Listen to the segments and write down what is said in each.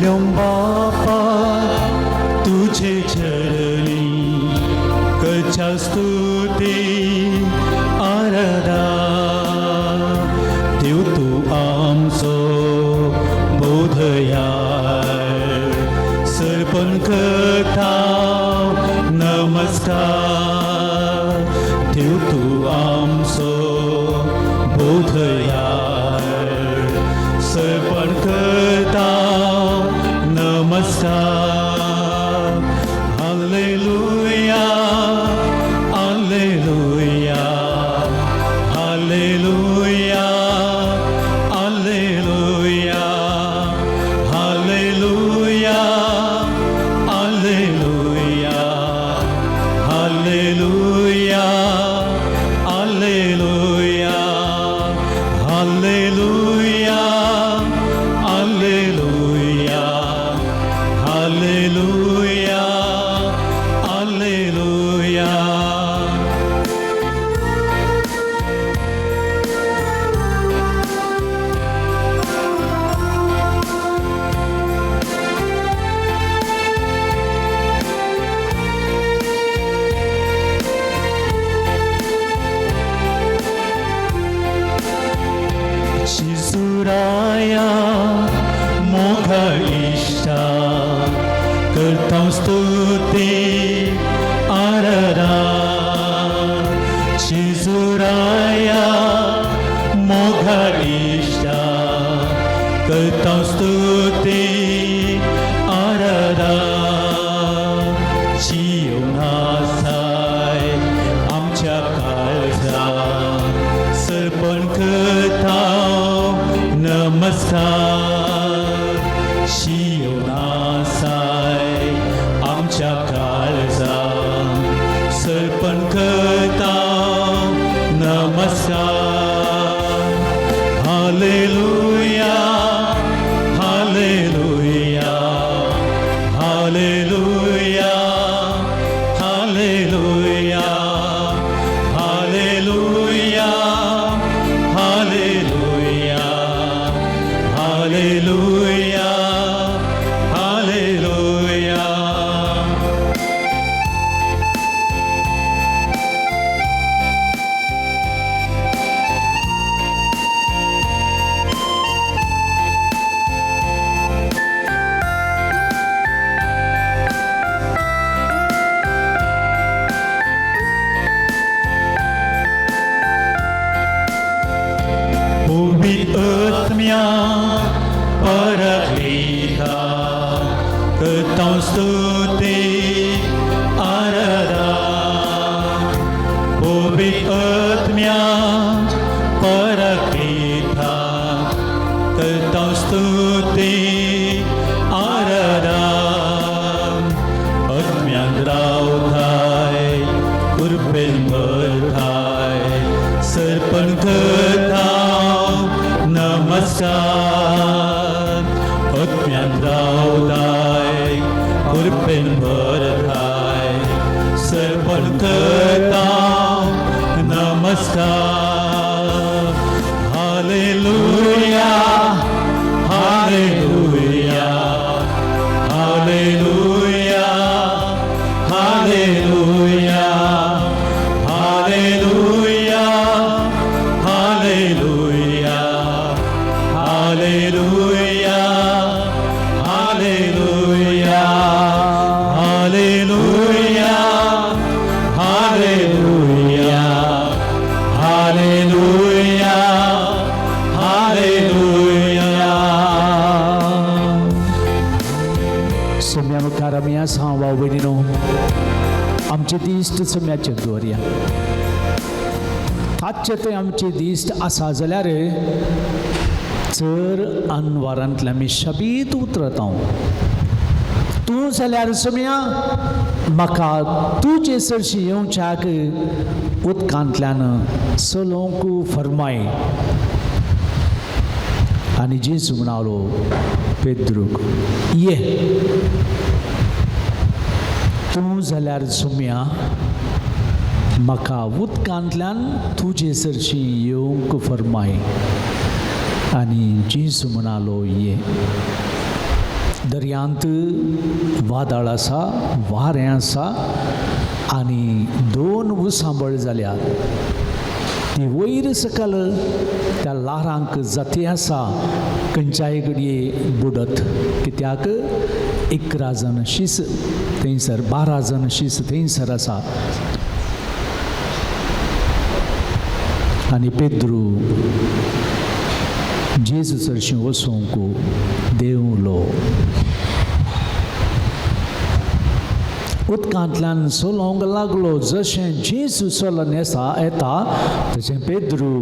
आयलो बापा तुझे चरणी करच्या स्तुती आराधा देव तूं आमचो बोधया सर्पण करता नमस्कार देव तूं आमचो बोधया सर्पण करता नमस्कार. Hallelujah, hallelujah, hallelujah, hallelujah, hallelujah, hallelujah, hallelujah, hallelujah, hallelujah, hallelujah, hallelujah, hallelujah. जेजूराया मोगा इश्टा करता स्तुती आराधा जेजूराया मोगा इश्टा करता स्तुती आराधा जिवन आसाय आमच्या काळजा सर्पण करता नमस्कार शिवन आसाय आमच्या काळजा सर्पण करता नमस्कार. Hallelujah, hallelujah, hallelujah, hallelujah, hallelujah, hallelujah, hallelujah, hallelujah. पवित्र पराक्लिता करता स्तुती आराधा पवित्र पराक्लिता करता स्तुती आराधा आत्म्यान रावताय कृपेन भरताय सर्पण करता नमस्कार आत्म्यान रावताय कृपेन भरताय सर्पण करता नमस्कार. Hallelujah, hallelujah, hallelujah, hallelujah, hallelujah, hallelujah, hallelujah, hallelujah, hallelujah, hallelujah, hallelujah, hallelujah. सोम्या मुखार आमी आसा भाव भयणीनो आमचे दिश्ट सोम्याचेर दवरया. ताचे थंय आमची दिश्ट आसा जाल्यार चड अनवारांतले आमी शबीत उतरता. तूं जाल्यार सोम्या म्हाका तुजे सरशी येवच्याक उदकांतल्यान चलोवंक फरमाय. आनी जेजू म्हणालो पेद्रूक ये. तूं जाल्यार सोम्या म्हाका उदकांतल्यान तुजे सरशी येवंक फरमाय. आनी जेजू म्हणालो ये. दर्यांत वादळ आसा, वारें आसा आनी दोन उसांबळ जाल्या. ती वयर सकल त्या ल्हारांक जाती आसा, खंयच्याय घडये बुडत. कित्याक 11 जाण शीस थंयसर, 12 जाण शीस थंयसर आसा. आनी पेद्रू जेजू सरशीं वचूंक देंवलो. उदकांतल्यान चलोवंक लागलो. जशें जेजू चलोन येता तशें पेद्रू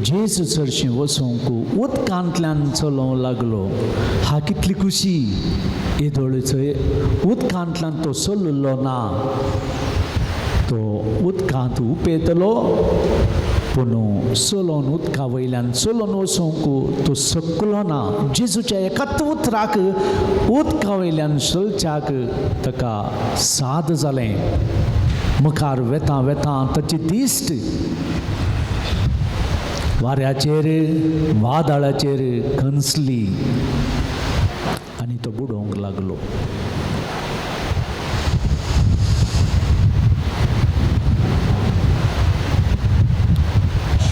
जेजू सरशीं वचूंक उदकांतल्यान चलोवंक लागलो. हा कितली खुशी! येदोळचो उदकांतल्यान तो चललो ना, तो उदकांत उपेतलो, पूण चलोवन उदका वयल्यान चलोवन वचूंक तो सकलो ना. जेजूच्या एकाच उतराक उदका वयल्यान चलच्याक ताका साद जालें. मुखार वेता वेता ताची दिश्ट वाऱ्याचेर वादळाचेर खंचली आनी तो बुडोवंक लागलो.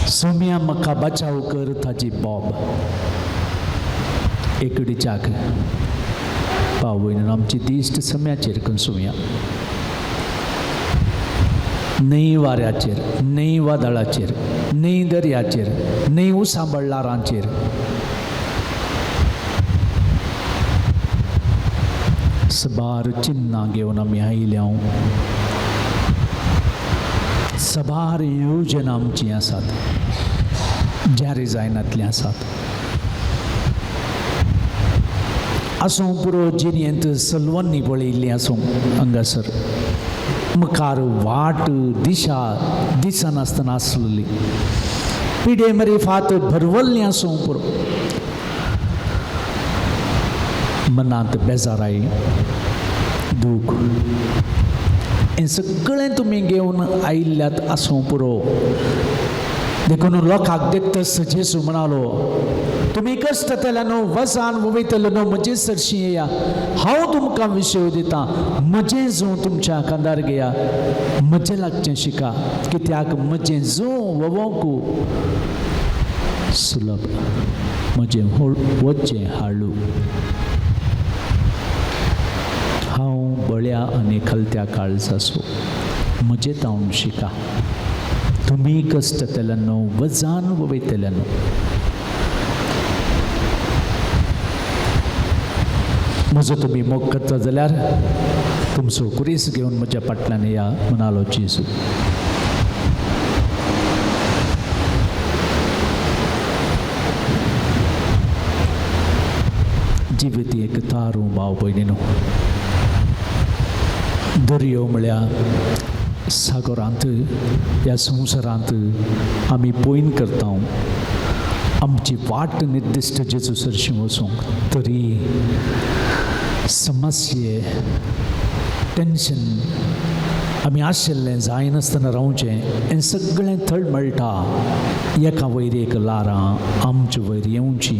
सोम्या म्हाका बचाव कर ताजी बोब एकडीच्याक पावयन आमची दिश्ट सम्याचेर कंसुया, न्हय वाऱ्याचेर, न्हय वादळाचेर, न्हय दर्याचेर, न्हय उसांबळ ल्हारांचेर. सबार चिन्नां घेवन आमी आयल्या, सबार योजना आमची आसात, जारी जायनातलीं आसात. आसूं पुरो जिणेंत सलवन्नी पळयल्ली आसूं, हांगासर मुखार वाट दिशा दिसनासतना आसलेली, पिडे मरी फात भरवल्ली आसूं पुरो, मनांत बेजाराय दूख हें सगळें तुमी घेवन आयिल्ल्यात आसूं पुरो. देखून लोकांक देखतच जेजू म्हणालो, तुमी कश्ट न्हू, वसान वयतले न्हू, म्हजे सरशी येया, हांव तुमकां विशय दितां. म्हजें जूं तुमच्या खांदार घेया, म्हजें लागचें शिका, कित्याक म्हजें जूं वोवंक सुलभ, म्हजें वचें हाळू. हांव बळ्या आनी खलत्या काळजाचो, म्हजें तावन शिका. तुमी कश्ट न्हू, वजान वयतले न्हू. म्हजो तुमी मोग करता जाल्यार तुमचो कुरीस घेवन म्हज्या फाटल्यान या म्हणालो जेजू. जिवीत एक तारू भाव भयणीनो. दर्यो म्हळ्यार सागरांत ह्या संवसारांत आमी पयन करता, आमची वाट निर्दिश्ट जेजू सरशी वचूंक, तरी समस्ये टेंशन आमी आशिल्लें जायनासतना रावचें हें सगळें थळ मेळटा. एका वयर एक ल्हारां आमचे वयर येवची,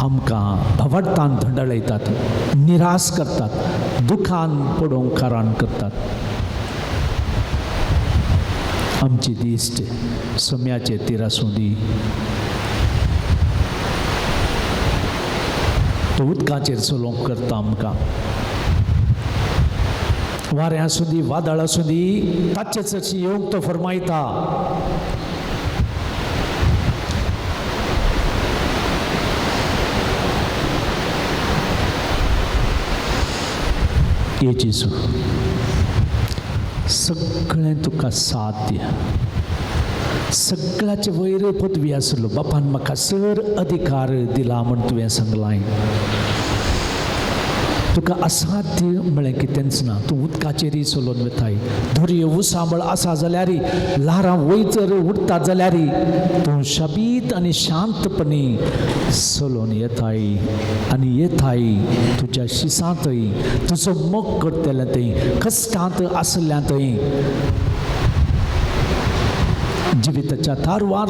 आमकां भवडतान धंडळयतात, निराश करतात, दुखान पडोवंक कारण करतात. आमची दिश्ट सम्याचे तीर आसूं दी, तो उदकाचेर चलोवंक करता आमकां. वारें आसूं दी, वादळ आसूं दी, ताचे चडशी येवंक तो फरमायता. ये जेजू, सगळें तुका साध्य, सगळ्याचे वयर पदवी आसलो बापान म्हाका सर अधिकार दिला म्हण तुवें सांगलां. तुका असाध्य म्हळें कितेंच ना. तूं उदकाचेरय चलोवन वताय, दर्यो उसांबळ आसा जाल्यार, ल्हारां वयचर उडटा जाल्यार तूं शबीत आनी शांतपणी चलोवन येताय आनी येताय. तुज्या शिसांतय तुजो मोग करतले थंय, कश्टांत आसल्या थंय, जिविताच्या तारवार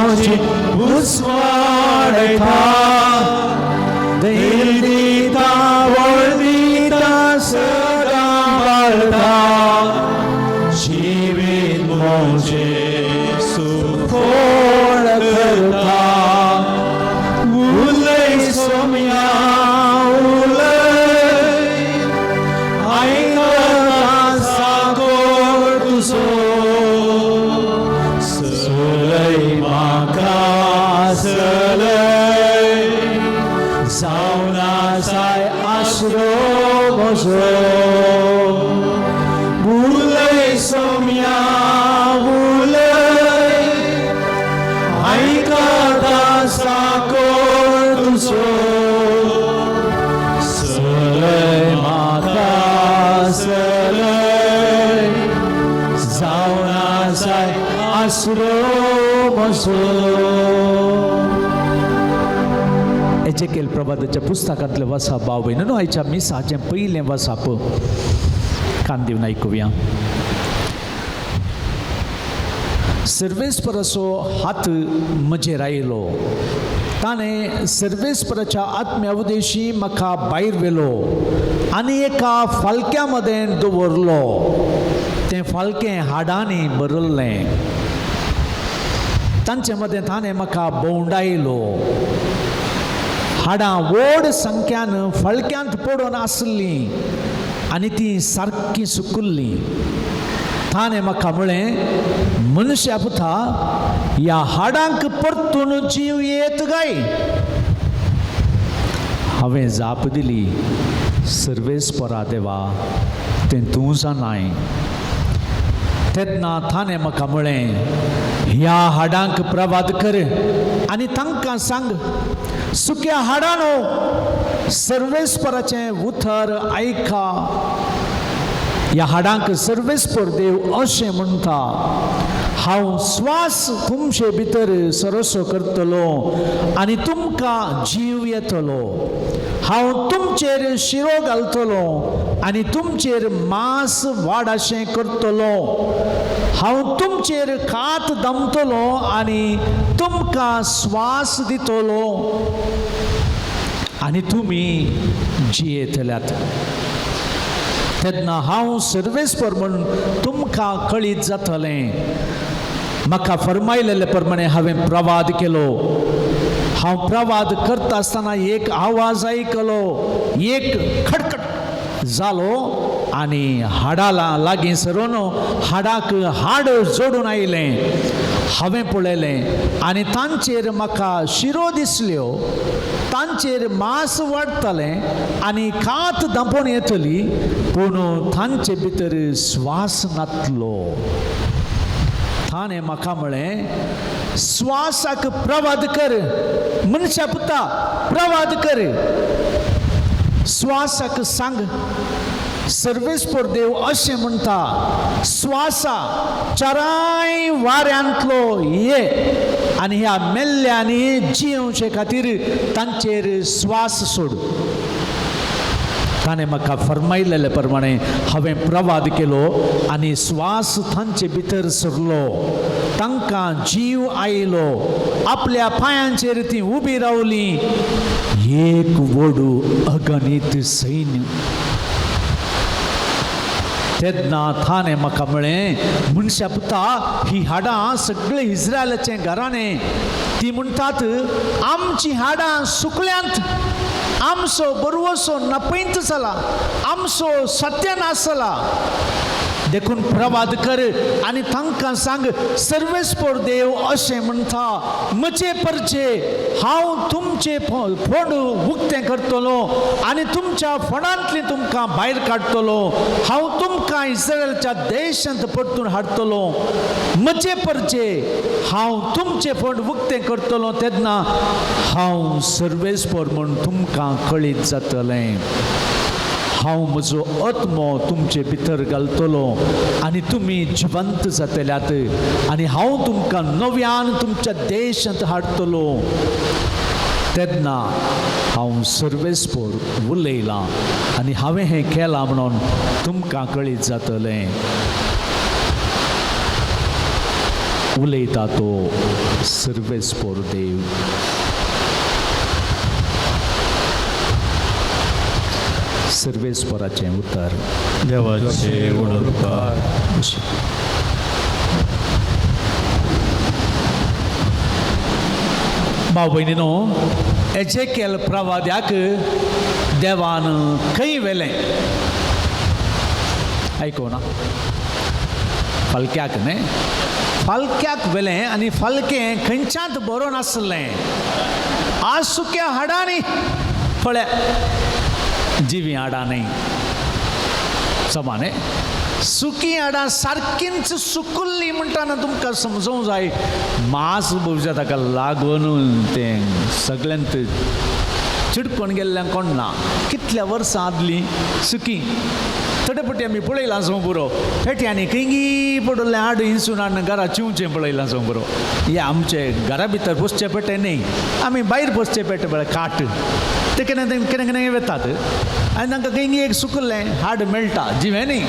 म्हजी उस्वाडयता धैर्य दिता बळ दिता सदां पाळता जिवीत म्हजें सुफळ करता. उलय सोम्या उलय आयकता सागोर तुजो सलय म्हाका सलय जावन आसाय आसरो म्हजो. उलय सोम्या उलय आयकता साकोर तुजो सलय म्हाका सलय जावन आसाय आसरो म्हजो. एजेकेल प्रवादाच्या पुस्तकांतलें वसाप भाव भयणीनो, आयच्या मिसाचें पयलें वसाप कान दिवन आयकुया. सर्वेस्पराचो हात म्हजेर आयलो, ताणें सर्वेस्पराच्या आत्म्या उदेशी म्हाका भायर व्हेलो आनी एका फालक्या मदें दवरलो. तें फालकें हाडांनी भरिल्लें. तांचे मदें ताणें म्हाका भोंवडायलो. हाडां व्हड संख्यान फळक्यांत पडून आसलीं आनी तीं सारकीं सुकुल्लीं. ताणें म्हाका म्हळें, मनशा पुता, ह्या हाडांक परतून जीव येत काय? हांवें जाप दिली, सर्वेस्परा देवा, तें तूं जाणाय. तेन्ना ताणें म्हाका म्हळें, ह्या हाडांक प्रवाद कर आनी तांकां सांग, सुक्या हाडानो सर्वेस्पराचें उतर आयका. ह्या हाडांक सर्वेस्पर देव अशें म्हणटा, हांव स्वास तुमचे भितर सरसो करतलो आनी तुमकां जीव येतलो. हांव तुमचेर शिरो घालतलो आनी तुमचेर मांस वाड अशें करतलो. हांव तुमचेर कात दमतलो आनी तुमकां स्वास दितलो आनी तुमी जियेतल्यात. तेन्ना हांव सर्वेस्पर म्हूण तुमकां कळीत जातलें. म्हाका फरमायलेले प्रमाणे हांवें प्रवाद केलो. हांव प्रवाद करता आसतना एक आवाज आयकलो, एक खटखट जालो आनी हाडाला लागीं सरून हाडाक हाड जोडून आयलें. हांवें पळयलें आनी तांचेर म्हाका शिरो दिसल्यो. तांचेर मांस वाडटलें आनी कात दांपोवन येतली, पूण तांचे भितर स्वास नातलो. ताणें म्हाका म्हळें, स्वासाक प्रवाद कर, मनशा पुता प्रवाद कर, स्वासाक सांग, सर्वेस्पर देव अशें म्हणटा, स्वासा चाराय वाऱ्यांतलो ये आनी ह्या मेल्ल्यांनी जियेवचे खातीर तांचेर स्वास सोड. ताणें म्हाका फरमायलेले प्रमाणे हांवें प्रवाद केलो आनी स्वास तांचे भितर सरलो. तांकां जीव आयलो. आपल्या पांयांचेर ती उबी रावली. एक व्हड अगणीत सैन्य. तेन्ना ताणें म्हाका म्हळें, मनशा पुता, ही हाडां सगळे इस्रायलाचें घराणें. ती म्हणटात, आमचीं हाडां सुकल्यांत, आमचो बरवसो नपयंत जाला, आमचो सत्यानाश जाला. देखून प्रवाद कर आनी तांकां सांग, सर्वेस्पर देव अशें म्हणटा, म्हजे परचे हांव तुमचे फोंड उक्तें करतलो आनी तुमच्या फोंडांतली तुमकां भायर काडटलो. हांव तुमकां इस्रायलच्या देशांत परतून हाडटलो. म्हजे परचे हांव तुमचे फोंड उक्तें करतलो, तेन्ना हांव सर्वेस्पर म्हूण तुमकां कळीत जातलें. हांव म्हजो आत्मो तुमचे भितर घालतलो आनी तुमी जिवंत जातल्यात आनी हांव तुमकां नव्यान तुमच्या देशांत हाडटलो. तेन्ना हांव सर्वेस्पर उलयलां आनी हांवें हें केलां म्हणून तुमकां कळीत जातलें. उलयता तो सर्वेस्पोर देव. सर्वेस्पोराचें उतर. देवाचे उपकार. भाव भयणीनो, एजेकेल प्रवाद्याक देवान खंय व्हेलें आयको ना, फालक्याक न्हय, फालक्याक व्हेलें आनी फालकें खंयच्यांत बरोवन आसलें, आज सुक्या हाडांनी पळय जिवीं हाडां न्हय, समा न्हय, सुकी हाडां सारकींच सुकुल्लीं म्हणटा ना तुमकां समजूंक जाय. मास भविश्या ताका लागून तें सगळ्यांत चिडकोन गेल्ल्यान कोण ना. कितल्या वर्सां आदलीं सुकी थोडे पटी आमी पळयलां सो पुरो, पेट्यांनी खंयगी पडलें हाड हिंसून हाडून घरा चिंवचें पळयलां सो पुरो. हे आमचे घरा भितर बसचे पेटे न्हय, आमी भायर बसचे पेटे पळय काट ते केन्ना केन्ना केन्ना वेतात आनी तांकां खंयगी एक सुकल्लें हाड मेळटा जिवें न्ही,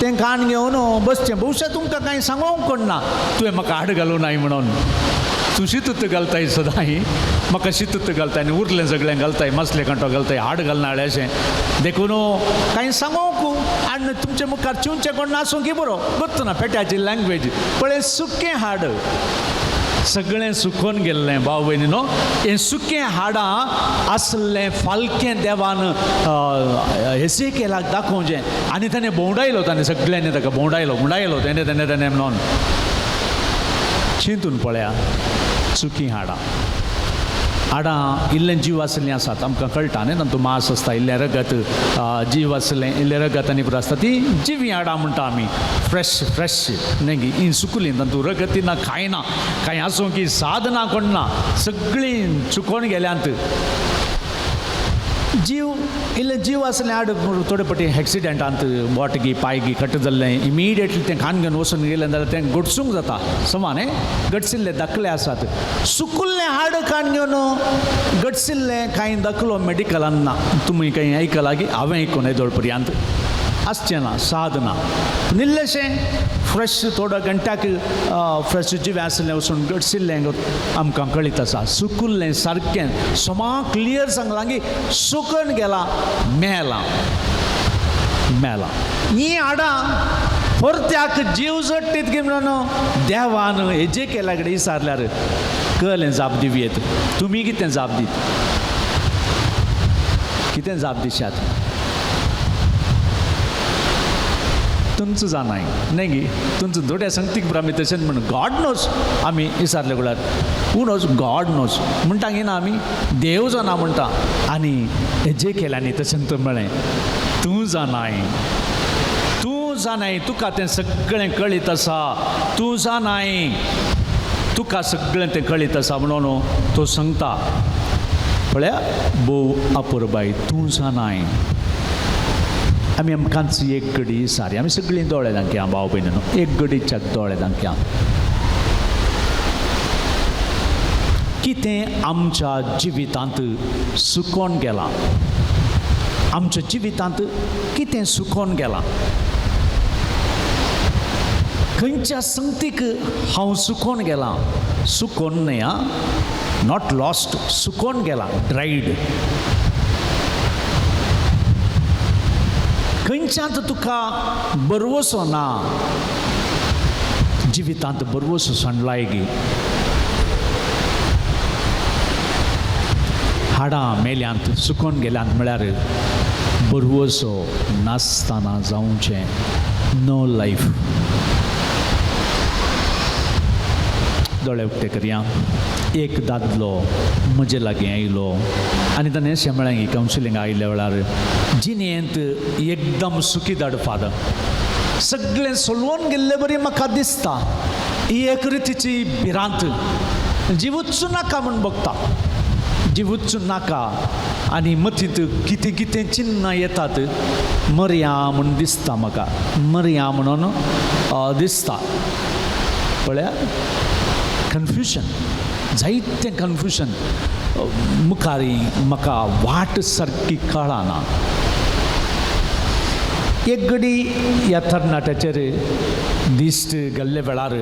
तें कान घेवन बसचें. भोवशा तुमकां कांय सांगोंक कोण ना, तुवें म्हाका हाड घालूं नाय म्हणून, तूं शितूत घालताय सदांय, म्हाका शितूत घालताय आनी उरलें सगळें घालताय, मसले कांटो घालताय, हाड घालना अशें देखून कांय सांगोंक आनी तुमचे मुखार चिंवचें कोण नासूं की बरो गोत्त ना पेट्याची लँग्वेज. पळय सुकें हाड सगळें सुकोन गेल्लें भाव भयणी न्हू, हें सुकें हाडां आसलें फालकें देवान एसेकेलाक दाखोवचें आनी ताणें भोंवडायलो, ताणें सगळ्यांनी ताका भोंवडायलो भोंवडायलो तेणें तेणें तेणें म्हणून. चिंतून पळया, सुकीं हाडां, हाडां इल्लें जीव आसलें आसात आमकां कळटा न्ही, तातूंत मांस आसता, इल्लें रगत जीव आसलें, इल्लें रगत आनी पुरो आसता, ती जिवीं हाडां म्हणटा आमी, फ्रेश फ्रेश न्ही गी, ही सुकलीं तातूंत रगत ना कांय ना, कांय आसूं की साद ना कोण ना, सगळीं चुकोन गेल्यांत. जीव इल्लें जीव आसलें हाड थोडे पटी एक्सिडेंटांत बोटगी पायगी कट जाल्लें इमिडिएटली तें खाण घेवन वचून गेलें जाल्यार तें गटसूंक जाता समा न्ही, गटसिल्ले दाखले आसात. सुकुल्लें हाड कान घेवन गटसिल्लें कांय दाखलो मेडिकलान ना, तुमी कांय आयकलां की हांवें आयकून येदोळ पर्यंत आसचें ना, साद ना, पूण इल्लेशें फ्रेश थोडो घंट्याक फ्रेश जिवें आसलें वचून गटसिल्लें आमकां कळीत आसा. सुकुल्लें सारकें समा क्लियर सांगलां की सुकून गेलां, मेलां मेलां. हीं हाडां परत्याक जीव जडटीत की म्हणून देवान एजेकेला कडेन विचारल्यार कळ्ळें जाप दिवयेत. तुमी कितें जाप दीत, कितें जाप दिशात तुमचो जाणाय न्हय गी, तुमचो दोड्या संगतीक आमी तशेंच म्हणून गॉड नोज आमी विचारले गुळार, हू नोज, गॉड नोज म्हणटा गी ना आमी, देव जाणा म्हणटा. आनी एजेकेलांनी तशें तर म्हळें, तूं जाणाय, तूं जाणाय, तुका तें सगळें कळीत आसा, तूं जाणाय, तुका सगळें तें कळीत आसा म्हणून तो सांगता. पळया भोव अपुरबाय, तूं जाणाय. आमी आमकांच एक गडी सारी आमी सगळीं दोळे दाखया भाव भयणीनो, एक गडीच्याक दोळे दाखया. कितें आमच्या जिवितांत सुकोन गेलां, आमच्या जिवितांत कितें सुकोन गेलां, खंयच्या संगतीक हांव सुकोन गेलां, सुकोन न्हय आं, not lost, सुकोन गेलां, ड्रायड. खंयच्यांत तुका बरवसो ना, जिवितांत बरवसो सांडलाय गी, हाडां मेल्यांत सुकोन गेल्यांत म्हळ्यार बरवसो नासतना जावचें, नो लायफ. दोळे उक्ते करया. एक दादलो म्हजे लागीं आयलो आनी ताणें अशें म्हळें की कावन्सिलिंग आयिल्ल्या वेळार, जिणेंत एकदम सुखी धाड फादर, सगळें सोलवून गेल्ले बरी म्हाका दिसता, ही एक रितीची भिरांत, जिवूच नाका म्हूण बघता, जिवूच नाका, आनी मतींत कितें कितें चिन्नां येतात, मरया म्हूण दिसता म्हाका, मरया म्हणून दिसता. पळया कन्फ्युजन, जायतें कन्फ्युजन मुखार म्हाका वाट सारकी कळना. एक घडी ह्या तरणाट्याचेर दिश्ट गेल्ले वेळार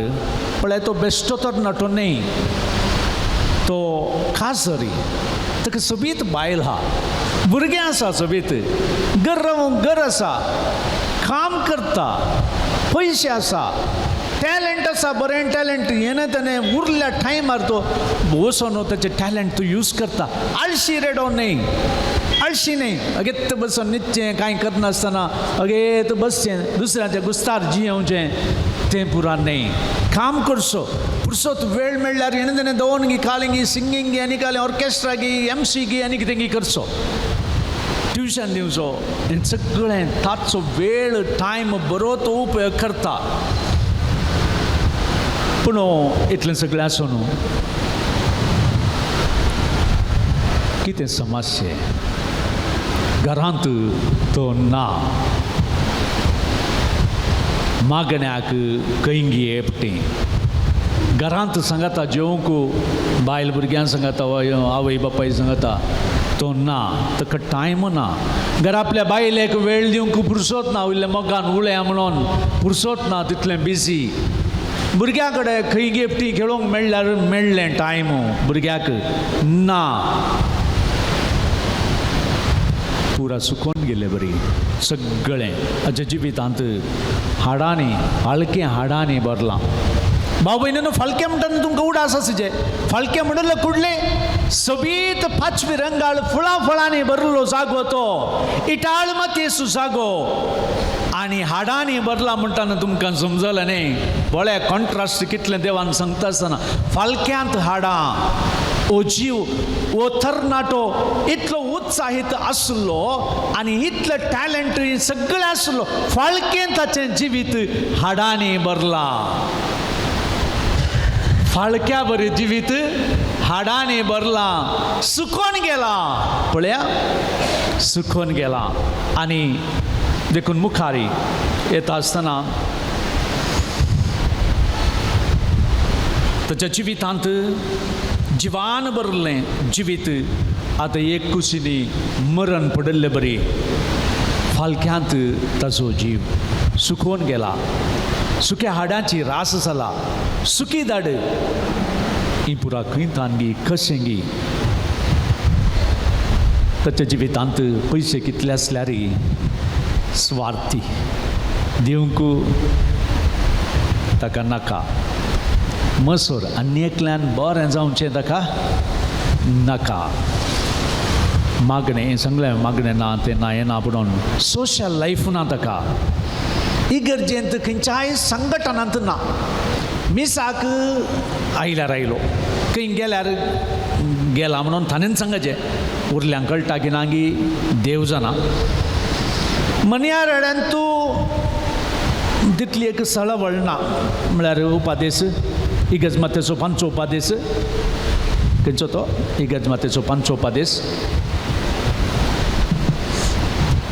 पळय तो बेश्टो तरणाटो न्हय, तो खासरी, ताका सोबीत बायल आहा, भुरगें आसा सोबीत, घर घर आसा, काम करता, पयशे आसा, टॅलंट आसा, बरें टॅलंट. येणे तेणें उरल्या टायमार तो वचोन ताचें टॅलंट तो यूज करता. आळशी रेडो न्हय, आळशी न्हय, अगेत बसून न्हिदचें कांय करनासतना अगेत बसचें दुसऱ्याच्या गुस्तार जियेवचें तें पुरा न्हय. काम करचो, पुरसोत वेळ मेळ्ळ्यार हेणें तेणें दवोन कालिंगी सिंगींग आनी कालें ऑर्केस्ट्रा गी एमसी गी आनी कितें करचो, ट्युशन दिवचो, हें सगळें ताचो वेळ टायम बरो तो उपयोग करता. पूण इतलें सगळें आसून कितें समस्या घरांत तो ना, मागण्याक कंगी एकटी घरांत सांगता जेवंक बायल भुरग्यां सांगता आवय बापाय सांगता तो ना, ताका टायम ना. घरा आपल्या बायलेक वेळ दिवंक पुरसोत ना, वयल्या मोगान उलया म्हणून पुरसोत ना, तितलें बिजी. भुरग्यां कडेन खंय एकटी खेळोंक मेळ्ळ्यार मेळ्ळें टायम भुरग्याक ना, पुरा सुकोन गेले बरी सगळें हाच्या जिवितांत हाडांनी हलकें हाडांनी भरलां. भाव भयणीनो फालकें म्हणटा तुमकां उडास आसा जे फालकें म्हणले कुडले सोबीत पाचवी रंगाळ फुलां फळांनी भरलो जागो तो इटाळ मातयेचो जागो आनी हाडांनी भरला म्हणटा तुमकां समजलें न्ही. बळे कॉन्ट्रास्ट कितलें देवान सांगता आसतना फालक्यांत हाडां, ओ जीव ओ तरणाटो इतलो उत्साहीत आसलो आनी इतलें टॅलंट सगळें आसलो, फाळकें ताचें जिवीत हाडांनी भरलां, फाळक्या बरें जिवीत हाडांनी भरलां, सुकोन गेलां, पळया सुकोन गेलां. आनी देखून मुखारी येता आसतना ताच्या जिवितांत जिवान भरलें जिवीत आतां एक कुशीनी मरण पडिल्ले बरी फालक्यांत ताचो जीव सुकोवन गेला, सुक्या हाडांची रास जाला, सुकी दाड ही पुरा खंय तानगी कशेंगी. ताच्या जिवितांत पयशे कितले आसल्यार स्वार्थी दिवंक ताका नाका, मसोर आनी एकल्यान बरें जावचें ताका नाका. मागणें सांगलें मागणें ना तें ना हें ना म्हणून सोशल लायफ ना ताका, इगर्जेंत खंयच्याय संघटनांत ना. मिसाक आयल्यार आयलो, खंय गेल्यार गेला म्हणून ताणें सांगचें, उरल्यांक कळटा की ना गी देव जाणा. मन्या रेड्यान तूं तितली एक सळवळ ना, म्हळ्यार उपादेस इगर्ज मातेचो पांचो उपादेस खंयचो तो इगर्ज मातेचो पांचो उपादेस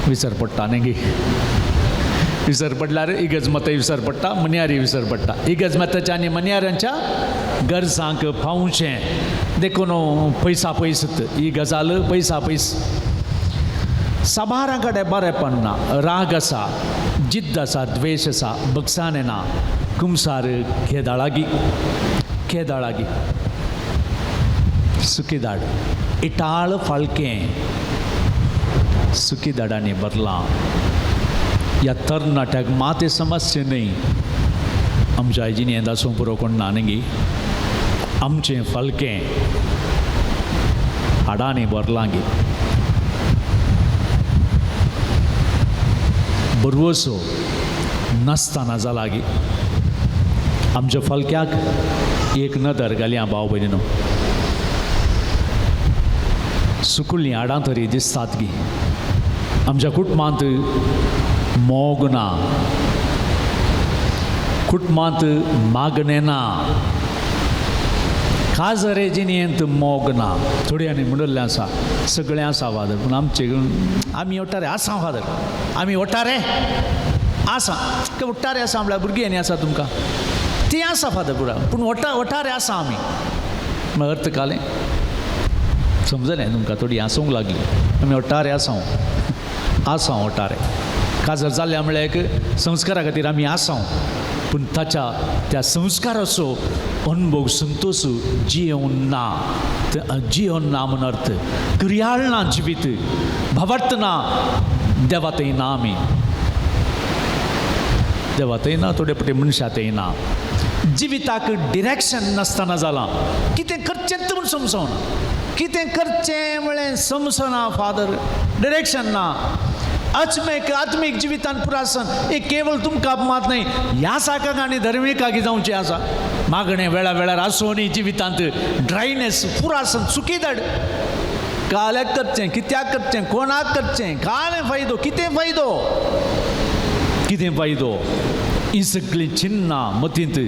विसर पडटा न्ही गी, विसर पडल्यार इगर्ज माता विसर पडटा, मन्यारी विसर पडटा. इगर्ज माताच्या आनी मन्याऱ्यांच्या गरजांक पावचें देखून पयसा पयस ही गजाल पयसा पयस. साबारां कडेन बरेंपण ना, राग आसा, जिद्द आसा, द्वेश आसा, बगसान येना, कुमसार खेदाळागी खेदाळागी सुकी दाड इटाळ फाळकें सुकी दाडांनी भरलां. ह्या तरणाट्याक मात समस्या न्हय, आमच्या आयजीनी येदा पुरो कोण ना न्ही, आमचें फालकें हाडांनी भरलां गी, बरवसो नासतना जाला गी. आमच्या फालक्याक एक नदर घालया भाव भयणीनो, सुकुल्लीं हाडां तरी दिसतात गी. आमच्या कुटुंबांत मोग ना, कुटुंबांत मागणें ना, काजरे जिणेंत मोग ना. थोड्यांनी म्हणिल्लें आसा सगळें आसा फादर, पूण आमचे आमी वटारे आसा फादर, आमी वटारे आसा वटारे आसा म्हळ्यार भुरगीं आनी आसा तुमकां ती आसा फादर पुरा, पूण वटारे आसा आमी. म्हळ्यार अर्थ कालें समजलें तुमकां, थोडी हांसूंक लागली. आमी वटारे आसा आसा वटारे काजर जाल्ल्या म्हळ्यार एक संस्कारा खातीर आमी आसा. पूण ताच्या त्या संस्काराचो अनुभव संतोश जियोन ना, जियोन ना म्हण अर्थ क्रियाळ ना, जिवीत भावार्थ ना, देवा थंय ना, आमी देवा थंय ना, थोडे पटे मनशा थंय ना, जिविताक डिरेक्शन नासतना जालां, कितें करचें म्हूण समजना, कितें करचें म्हळें समजना फादर, डिरेक्शन ना. आत्मीक आत्मीक जिवितान पुरासन एक केवळ तुमकां अपमात न्हय, ह्या साकाक आनी धर्मीकागी जावचें आसा. मागणें वेळा वेळार आसून जिवितांत ड्रायनेस पुरासन चुकी धाड, काल्याक करचें, कित्याक करचें, कोणाक करचें, कालें फायदो, कितें फायदो, कितें फायदो, ही सगळीं चिन्नां मतींत.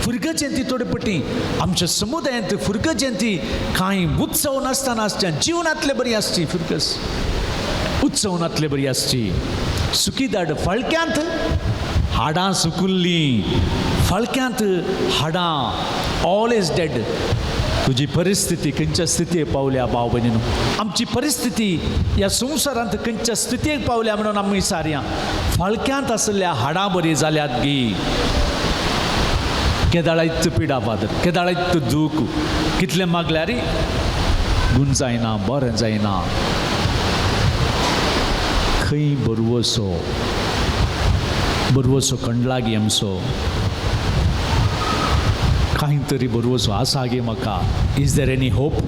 फुरग जयंती थोडे पटी आमच्या समुदायांत फुरग जयंती कांय उत्सव नासतना आसच्या जिवनांतले बरी आसची, फुरगस उत्सव नातले बरी आसची. सुकी दाड फळक्यांत हाडां सुकुल्लीं, फळक्यांत हाडां, ऑल is dead. तुजी परिस्थिती खंयच्या स्थितीक पावल्या भाव भयणीनो, आमची परिस्थिती ह्या संवसारांत खंयच्या स्थितीक पावल्या म्हणून आमी सारया फळक्यांत आशिल्ल्या हाडां बरी जाल्यात गी. केदाळायत पिडा फादर, केदाळायत दूख, कितलें मागल्यार गुण जायना, बरें जायना, खंय बरवसो बरवसो कंडलागी आमचो, कांय तरी बरवसो आसा गे म्हाका. Is there any hope?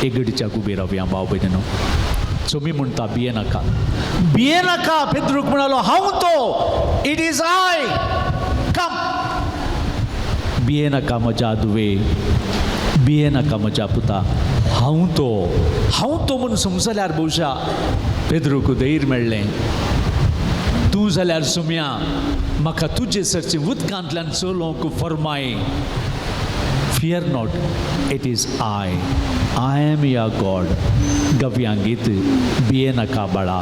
एगडीच्या उबी रावया भाव भयणीनो. चोमी म्हणटा भिये नाका, भिये नाका. पेद्रूक म्हणालो हांव तो, it is I, कम. भिये नाका म्हज्या दुवे, भिये नाका म्हज्या पुता, हांव तो, हांव तो म्हूण समजल्यार भोवशा पेद्रूक धैर्य मेळ्ळें. तूं जाल्यार सुम्या म्हाका तुजे सरचे उदकांतल्यान चलोवंक फरमाय. Fear not, it is I, I am your God. गव्यां गीत भिये नाका बाळा.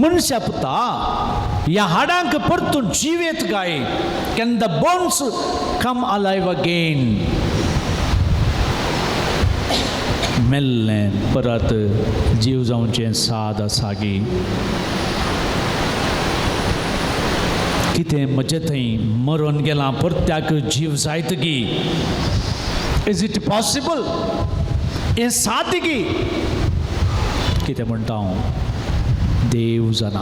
मनशा पुता, ह्या हाडांक परतून जीव येत काय? Can the bones come alive again? मेल्लें परत जीव जावचें साद आसा गी? कितें म्हजे थंय मरोन गेलां परत्याक जीव जायत गी? Is it possible? हें साध्य गी? कितें म्हणटा हांव, देव जाणा,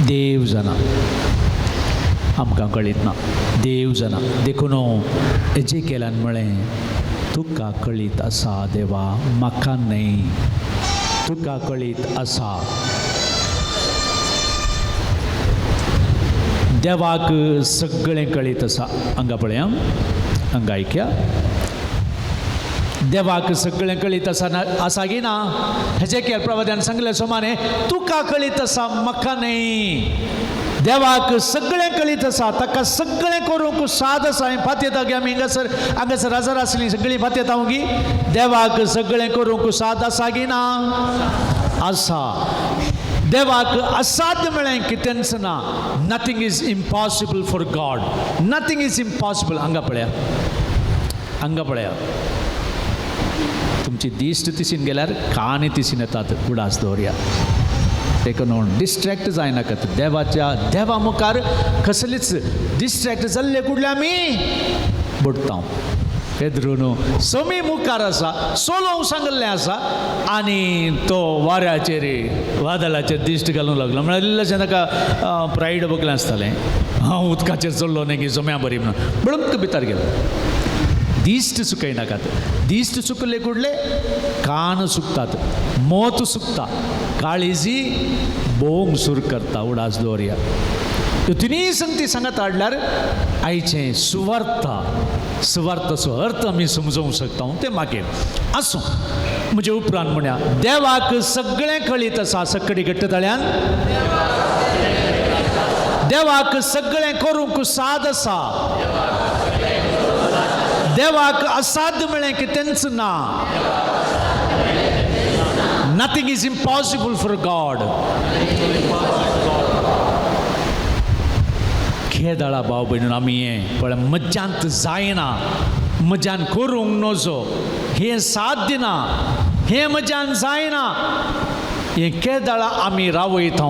देव जाणा, आमकां कळीत ना, देव जाणा. देखून एजेकेलान म्हळें, तुका कळीत आसा देवा, म्हाका न्हय, तुका कळीत आसा. देवाक सगळें कळीत आसा. हांगा पळया, हांगा आयक्या, देवाक सगळें कळीत आसा ना, आसा गी ना? हेजेकेल प्रवाद्यान सांगलें सोमाने, तुका कळीत आसा, म्हाका न्हय. देवाक सगळें कळीत आसा, ताका सगळें करूंक साद आसा. हें फातयेता गी आमी हांगासर, हांगासर हजर आसलीं सगळीं फातयेता गी? देवाक सगळें करूंक साद आसा गी ना? आसा. देवाक असाध्य म्हळें कितेंच ना. Nothing is impossible for God, nothing is impossible. हांगा पळया, हांगा पळया, तुमची दिश्ट तिशीन गेल्यार कानी तिशीन येतात. उडास दवरया, देखून डिस्ट्रॅक्ट जायनाकात. देवाच्या देवा मुखार कसलीच डिस्ट्रॅक्ट जाल्ले कुडले आमी बुडटा. पेद्रून समी मुखार आसा, सोलोवंक सांगिल्लें आसा, आनी तो वाऱ्याचेर वादळाचेर दिश्ट घालूंक लागलो. म्हळ्यार इल्लेशें ताका प्रायड बगलें आसतालें, हांव उदकाचेर चल्लो न्ही की सोम्या बरी म्हणून बळंक भितर गेलो. दिश्ट चुकयनाकात. दिश्ट चुकले कुडले कान सुकतात, मोत सुकता, काळीजी बोंग सूर करता. उडास दवरया. ह्यो तिनूय संगती सांगत हाडल्यार आयचें सुवार्थ, सुवार्थाचो अर्थ आमी समजोवंक शकता. तें मागीर आसूं. म्हजे उपरांत म्हणया, देवाक सगळें कळीत आसा. सगळी घट्ट ताळ्यान, देवाक सगळें करूंक साद आसा. देवाक असाध्य म्हळें कितेंच ना. Nothing is impossible for God. खेदाळा भाव भयणीन आमी हें पळय म्हज्यांत जायना, म्हज्यान करूंक नजो, हें साध्य ना, हें म्हज्यान जायना, हें केदाळा आमी रावयता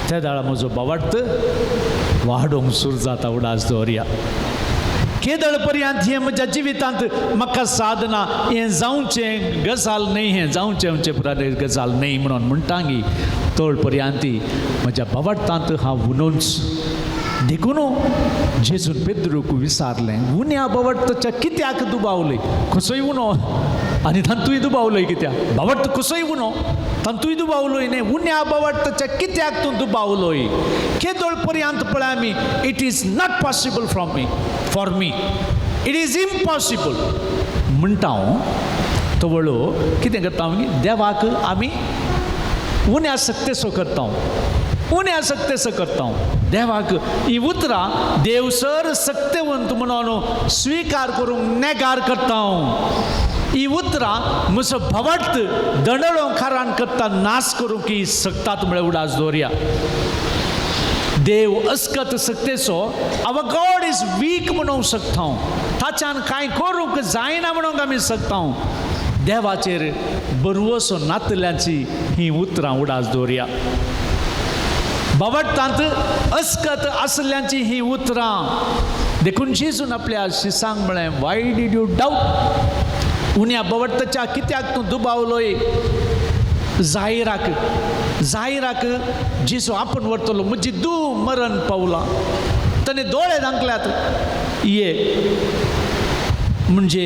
तेदाळा म्हजो बावार्थ वाडोवंक सुरू जाता. उडास दवरया. केदळ पर्यंत हें म्हज्या जिवितांत म्हाका साधना, हें जावचें गजाल न्हय, हें जावचें आमचें पुराय गजाल न्हय म्हणून म्हणटा गी, तोळ पर्यंत म्हज्या बावार्थांत हांव उनोच. देखून जेजून पेद्रूक विचारलें, उण्या बावार्थाच्या कित्याक दुबावलय? कसोय उनो आनी तांतूय दुबावलय कित्याक? बावार्थ कसोय उनो, तांतूय दुबावलोय न्ही. उण्या बावार्थाच्या कित्याक तूं दुबावलोय? केदोळ पर्यंत पळय आमी, it is not possible from me, for me it is impossible म्हणटा हांव. तवळो कितें करता आमी? देवाक आमी उण्या सक्तेसो करता, उण्या सक्तेसो करता. देवाक ही उतरां देव सर सक्तेवंत म्हणून स्विकार करूंक नेगार करता. ही उतरां म्हजो भवार्थ दंडळो खारान करता, नाश करूंक ही सकतात म्हळ्यार उडास दवरया. देव अस्कत सक्तेचो, our God is weak म्हणूंक शकता हांव, ताच्यान कांय करूंक जायना म्हणूंक आमी शकता. देवाचेर बरवसो नातल्याची ही उतरां उडास दवरया. बावडटांत अस्कत आसल्याची ही उतरां. देखून जेजून आपल्या शिसांक म्हळें, why did you doubt? उण्या बावडटाच्या कित्याक तूं दुबावलोय? जायराक, जायराक जेजू आपूण व्हरतलो, म्हजी दू मरण पावलां, ताणें दोळे धांकल्यात, ये म्हणजे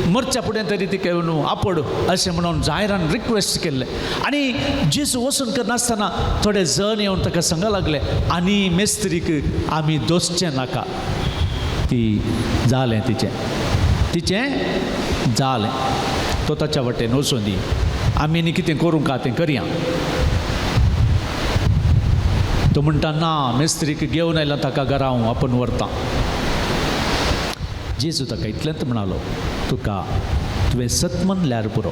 मरच्या फुडें तरी तिका येवन आपोड अशें म्हणून जायरान रिक्वेस्ट केल्लें. आनी जेजू वचून करनासतना थोडे जण येवन ताका सांगा लागले, आनी मेस्त्रीक आमी दोसचें नाका. ती जालें तिचें, तिचें जालें, तो ताच्या वटेन वचून दी, आमी न्ही कितें करूंक का तें करया. तो म्हणटा, ना, मेस्त्रीक घेवन आयला ताका घरा हांव आपूण व्हरता. जेजू ताका इतलेंच म्हणालो, तुका तुवें सत म्हणल्यार पुरो.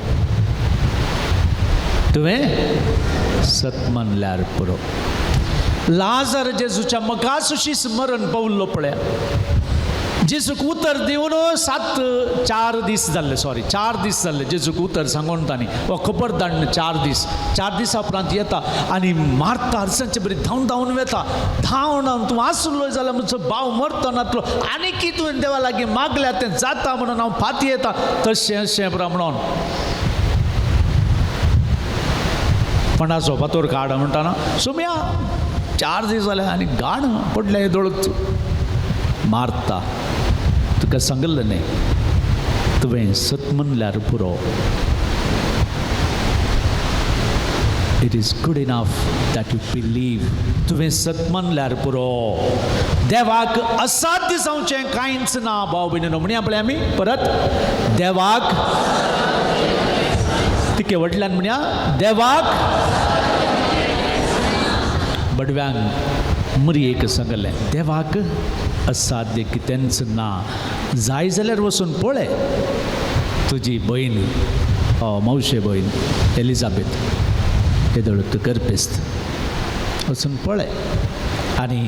तुवें सत म्हणल्यार पुरो. लाजर जेजूच्या मुखासुशीच मरण पावल्लो पळया. जेजूक उतर दिवन 4 दीस जाल्ले, सॉरी 4 दीस जाल्ले जेजूक उतर सांगून तांणी वा खबर धाडून 4 दीस, 4 दिसा उपरांत येता आनी मारता हरसांचे बरी धांवन धांवन वेता, धांवन धांवन तूं आसलो जाल्यार म्हजो भाव मरतो नातलो आनी की तुवें देवा लागीं मागल्या तें जाता म्हणून हांव फाती येता तशें अशें म्हणून पणाचो फातोर काड म्हणटा ना सुम्या 4 दीस जाले आनी गाण पडलें दोळत मारता. तुका सांगलें न्ही तुवें सत म्हणल्यार पुरो. It is good enough that you believe. तुवें सत म्हणल्यार पुरो. देवाक असाध्य जावचें कांयच ना. भाव भयणीनो म्हणया पळय आमी परत देवाक तिके व्हडल्यान म्हणया देवाक. बडव्यांक मुरयेक सांगलें देवाक असाध्य कितेंच ना, जाय जाल्यार वचून पळय तुजी भयण मावशे भयण एलिजाबेथ येदोळ तूं गर्भेस्त, वचून पळय. आनी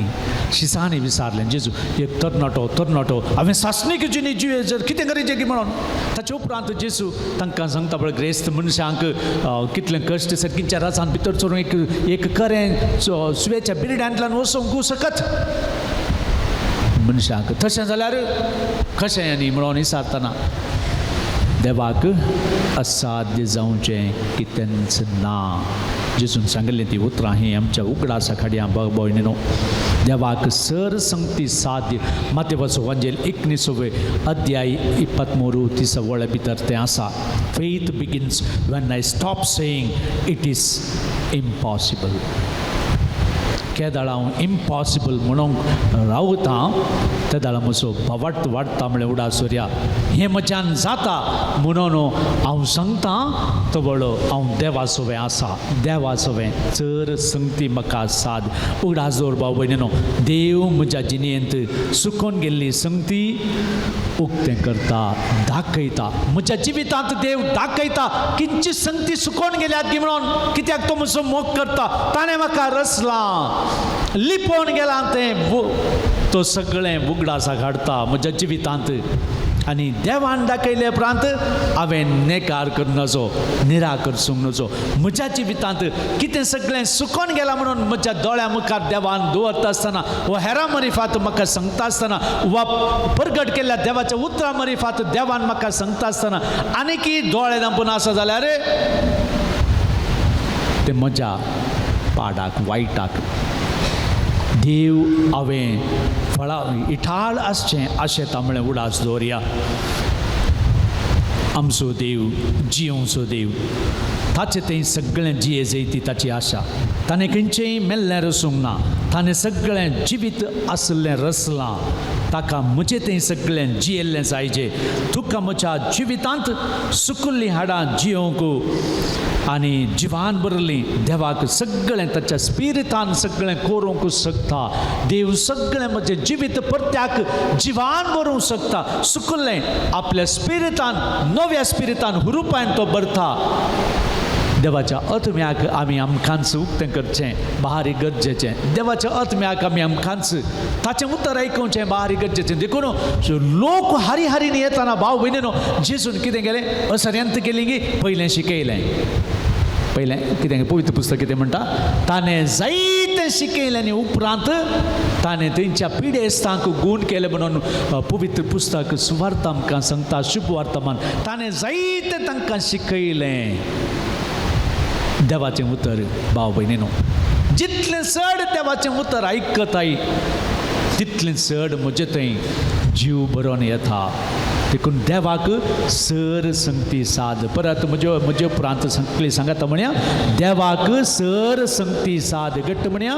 शिसांनी विचारलें जेजू एक तरणाटो तरणाटो हांवें सासणी जिणी जिवे जर कितें करीचें की म्हणून. ताचे उपरांत जेजू तांकां सांगता पळय ग्रेस्त मनशांक कितलें कश्ट सर्कींच्या राजान भितर सरून एक एक करें सुवेच्या बिरड्यांतल्यान वचूंक शकत मनशांक, तशें जाल्यार कशें आनी म्हणून विचारतना देवाक असाध्य जावचें कितेंच ना. जेजून सांगिल्लीं ती उतरां हीं आमच्या उगडासा खाडयां भयणीनो. देवाक सर संगती साध्य. मातेवाचो वांजेल 19वे अध्याय 23 वळे भितर तें आसा. Faith begins when I stop saying it is impossible. केदाळ हांव इम्पॉसिबल म्हणूंक रावता तेदाळ म्हजो भावार्थ वाडटा म्हळ्यार उडास दवरया हें म्हज्यान जाता म्हणून हांव सांगता तवळ हांव देवा सोवें आसा, देवा सोवें चड संगती म्हाका साद. उगडास दवर भाव भयणीनो, देव म्हज्या जिणेंत सुकोवन गेल्ली संगती उक्तें करता, दाखयता. म्हज्या जिवितांत देव दाखयता किंची संगती सुकोवन गेल्यात की म्हणून, कित्याक तो म्हजो मोग करता, ताणें म्हाका रचलां, लिपोवन गेलां तें तो सगळें उगडासाक हाडटा म्हज्या जिवितांत. आनी देवान दाखयले उपरांत हांवें नेकार करूं नजो, निराकर सूंक नजो. म्हज्या जिवितांत कितें सगळें सुकोन गेलां म्हणून म्हज्या दोळ्या मुखार देवान दवरता आसतना वा हेरां मरिफात म्हाका सांगता आसतना वा परगट केल्ल्या देवाच्या उतरां मरिफात देवान म्हाका सांगता आसतना आनीकी दोळे धांपून आसा जाल्यार तें म्हज्या पाडाक वायटाक. देव हांवें फळां इठाळ आसचें अशें तांबळें उडास दवरया. आमचो देव जियोवचो देव, ताचें तें सगळें जिये जैती ताची आशा. ताणें खंयचेंय मेल्लें रसूंक ना, ताणें सगळें जिवीत आशिल्लें रसलां. ताका म्हजें तें सगळें जियेल्लें जायजे. तुका म्हज्या जिवितांत सुकुल्लीं हाडां जियोवंक आनी जिवान बरलीं देवाक सगळें ताच्या स्पिरितान सगळें करूंक शकता. देव सगळें म्हजें जिवीत परत्याक जिवान बरोवंक शकता. सुकुल्लें आपल्या स्पिरितान, नव्या स्पिरितान हुरुपान तो भरता. देवाच्या आत्म्याक आमी आमकांच उक्तें करचें बारी गरजेचें. देवाच्या आत्म्याक आमी आमकांच ताचें उतर आयकुचें बारी गरजेचें. देखून लोक हारी हारीन येताना भाव भयणीनो जेजून कितें केलें असर्यंत केली की पयलें शिकयलें. पयलें कितें पवित्र पुस्तक कितें म्हणटा, ताणें जायतें शिकयलें आनी उपरांत ताणें तेंच्या पिडेस्तांक गूण केलें म्हणून पवित्र पुस्तक सुवार्थ आमकां सांगता. शुभवार्तमान ताणें जायतें तांकां शिकयलें. देवाचें उतर भाव भयणीनो, जितलें चड देवाचें उतर आयकताय तितलें चड म्हजे थंय जीव बरोवन येता. देखून देवाक सर संगती साद. परत म्हज्यो म्हजे उपरांत सगळीं सांगाता म्हणया देवाक सर संगती साद. घट्ट म्हणया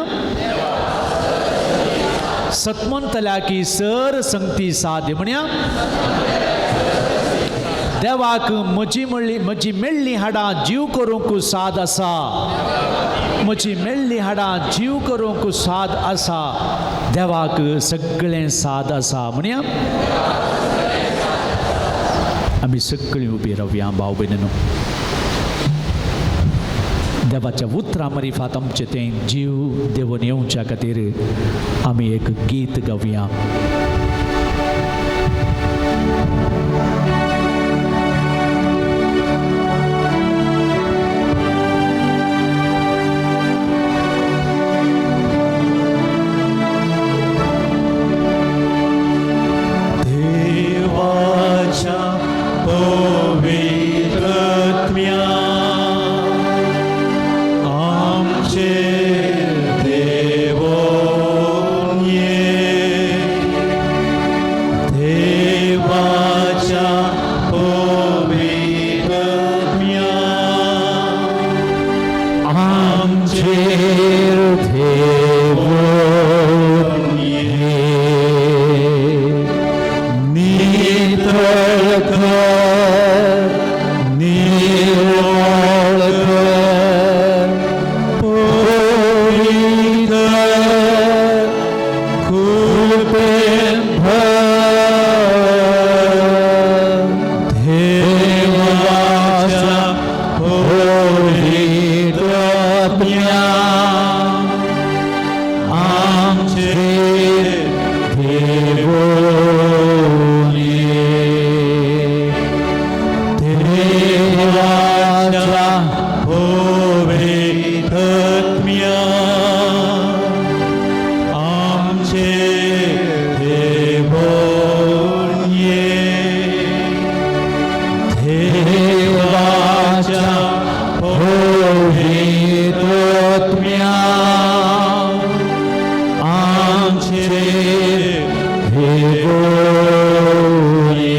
सतमंतल्या की सर संगती साद म्हणया. देवाक म्हजी म्हणली म्हजी मेळ्ळी हाडां जीव करूंक साद आसा. म्हजी मेळ्ळी हाडां जीव करूंक साद आसा. देवाक सगळें साद आसा म्हणया. आमी सगळीं उबी रावया भाव भयणीनो. देवाच्या उतरां मरिफात आमचें तें जीव देवून येवच्या खातीर आमी एक गीत गावया. देवाच्या पवित्रत्म्या आमचेर देवोन ये. देवाच्या पवित्रत्म्या आमचेर देवोन ये. नितळ कर, निर्मळ कर, पवित्र कृपेन भर. देवाच्या पवित्रत्म्या आमचेर देवोन ये. देवाच्या पवित्रत्म्या आमचेर देवोन ये. देवाच्या पवित्रत्म्या आमचेर देवोन ये.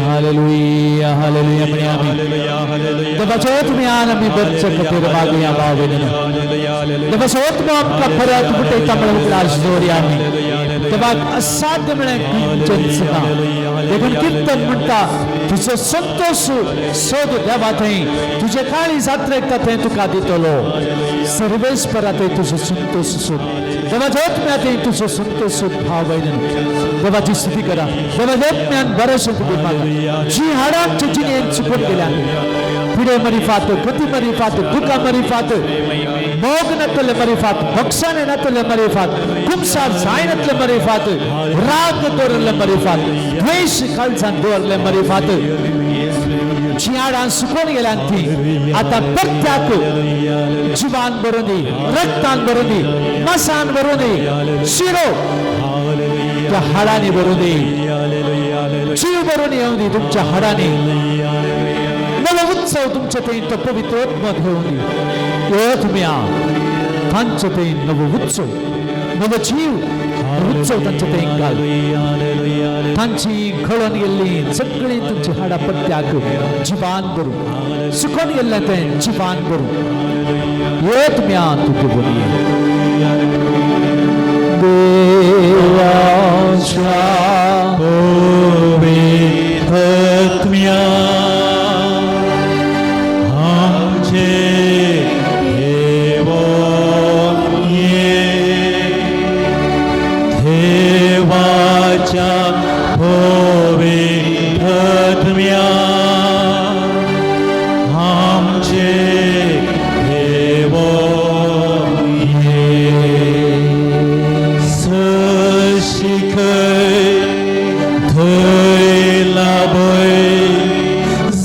Hallelujah hallelujah. म्हणी आमी देवाच्या आत्म्यान आमी बरचे खातीर मागुया भाव भयणीनो. देवाचो आत्मो आमकां परत फुटयता म्हळ्यार उगडास दवरया आमी. देवाक असाध्य म्हळ्यार खंयचेंच ना. देखून किर्तन म्हणटा, तुजो संतोश सोद देवा थंय, तुजे काळी जात्रेक थंय तुका दितलो. सर्वेस्परा थंय तुजो संतोश सोद, देवाच्या आत्म्या थंय तुजो संतोष सोद. भाव भयणीनो, देवाची स्तुती करा. देवाच्या आत्म्यान बरें तुमी मागा. जी हाडां आमच्या जिणेंत चुकून गेल्या, पिडे मरिफात, गती मरिफात, दुखा मरिफात, मोग नातले मरिफात, बक्षाने नातले मरिफात, कुमसार जायनातले मरिफात, राग दवरले मरिफात, द्वेश काळजान दवरले मरिफात, जी हाडां सुकून गेल्यान ती आतां परत्याक जिवान भरून दी, रक्तान भरून दी, मासान भरून दी, शिरो त्या हाडांनी भरून दी, जीव भरून येवं दी तुमच्या हाडांनी. नवो उत्सव तुमच्या थंय तो पवित्र आत्मो घेवन दी. ये तुमी तांचे थंय नवो उत्सव, नवो जीव उत्सव तांचे थंय घाल. तांची घडोवन गेल्ली सगळीं तुमची हाडां परत्याक जिवान भरून, सुकोन गेल्लें तें जिवान भरून. ये तुमी तूं घेवन ये. देवाच्या पवित्रत्म्या आमचेर देवोन ये. देवाच्या पवित्रत्म्या आमचेर देवोन ये. सशिखय थंय लाभय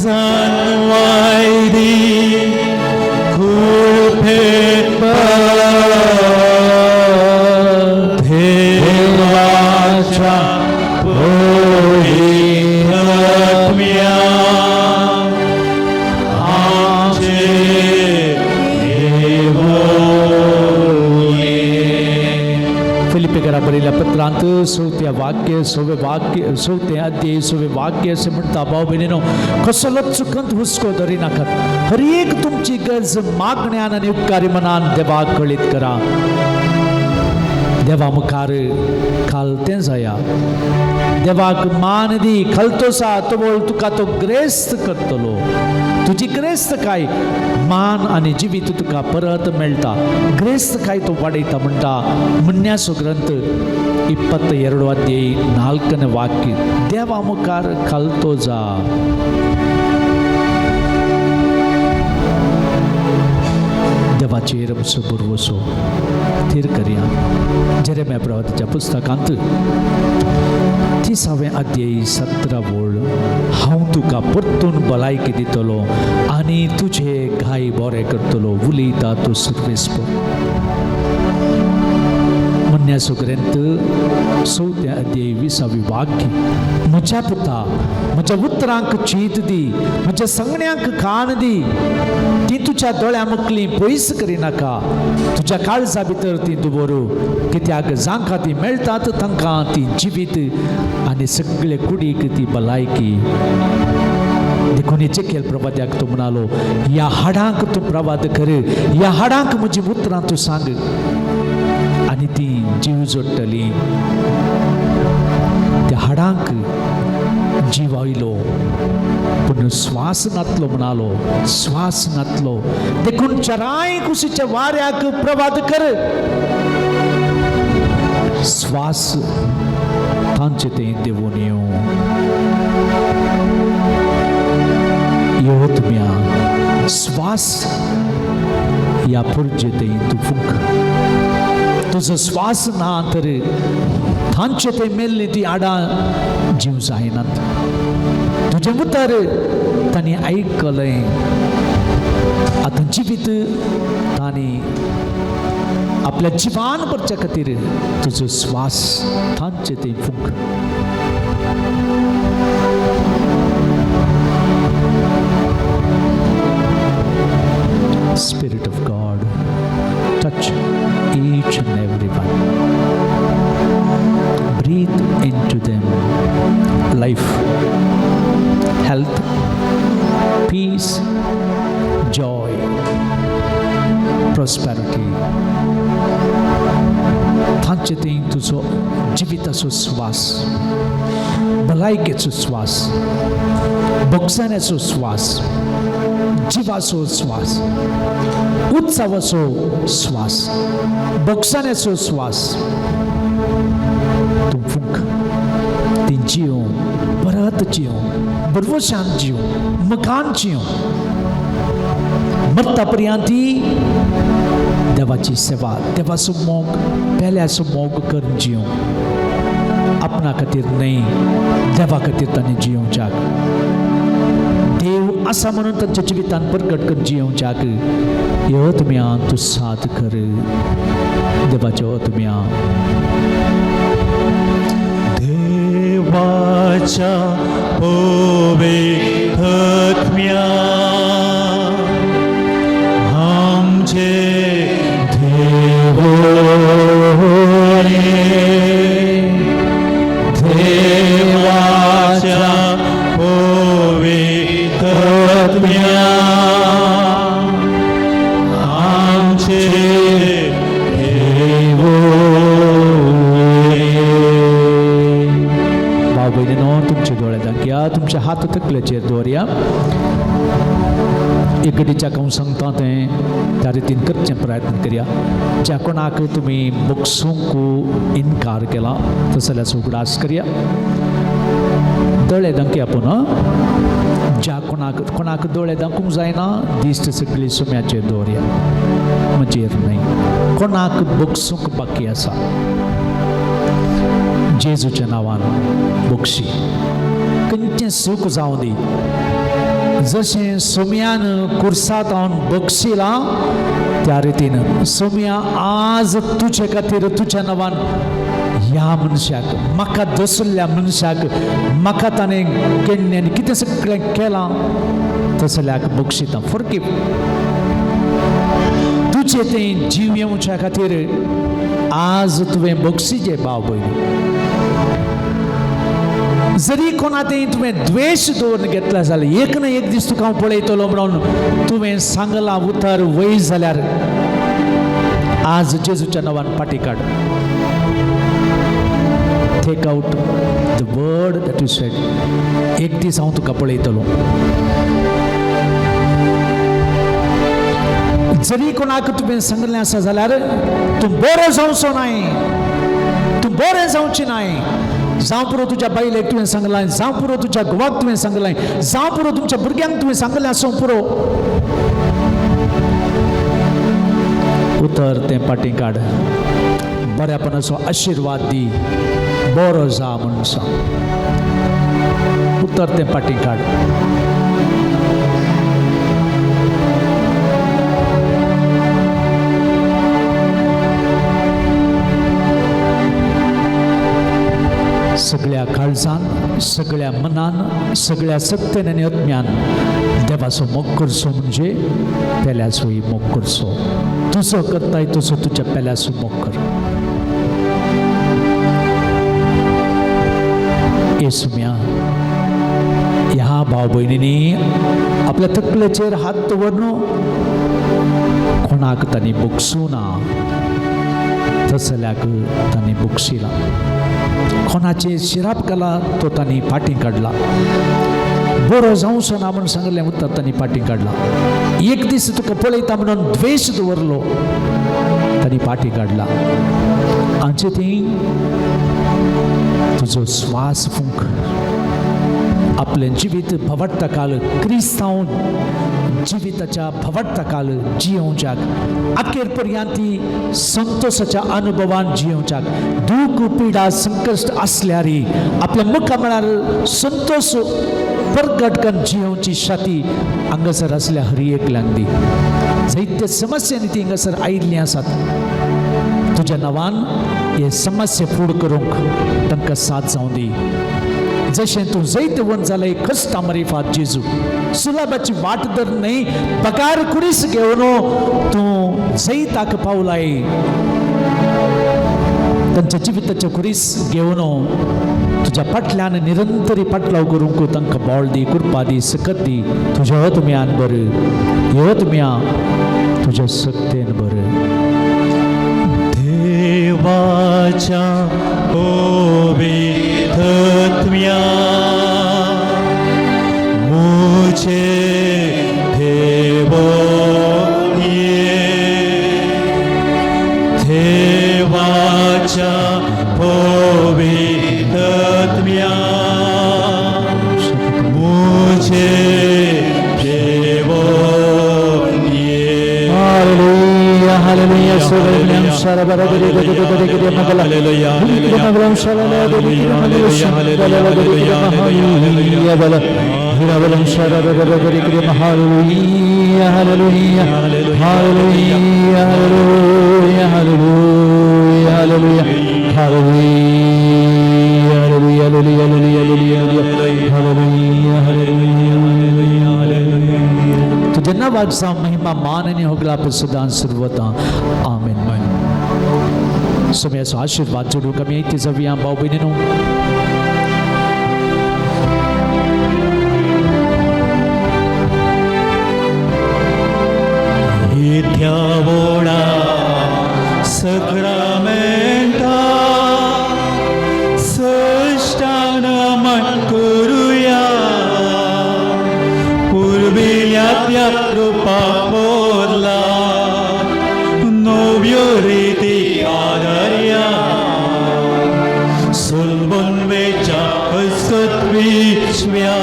जानवाय दी कृपे देवाच्या पवित्रत्म्या आमचेर देवोन ये. फिलिपेकरा बरयल्या पत्रांत चवथ्या वाक्य सवे वाक्य चवथें अध्याय सवे वाक्य अशें म्हणटा, भाव भयणीनो, कसलोच चुकंत हुस्को धरिनाकात, हर एक तुमची गरज मागण्यान आनी उपकारी मनान देवाक कळीत करा. देवा मुखार खालतें जाया, देवाक मान दी, खालतो सा तोवळ तुका तो ग्रेस्त करतलो. तुजी ग्रेस्त काय मान आनी जिवीत तुका परत मेळटा. ग्रेस्त काय तो वाडयता म्हणटा मुन्यासो ग्रंथ 22 अध्याय 4 वाक्य. देवा मुखार खालतो जा. देवाचेर आमचो भरवसो थीर करया. जेरेम्या प्रवादाच्या पुस्तकांत 30वें अध्याय 17 वळ, हांव तुका परतून भलायकी दितलो आनी तुजे घाय बरे करतलो, उलयता तूं सर्वेस्पर. मन्यासो ग्रंथ 4 अध्याय 20वी वाक्य, म्हज्या पुता म्हज्या उतरांक चीत दी, म्हज्या सांगण्यांक कान दी, ती तुज्या दोळ्या मुखली पयस करिनाका, तुज्या काळजा भितर ती दवरू, कित्याक जांकां ती मेळटात तांकां ती जिवीत आनी सगळे कुडीक ती भलायकी. देखून एजेकियल प्रवाद्याक तूं म्हणालो, ह्या हाडांक तूं प्रवाद कर, ह्या हाडांक म्हजी उतरां तूं सांग आनी ती जीव जोडटली. त्या हाडांक जीव आयलो पूण श्वास नातलो म्हणालो, श्वास नातलो. देखून चराय कुशीच्या वाऱ्याक प्रवाद कर, श्वास तांचे ते देवून येवं. यो तुम्या श्वास ह्या पुरजे ते तूं फूंक, तुजो श्वास ना तर तांचे ते मेल्ली ती आडां जीव जायनात. तुजें उतर तांणी आयकलें, आतां जिवीत तांणी आपल्या जिवान भरच्या खातीर तुजो श्वास तांचे ते फूंक. Spirit of God, touch each and every one. Breathe into them life, health, peace, joy, prosperity. तांचे थंय तुजो जिविताचो श्वास, भलायकेचो श्वास, भोगसण्याचो श्वास, जिवाचो श्वास, उत्सवाचो श्वास, भोगसण्याचो श्वास तूं फूंक. ती जीव परत जीव, भरवशान जीव, मकान जीव, मरता पर्यंत ती देवाची सेवा, देवाचो मोग, पेल्याचो मोग करून जीव, आपणा खातीर न्हय, देवा खातीर तांणी जियोवच्याक, देव आसा म्हणून तांच्या जिवितान प्रगट करून जियोवच्याक. यो तुमी तूं साथ कर देवाच्यो तुमी. देवाच्या पवित्र आत्म्या आमचे देवोने, देवाच्या पवित्र आत्म्या आमचे देवोने. भाव भयणीनो, तुमचे दोळे दाखया, तुमचे हात तकलेचेर दवरया. एक घडीच्या हांव सांगता तें त्या रितीन करचें प्रयत्न करया. ज्या कोणाक तुमी बगसूंक इनकार केला तसो जाल्यार उगडास करया. दोळे दाखया पूण ज्या कोणाक कोणाक दोळे दाखोवंक जायना, दिश्ट सगळी सुम्याचेर दवरया, म्हजेर न्हय. कोणाक बगसूंक बाकी आसा, जेजूच्या नांवान बक्षी. खंयचें सूख जावं दी, जशें सोम्यान कुर्सात हांव बक्षिलां त्या रितीन सोम्या आज तुजे खातीर तुज्या नांवान ह्या मनशाक, म्हाका दसल्ल्या मनशाक, म्हाका ताणें केन्ना आनी कितें सगळें केलां तसल्याक बक्षिता. फॉरगीव. तुजें तें जीव येवच्या खातीर आज तुवें बक्षिचे भाव भयणी. जरी कोणा तें तुवें द्वेश दवरून घेतला जाल्यार एक ना एक दीस तुका हांव पळयतलो म्हणून तुवें सांगलां उतर वय जाल्यार आज जेजूच्या नांवान फाटी काड. Take out the word that you said. एक दीस हांव तुका पळयतलो. जरी कोणाक तुवें सांगलें आसा जाल्यार तूं बरो जावचो नाय, तूं बरें जावचें नाय. जावं पुरो तुज्या बायलेक तुवें सांगलां, जावं पुरो तुज्या घोवाक तुवें सांगलां, जावं पुरो तुमच्या भुरग्यांक तुवें सांगलें आसूं पुरो. उतर तें फाटीं काड, बऱ्यापणाचो आशिर्वाद दी, बरो जा म्हणून सांग। उतर तें फाटीं काड। सगळ्या काळजान, सगळ्या मनान, सगळ्या सत्तेन आनी अज्ञान देवाचो मोग करचो म्हणजे पेल्याचोय मोग करचो। तुजो करताय तसो तुज्या पेल्याचो मोग कर। येसुम्या ह्या भाव भयणींनी आपल्या तकलेचेर हात दवरून कोणाक तांणी भोगसूं ना तसल्याक तांणी भोगशिला। कोणाचे शिराप घाला तो तांणी फाटीं काडला, बरो जावचो ना म्हूण सांगलें उतर तांणी फाटीं काडला। एक दीस तुका पळयता म्हणून द्वेश दवरलो तांणी फाटीं काडला। आमचे ती तुजो श्वास फूंक, आपलें जिवीत भवट्टा काल क्रिस्तांव जिविताच्या भवट्टा काल जियोवच्याक अखेर पर्यंत संतोषाच्या अनुभवान जियोवच्याक दूख पिडा संकश्ट आसल्यारी आपल्या मुखा म्हळ्यार संतोष प्रगट करून जियोवची शक्ती हांगासर आसल्या हर एकल्याक दी। जायते समस्यांनी ती हांगासर आयिल्लीं आसात, तुज्या नांवान हे समस्या फूड करूंक तांकां साथ जावं दी। जशें तूं जैतवंत जालें कश्टां मारिफात जेजू, सुलाबाची वाट धर न्हय बगार कुरीस घेवन तूं जैताक पावलाय। तांच्या जिविताचे कुरीस घेवन तुज्या फाटल्यान निरंतरी फाटलाव करूंक तांकां बळ दी, कृपा दी, सकत दी। तुज्या तुम्यान बरें, ह्यो तुम्या तुज्या सक्तेन बरें। देवाच्या पवित्रत्म्या मुझे देवो ये, देवाच्या पवित्रत्म्या मुझे देवो ये। Hallelujah, hallelujah, तुझ्या नावाचा महिमा मान आणि होगला सदान सर्वता। आमेन। समयाचो आशीर्वाद जोडूंक आमी इथे जावया भाव भयणीनो। इथ्या वोडा सक्रामेंता सष्टान मन करूया, पुर्विल्ल्या कृपा बदला नव्यो रिती आदर्या, सुलभून वेच्या हसत विश्व्या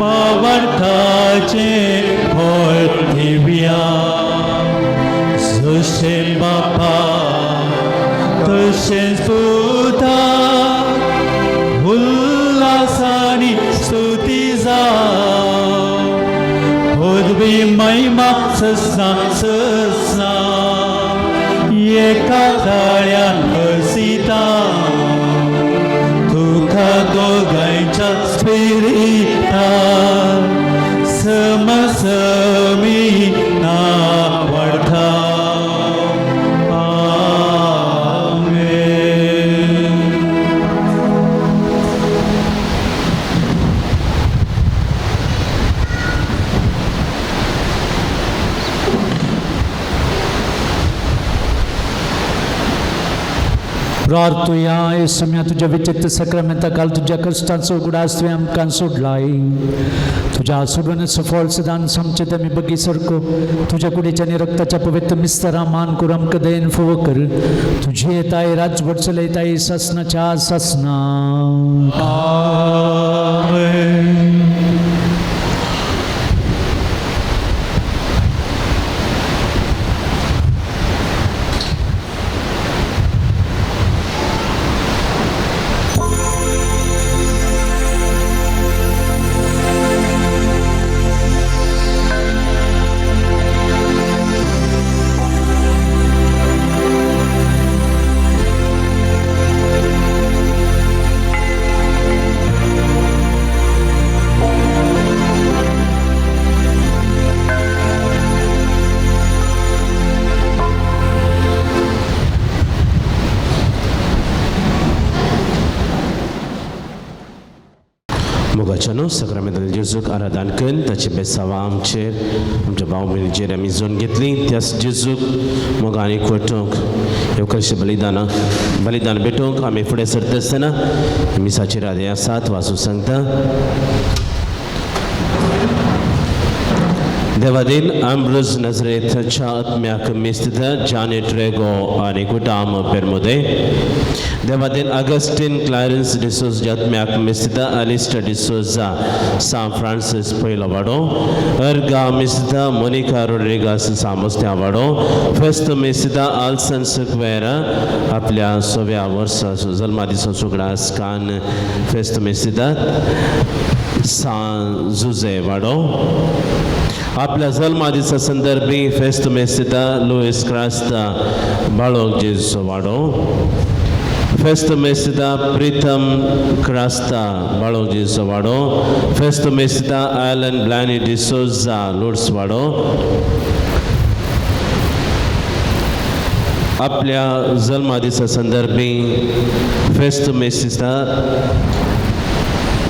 बाबार्थाचे फळ दिव्या। जशें बापा तशें सुता उल्हासानी स्तुती जावं, पदवी महिमा ससना ससना एका ताळ्यान हसिता, तुका दोगांयच्या स्पिरिता समसमी नावडता। आमेन। प्रार्थुया येसुम्या तुझ्या विचित्र सक्रामेंता काल तुझ्या कश्टांचो उगडास तुवें आमकां सोडलाय। तुझ्या सोडवण्याचो फळ सदांच आमचे आमी बगी सारको तुझ्या कुडीच्या आनी रक्ताच्या पवित्र मिस्तरा मान करून आमकां दयेन फोव कर। तुझी येताय राजवट चलयताय सासनाच्या सासना। आमेन। मोगाच्यानो सक्रामेंतान जेजूक आराधन करून ताचे बेसांवां आमचेर आमच्या भाव भयणीचेर आमी जोन घेतली. त्याच जेजूक मोग आनी कोटूंक येवकारचे बलिदानाक बलिदान भेटोवंक आमी फुडें सरता आसतना मिसाचेर आदी आसात वाचूं सांगता. देवादीन आंब्रोज नजरेथच्या आत्म्याक मिस्त जानेट रेगो आनी कुटाम पेरमुदे. देवादीन अगस्टीन क्लारन्स डिसोजा आत्म्याक मिस्त अलिस्टा डिसोजा सान फ्रांसीस पयलो वाडो. अर्गा मिस्त मोनिका रोड्रिगास सामोस्त्या वाडो. फेस्त मिस्त आल्सन सुक्वेरा आपल्या सव्या वर्सा जल्मा दिसा सुगडास कान फेस्त मिस्त सान जुजे वाडो. आपल्या जल्मा दिसा संदर्भी फेस्त मेस्ता लुईस क्रास्ता बाळोक जेजूचो वाडो. फेस्त मेस्ता प्रितम क्रास्ता बाळोक जेजूचो वाडो. फेस्त मेस्ता आयलन ब्लॅनी डिसोजा लोड्स वाडो. आपल्या जल्मा दिसा संदर्भी फेस्त मेस्ता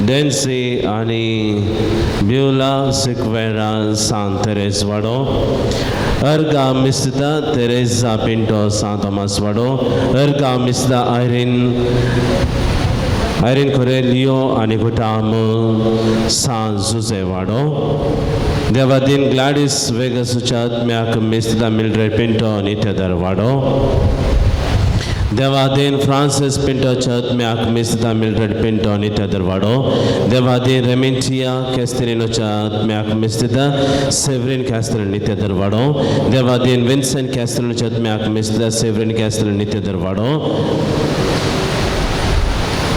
डेन्सी आनी ब्युला सिक्वेरा सान तेरेज वाडो. अर्गा मिस्ता तेरेजा पिंटो सान तोमास वाडो. अर्गा मिस्ता आयरीन आयरीन कोरेलियो आनी गुटाम सान जुजे वाडो. देवादीन ग्लाडीस वेगसूच्या आत्म्याक मिस्ता मिल्ड्रेड पिंटो नित्यदर वाडो. देवादीन फ्रांसीस पिंटोच्या आत्म्याक मिस्ता मिल्ड्रेड पिंटो नित्यदर वाडो. देवादीन रेमिंटिया कॅस्तेरिनोच्या आत्म्याक मिस्ता सेवरीन कॅस्तेरिन नित्यदर वाडो. देवादीन विन्सेंट कॅस्तेरिनोच्या आत्म्याक मिस्ता सेवरीन कॅस्तेरिन नित्यदर वाडो.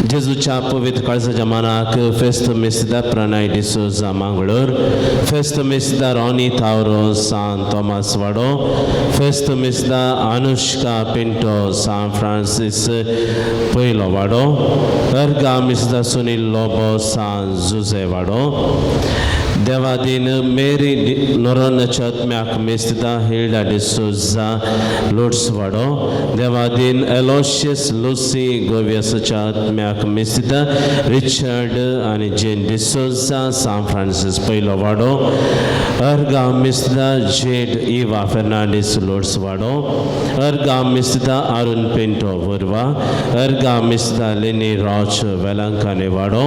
जेजूच्या पवित्र काळजाच्या मानाक फेस्त मिस्ता प्रणय डिसोजा मांगलोर. फेस्त मिस्ता रॉनी तावरो सान तोमास वाडो. फेस्त मिस्ता अनुष्का पिंटो सान फ्रांसीस पयलो वाडो. अर्गा मिस्ता सुनील लोबो सान जुजे वाडो. देवादीन मेरी नोरोनाच्या आत्म्याक मिस्ता हिल्डा डिसोजा लोट्स वाडो. देवादीन एलोशियस लुसी गोव्यासाच्या आत्म्याक मिस्ता रिचर्ड आनी जेन डिसोजा सान फ्रांसीस पयलो वाडो. अर्गा मिस्ता जेड इवा फेर्नांडीस लोट्स वाडो. अर्गा मिस्ता अरुण पिंटो वरवा. अर्गा मिस्ता लेनी रॉच वेलंकाने वाडो.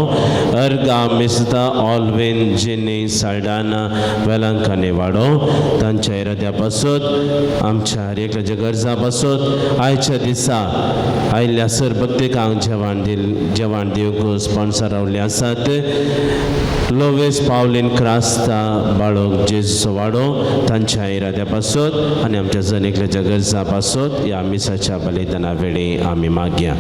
अर्गा मिस्ता ऑलविन जिनी साल्डाना वेलंकाने वाडो. तांच्या इराद्या पासत आमच्या हर एकल्याच्या गरजा पासत आयच्या दिसा आयिल्ल्या सर भक्तिकांक जेवण दिल जेवण दिवंक स्पॉन्सर रावल्ले आसात. लोवेस पावलीन क्रास्ता बाळोक जेजूचो वाडो तांच्या इराद्या पासत आनी आमच्या जण एकल्याच्या गरजा पासत ह्या मिसाच्या बलिदाना वेळी आमी मागया.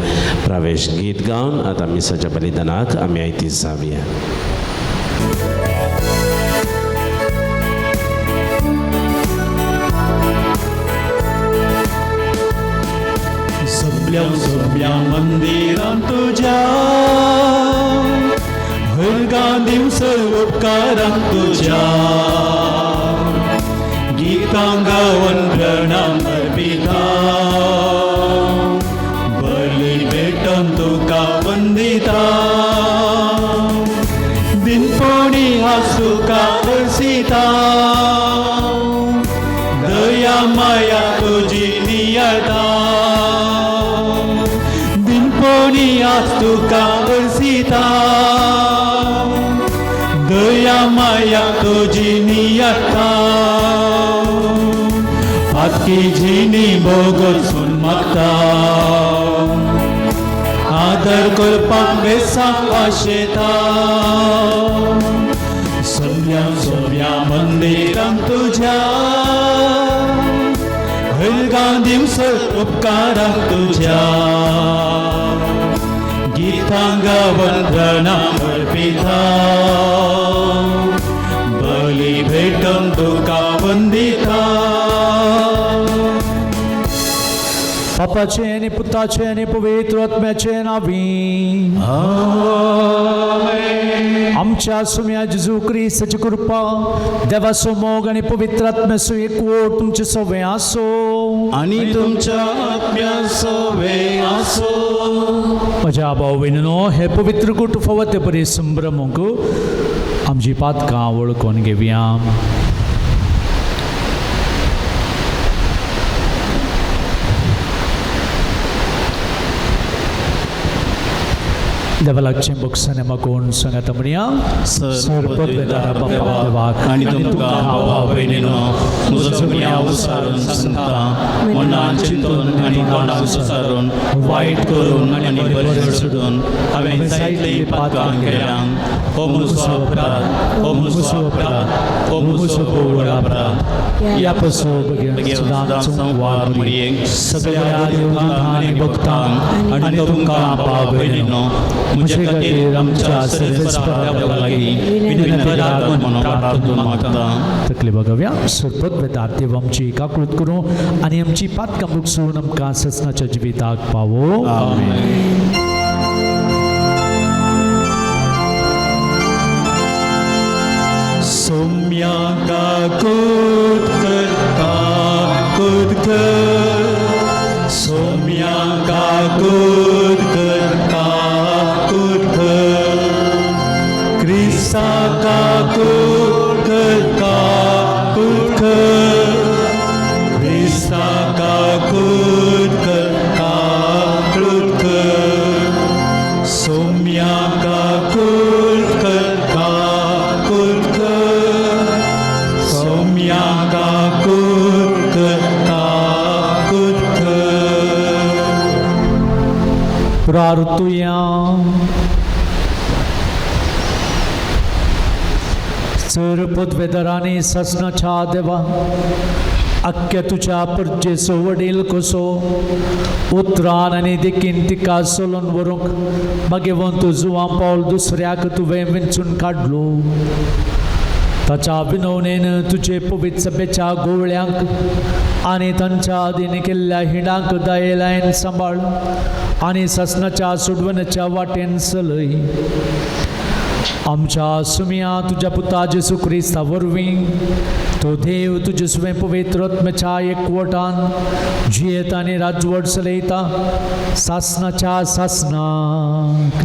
प्रवेश गीत गावन आतां मिसाच्या बलिदानाक आमी आयतीस जावया. सगळ्या सगळ्या मंदिरां तुज्या हरगा दिवस उपकारां तुज्या गीतां गावन प्रणाम अर्पिता बली भेटन तुका वंदिता दिनपोणी हास तुका अर्सिता दया माया तुजी नियता दिनपोणी आज तुका अर्सिता दया माया तुजी नियता आतकी जिनी भोगसून मागता आदर करपाक बेसांक आशेता सगळ्या सगळ्या मंदिरां तुज्या हरगा दिवस उपकारां तुज्या गीतां गावन प्रणाम अर्पिता बली भेटन तुका वंदिता. बापाचे आनी पुताचे आनी पवित्र आत्म्याचे नावी आमच्या सुम्या जेजू क्रिस्ताची कृपा देवाचो मोग आनी पवित्र आत्म्याचो एकवट तुमचे सवे आसो आनी तुमच्या आत्म्या सवे आसो. म्हज्या भाव भयणीनो, हे पवित्र कूट फावो ते परी संभ्रमूंक आमची पातकां वळखून घेवया. देवालागचें बक्षाने मागून सांगात म्हणया. सर पदवेदार देवाक आनी तुमकां भावा भयणीनो म्हजो सगळ्या उसारून सांगता, मनान चिंतून आनी तोंडान सुसारून वायट करून आनी बरें सोडून हांवें जायतलीं पातकां केल्यां. हो म्हजो अपराध, हो म्हजो अपराध, हो म्हजो व्हड अपराध. ह्या पसून सदां संवार मरियेक सगळ्या देवतांक आनी भक्तांक आनी तुमकां भाव भयणीनो म्हजे खातीर आमच्या सर्वेस्परा देवा लागीं विनंती करात म्हणून प्रार्थना मागता. तकली बघाव्या. सरपत वेदार देव आमची काकळूत करूं आनी आमची पातकां बुकसून आमकां ससनाच्या जिविताक पावो. आमेन. सोम्या काकूत कर, काकूत कर, सोम्या काकूत कर, काकूत कर, क्रिस्ता काकूत कर, काकूत कर, क्रिस्ता काकूत कर, काकूत कर, सोम्या काकूत कर, काकूत कर, सोम्या काकूत कर, काकूत कर. प्रार्थुया. सर पदवेदारांनी ससनाच्या देवा, आख्ख्या तुज्या परजेचो वडील कसो उतरान आनी देखीन तिका सोलून व्हरूंक मागीर तूं जुवां पावल दुसऱ्याक तुवें विंचून काडलो. ताच्या विनवणेन तुजे पवित्र सभेच्या गोवळ्यांक आनी तांच्या अधीन केल्ल्या हिंडांक दयेलायन सांबाळ आनी ससनाच्या सोडवण्याच्या वाटेन चलय. आमच्या सुमया तुज्या पुता जेसू क्रिस्ता वरवीं तो देव तुजे सुवें पवित्र आत्म्याच्या एकवटान जियेता आनी राजवट चलयता सासनाच्या सासनाक.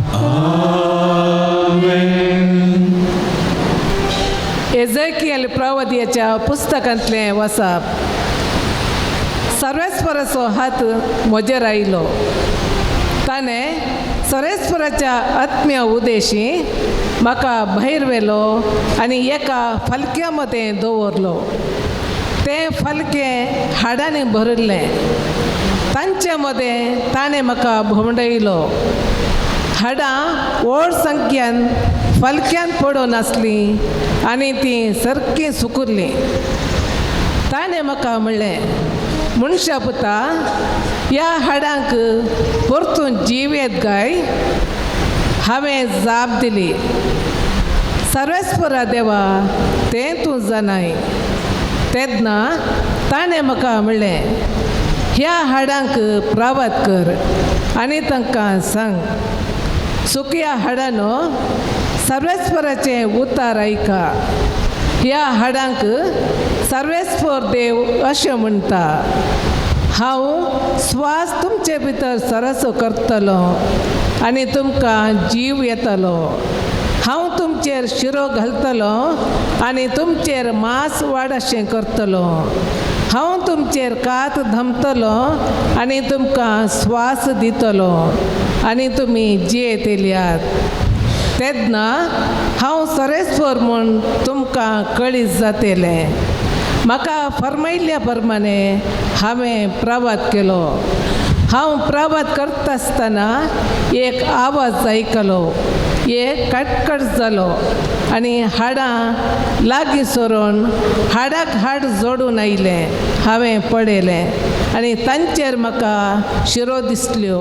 एझेकियल प्रवादियाच्या पुस्तकांतलें वसाप. सर्वेस्पराचो हात म्हजेर आयलो, ताणें सर्वेस्पराच्या आत्म्या उदेशी म्हाका भायर व्हेलो आनी एका फालक्या मदें दवरलो. तें फालकें हाडांनी भरिल्लें. तांचे मदें ताणें म्हाका भोंवडायलो. हाडां व्हड संख्यान फालक्यान पडून आसलीं आनी तीं सारकीं सुकुरलीं. ताणें म्हाका म्हणलें, मनशा पुता, ह्या हाडांक परतून जीव येत काय? हांवें जाप दिली, सर्वेस्परा देवा, तें तूं जाणाय. तेन्ना ताणें म्हाका म्हणलें, ह्या हाडांक प्रावात कर आनी तांकां सांग, सुकया हाडानो सर्वेस्पराचें उतार आयका. ह्या हाडांक सर्वेस्पर देव अशें म्हणटा, हांव स्वास तुमचे भितर सरसो करतलो आनी तुमकां जीव येतलो. हांव तुमचेर शिरो घालतलो आनी तुमचेर मांस वाड अशें करतलो. हांव तुमचेर कात धमतलो आनी तुमकां स्वास दितलो आनी तुमी जियेतल्यात. तेन्ना हांव सरेस्वर म्हूण तुमकां कळीत जातलें. म्हाका फर्मायल्ल्या प्रमाणे हांवें प्रवात केलो. हांव प्रवात करता आसतना एक आवाज आयकलो, एक कटकट जालो आनी हाडां लागीं सरून हाडाक हाड जोडून आयलें. हांवें पळयलें आनी तांचेर म्हाका शिरो दिसल्यो.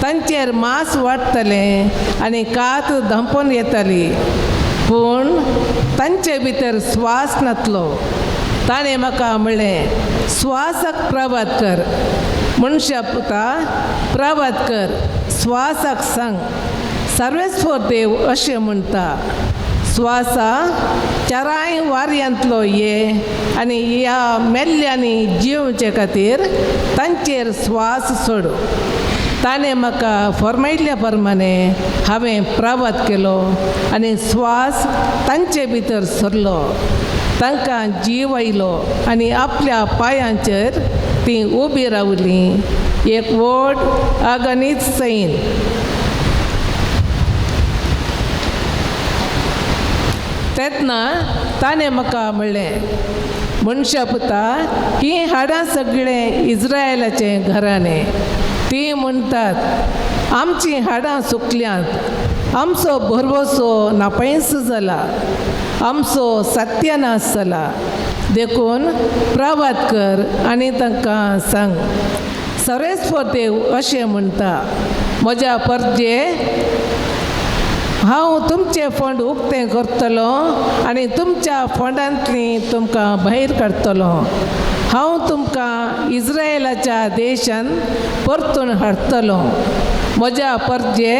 तांचेर मांस वाडटलें आनी कात धांपून येताली, पूण तांचे भितर स्वास नातलो. ताणें म्हाका म्हणलें, स्वासाक प्रभात कर, मनशा पुता प्रभात कर, स्वासाक सांग, सर्वेस्पर देव अशें म्हणटा, स्वासा चारांय वारयांतलो ये आनी ह्या मेल्ल्यांनी जिवचे खातीर तांचेर स्वास सोड. ताणें म्हाका फर्मायल्ल्या प्रमाणें हांवें प्रवात केलो आनी स्वास तांचे भितर सरलो. तांकां जीव आयलो आनी आपल्या पांयांचेर तीं उबी रावलीं. एक व्हड अगणीत सैन. तेन्ना ताणें म्हाका म्हणलें, मनशा पुता, हीं हाडां सगळें इज्रायलाचें घराणें. तीं म्हणटात, आमचीं हाडां सुकल्यांत, आमचो भरवसो नापयस जाला, आमचो सत्यानाश जाला. देखून प्रवात कर आनी तांकां सांग, सर्वेस्पर देव अशें म्हणटा, म्हज्या परजे हांव तुमचें फंड उक्तें करतलो आनी तुमच्या फंडांतली तुमकां भायर काडटलो. हांव तुमकां इज्रायलाच्या देशान परतून हाडटलो. म्हज्या परजे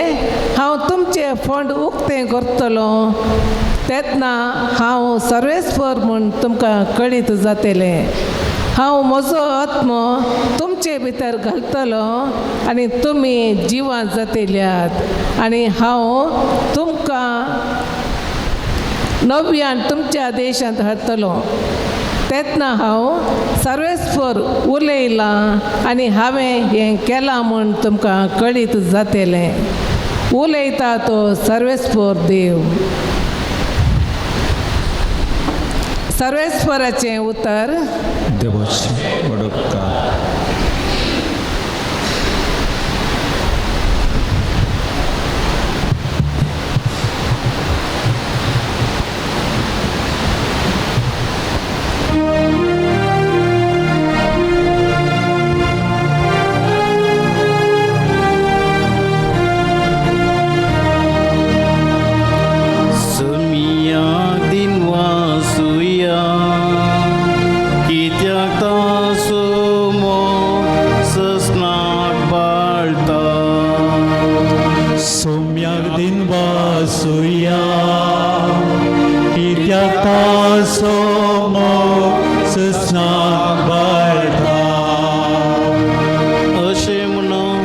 हांव तुमचें फंड उक्तें करतलो तेन्ना हांव सर्वेस्पर म्हूण तुमकां कळीत जातलें. हांव म्हजो आत्मो तुमचे भितर घालतलो आनी तुमी जिवां जातल्यात आनी हांव तुमकां नव्यान तुमच्या देशांत हाडटलो. तेन्ना हांव सर्वेस्पर उलयलां आनी हांवें हें केलां म्हूण तुमकां कळीत जातलें. उलयता तो सर्वेस्पर देव. सर्वेस्पराचें उतर. देवाचे वडपकार. समिया दिन वासुया कित्याक तासो ससनाक बाळता. सोम्याक दिन वासुया कित्याक तासो ससनाक बाळता. अशें म्हणून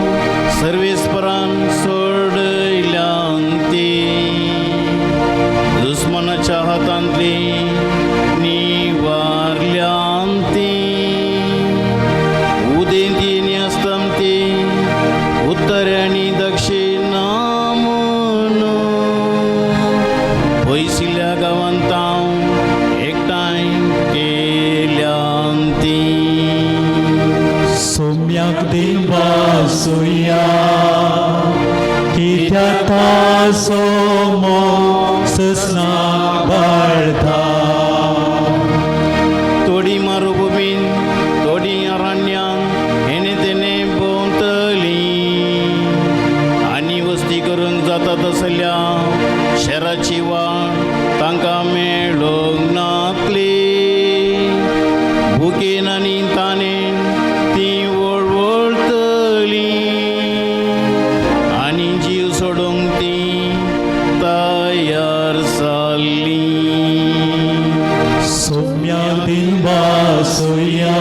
सर्वेस्परान सोडयल्यान ती दुस्मनाच्या हातांतली निवारल्यान ती उदेंती आनी अस्तमती उत्तर आनी दक्षिणा म्हणून पयसिल्ल्या गांवांत हांव एकठांय केल्यान ती. सोम्याक दिन वासुया कित्याक तासो ससनाक बाळता. थोडी मरुभूमीन थोडी अरण्यान हेणे तेणे भोंवतली आनी वस्ती करूंक जाता तसल्या शेराची वाट तांकां मेळोंक नातली. भुकेन आनी ताणेन ती वळवळतली आनी जीव सोडूंक ती तयार जाल्ली. सोम्याक दिन वासुया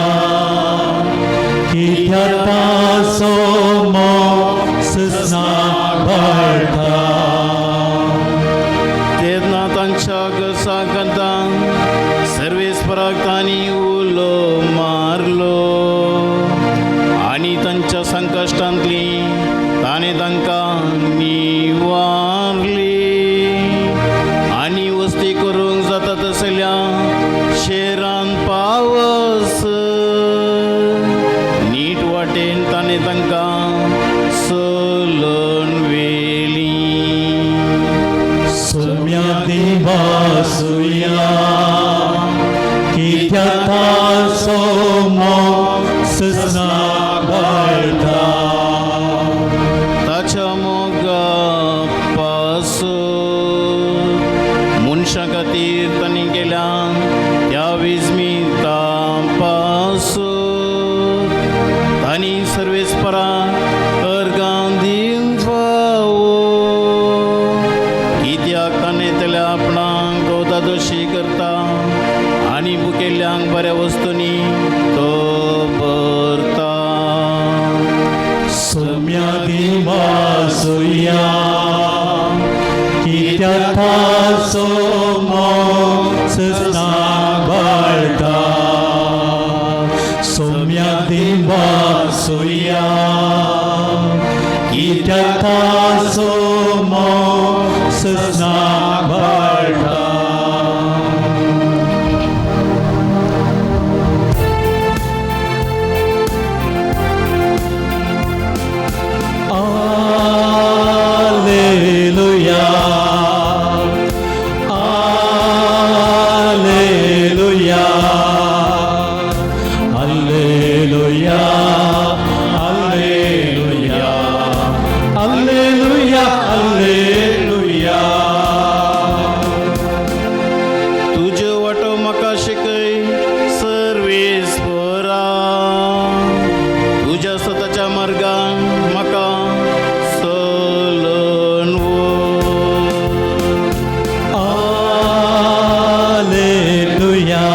कित्याक तासो ससनाक बाळता. तेन्ना तांच्या गसाकंतान सर्वेस्पराक तांणी उलो मारलो आनी तांच्या संकश्टांतली ताणें तांकां निवारली आनी वस्ती करूंक जाता तसल्या शेरान पावस नीट वाटेन ताणें तांकां चलोवन व्हेली. सोम्याक दिन वासुया कित्याक तासो ससनाक बाळता. ताच्या मोगा पासून मनशां खातीर तांणी केल्या त्या विस्मिता पासून तांणी सर्वेस्परा अर्गां दिवंक फावो. कित्याक ताणें तेल्या आपणाक दोशी करता आनी भुकेल्ल्यांक बऱ्या वासुया कित्याक ताचो मोग ससनाक वाडटा सोम्या देवासुया कित्याक ताचो मोग ससनाक वाडटा. Alleluia, Alleluia, Alleluia, Alleluia, Alleluia, Alleluia. तुज्यो वाटो म्हाका शिकय सर्वेस्परा तुज्या स्वताच्या मार्गान म्हाका चलोवन व्हर. Alleluia,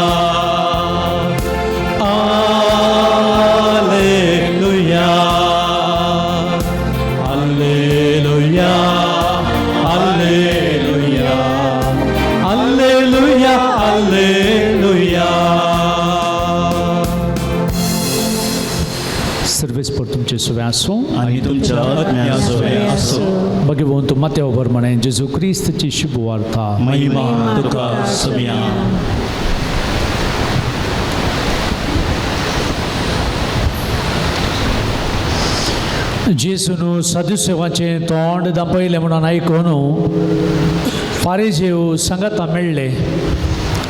Alleluia, Alleluia, Alleluia, Alleluia, Alleluia. सर्वेस्पर तुमचे सुवे आसूं आनी तुमच्या आत्म्या सुवे आसूं. भगवंत मात्या प्रमाणे जेजू क्रिस्तची शुभवार्ता. महिमा तुका सुम्या. जेजून सदुसेवाचें तोंड दापयलें म्हणून आयकून फारीजेव सांगाता मेळ्ळे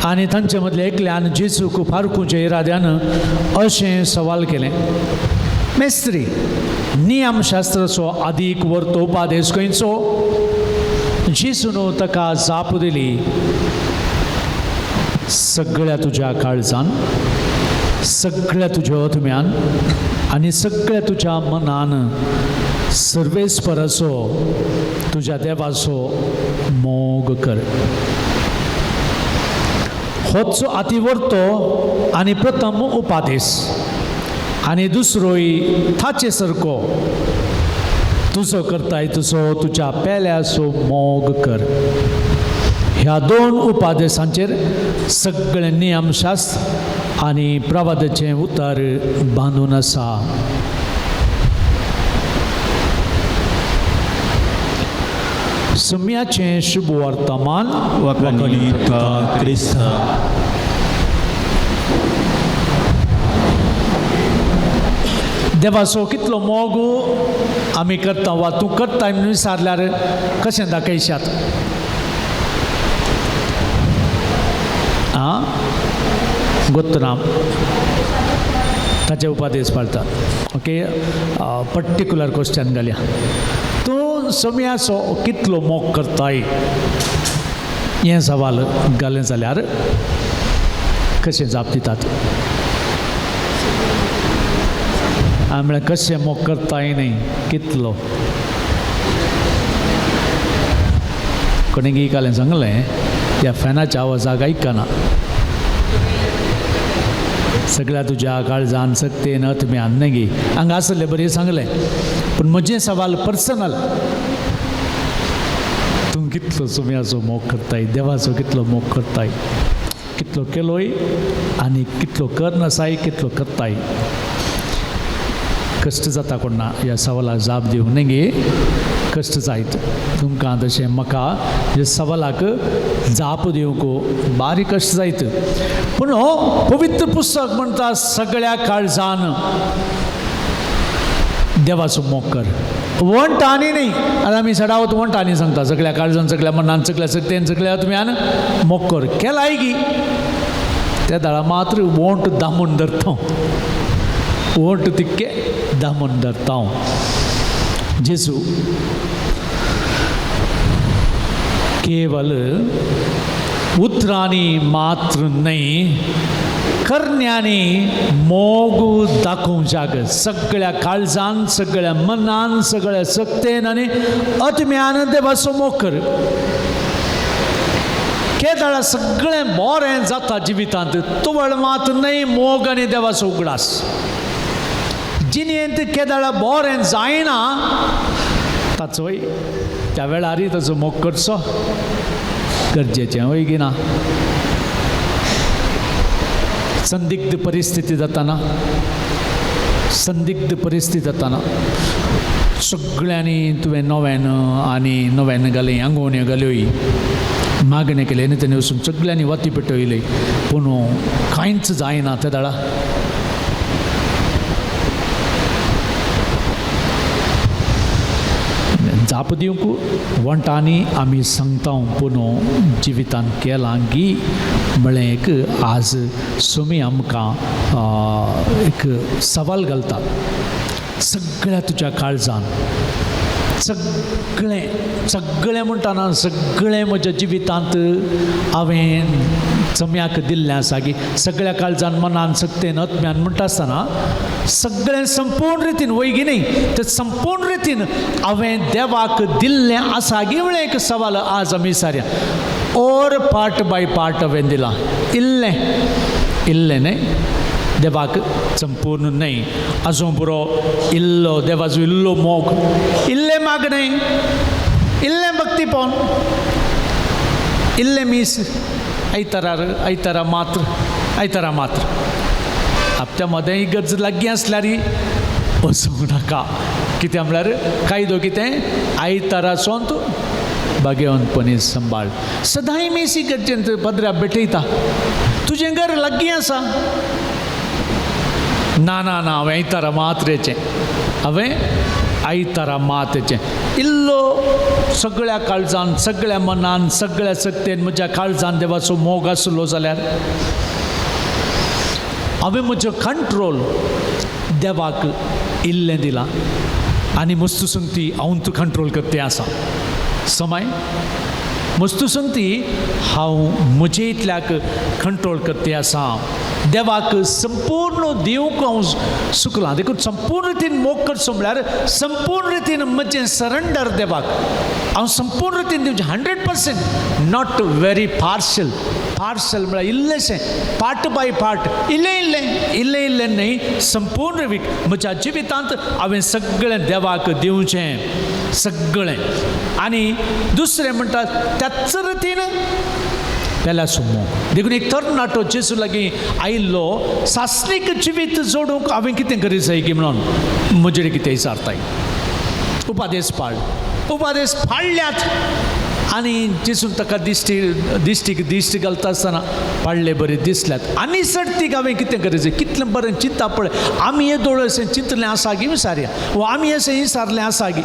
आनी तांचे मदले एकल्यान जेजूक फारकूच्या इराद्यान अशें सवाल केलें, मेस्त्री, नियमशास्त्राचो आदीक वर्तो उपादेश खंयचो? जेजून ताका जाप दिली, सगळ्या तुज्या काळजान, सगळ्या तुज्या आत्म्यान आनी सगळ्या तुज्या मनान सर्वेस्पराचो तुज्या देवाचो मोग कर. होच आतिवर्तो आनी प्रथम उपादेश आनी दुसरोय ताचे सारको, तुजो करताय तुजो तुज्या पेल्याचो मोग कर. ह्या दोन उपादेशांचेर सगळे नियमशास्त्र आनी प्रवादाचें उतर बांदून आसा. सुम्याचें शुभ वर्तमान. वाखाणी तुका क्रिस्ता. देवाचो कितलो मोग आमी करता वा तूं करताय म्हणून विचारल्यार कशें दाखयशात? आं, गोत्तराम ताचे उपादेश पाळतात. ओके, पर्टिकुलर क्वेश्चन घालया. तूं सम्याचो कितलो मोग करताय हें सवाल घालें जाल्यार कशें जाप दितात? हांवें म्हळें कशें मोग करताय न्ही, कितलो. कोणें कालें सांगलें त्या फॅनाच्या आवाजाक आयकना. सगळ्या तुज्या काळजान सक्तेन आत्म्यान न्ही हांगा आसलें बरें सांगलें, पूण म्हजें सवाल पर्सनल, तूं कितलो सुम्याचो मोग करताय, देवाचो कितलो मोग करताय, कितलो केलोय आनी कितलो करनासाय, कितलो करताय. कश्ट जाता कोणा ह्या सवालाक जाप दिवंक न्ही गे, कश्ट जायत तुमकां तशें म्हाका ह्या सवालाक जाप दिवंक बारीक कश्ट जायत. पूण हो पवित्र पुस्तक म्हणटा सगळ्या काळजान देवाचो मोग कर, वंटांनी न्ही. आतां आमी सडावत वंटांनी सांगता सगळ्या काळजान, सगळ्या मनान, सगळ्या सक्तेन, सगळ्या आत्म्यान मोग कर. केलाय गी त्या दाळा मात्र वंट दामून धरता, वंट तिक्के दामून धरता. जेजू केवल उतरांनी मात्र न्हय, करण्यांनी मोग दाखोवंक जाग, सगळ्या काळजान, सगळ्या मनान, सगळ्या सक्तेन आनी आत्म्यान देवाचो मोग कर. केदळा सगळें बरें जाता जिवितांत, तुवळ मात न्हय मोग आनी देवाचो उगडास. जिणेंत केदळा बरें जायना ताचोय त्या वेळारय ताचो मोग करचो गरजेचें, वय की ना? संदिग्ध परिस्थिती जाताना, संदिग्ध परिस्थिती जाताना सगळ्यांनी तुवें नव्यान आनी नव्यान घाली, आंगोवण्यो घाल्योय, मागणें केलें आनी तेणी वचून सगळ्यांनी वाती पेटयली, पूण कांयच जायना. ते दाडा जाप दिवंक वंटांनी आमी सांगता, पूण जिवितान केलां की म्हळें एक आज सुमी आमकां एक सवाल घालता. सगळ्या तुज्या काळजान, सगळें सगळें म्हणटाना सगळें म्हज्या जिवितांत हांवें चम्याक दिल्लें आसा की सगळ्या काळजान, मनान, सक्तेन, आत्म्यान म्हणटा आसतना सगळें संपूर्ण रितीन, वय की न्ही? तर संपूर्ण रितीन हांवें देवाक दिल्लें आसा की म्हळें एक सवाल आज आमी सारया. ओर पार्ट बाय पार्ट हांवें दिलां, इल्लें इल्लें न्हय, देवाक संपूर्ण न्हय. आसूं पुरो, इल्लो देवाचो इल्लो मोग, इल्लें मागणें, इल्लें भक्तीपण, इल्लें मीस आयतारार, आयतारा मात्र, आयतारा मात्र. हप्त्या मदें इगर्ज लागीं आसल्यार वचूंक नाका. कितें म्हळ्यार कायदो कितें? आयताराचो तूं भाग्यवंतपणी सांबाळ. सदांय मीस इगर्जेंत पदऱ्या भेटयता, तुजें घर लागीं आसा. ना ना ना, हांवें आयतारा मात्र येचें, हांवें आयतारा मात येचें. इल्लो सगळ्या काळजान, सगळ्या मनान, सगळ्या सक्तेन म्हज्या काळजान देवाचो मोग आसलो जाल्यार हांवें म्हजो कंट्रोल देवाक इल्लें दिलां आनी मस्तू संगती हांव तूं कंट्रोल करते आसा. समय मस्तू संगती हांव म्हजे इतल्याक कंट्रोल करते आसा. देवाक संपूर्ण दिवंक हांव सुकलां. देखून संपूर्ण रितीन मोग करचो म्हळ्यार संपूर्ण रितीन म्हजें सरंडर देवाक हांव संपूर्ण रितीन दिवचें, 100%, not very partial. Partial म्हळ्यार इल्लेशें, पार्ट बाय पार्ट, इल्लें इल्लें इल्लें इल्लें न्हय, संपूर्ण वीक म्हज्या जिवितांत हांवें सगळें देवाक दिवचें, सगळें. आनी दुसरें म्हणटा त्याच रितीन पेल्याचो मोग. देखून एक तरणाटो जेजू लागीं आयिल्लो, सासणीक जिवीत जोडूंक हांवें कितें करी जाय की म्हणून म्हजेर कितें विचारताय. उपादेश पाळ, उपादेश पाळल्यात आनी जेजून ताका दिश्टी दिश्टीक दिश्ट घालता आसतना पाळ्ळे बरे दिसल्यात आनी सडतीक हांवें कितें करी जाय. कितलें बरें चिंता पळय, आमी हे दोळे अशें चिंतलें आसा गी विचारया, वो आमी अशें विचारलें आसा गी.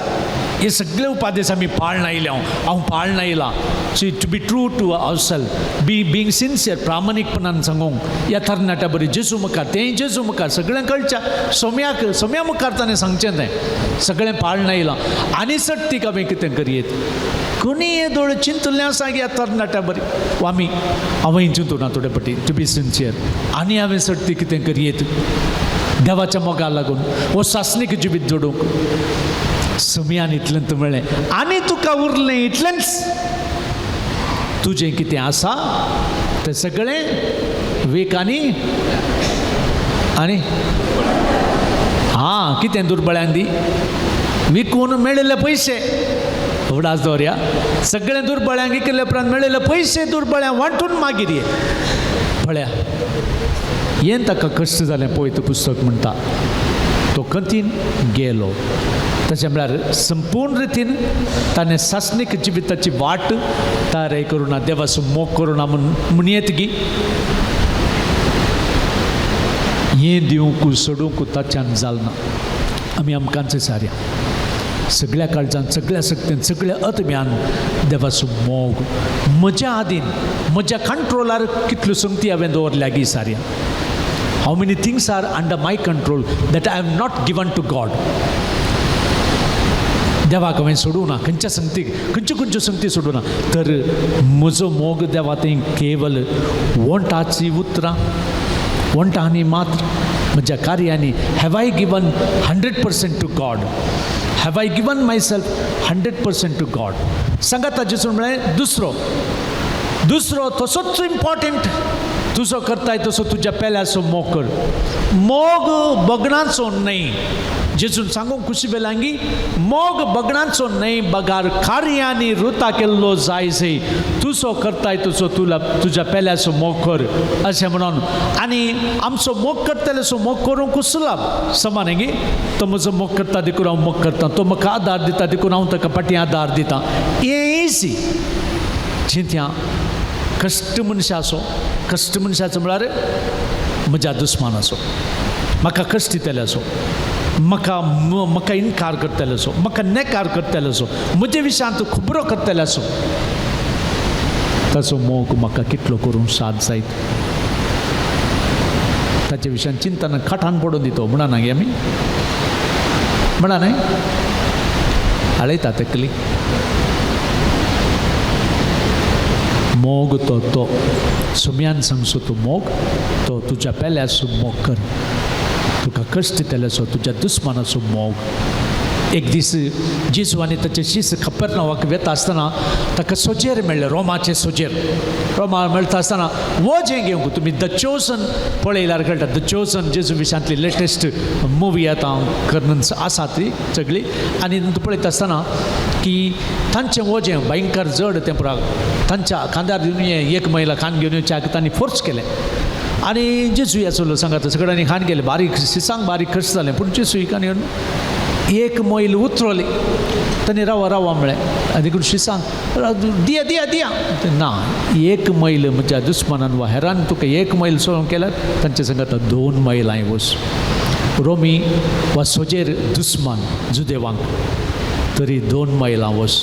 हे सगळे उपादेश आमी पाळना आयले, हांव हांव पाळना आयला. See, to be true to our self, be being sincere, प्रामाणीकपणान सांगूंक ह्या तरणाट्या बरी जेजू मुखार, तेंय जेजू मुखार सगळें कळच्या सोम्याक, सोम्या मुखार ताणें सांगचें तें सगळें पाळना आयलां आनी सडतीक हांवें कितें करयेत. कोणी हे दोळे चिंतलें आसा की ह्या तरणाट्या बरी वो आमी हांवें चिंतूं ना थोडे पटी. टू बी सिन्सियर, आनी हांवें सडती कितें करयेत देवाच्या मोगा लागून वो सासणीक जिवीत जोडूंक. समियान इतलें म्हळें आनी तुका उरलें इतलेंच, तुजें कितें आसा तें सगळें वीक आनी आनी हां कितें दुर्बळ्यान दी विकून मेळिल्ले पयशे उडास दवरया. सगळें दुर्बळ्यांक विकले उपरांत मेळिल्ले पयशे दुर्बळ्यांक वांटून मागीर ये पळया येन ताका कश्ट जालें. पळय तें पुस्तक म्हणटा तो कंतीन गेलो. तशें म्हळ्यार संपूर्ण रितीन ताणें सासणीक जिविताची वाट तयार करूं ना, देवाचो मोग करूं ना म्हूण म्हणयेत गी हें दिवंक सोडूंक ताच्यान जालना. आमी आमकांच सारया सगळ्या काळजान, सगळ्या सक्तेन, सगळ्या आत्म्यान देवाचो मोग म्हज्या आदीन, म्हज्या कंट्रोलार कितल्यो संगती हांवें दवरल्या गी सारया. How many things are under my control that I have not given to God. देवाक हांवें सोडूं ना, खंयच्या संगतीक, खंयच्यो खंयच्यो संगती सोडूं ना. तर म्हजो मोग देवा थंय केवल वोंटाची उतरां, वोंटांनी मात्र, म्हज्या कार्यांनी. Have I given 100% to God? Have I given myself 100% to God? सांगात जेजून म्हळें दुसरो, दुसरो तसोच इम्पॉर्टंट, तुजो करताय तसो तुज्या पेल्याचो मोग कर. मोग बगणाचो न्हय, जेजून सांगूंक खुशी बेलांगी मोग बगणाचो न्हय बगार कार्यांनी रुता केल्लो जाय सय. तुजो करताय तसो तुला तुज्या पेल्याचो मोग कर अशें म्हणून. आनी आमचो मोग करतल्याचो मोग करूंक कुसलाब समान गी. तो म्हजो मोग करता देखून हांव मोग करता, तो म्हाका आदार दिता देखून हांव ताका फाटीं आदार दिता. हें इजी चिंतया. कश्ट मनशाचो, कश्ट मनशाचो म्हळ्यार म्हज्या दुस्मानाचो, म्हाका कश्ट दितल्याचो, म्हाका म्हाका इनकार करतल्याचो, म्हाका नेकार करतल्याचो, म्हजे विशयांत खबरो करतल्याचो, ताचो मोग म्हाका कितलो करूंक साथ जायत ताचे विशयान चिंतन खाठान पडून दितो म्हणा ना गे आमी म्हणा न्हय हाळयता तकली. मोग तो तो सुम्यान सांगसो तो मोग तो तुज्या पेल्याचो मोग कर, तुका कश्ट दितल्याचो तुज्या दुस्मानाचो मोग. एक दीस जेजू आनी ताचे शीस खपरनावाक वेता आसतना ताका सोजेर मेळ्ळें, रोमाचे सोजेर. रोमा मेळटा आसतना वजें घेवंक तुमी the chosen पळयल्यार कळटा. The chosen जेजू विशांतली लेटेस्ट मुवी आतां करून आसा ती सगळी. आनी तूं पळयता आसतना की तांचें वजें भयंकर जड तें पुरा तांच्या खांद्यार घेवन एक महिला खांद घेवन येवच्याक तांणी फोर्स केलें. आनी जेजू येचलो सांगात सगळ्यांनी खान गेलें, बारीक सिसांक बारीक खर्च जालें, पूण जेजू आनी एक मैल उतरली. तांणी रावा रावा म्हळें आनी देखून शिसांक दिया दिया दिया ना, एक मैल म्हज्या दुस्मानान वा हेरान तुका एक मैल सोडून केल्यार तांचे संगात 2 मैल हांवें वच. रोमी वा सोजेर दुस्मान जुदेवांक तरी 2 मैलां वच.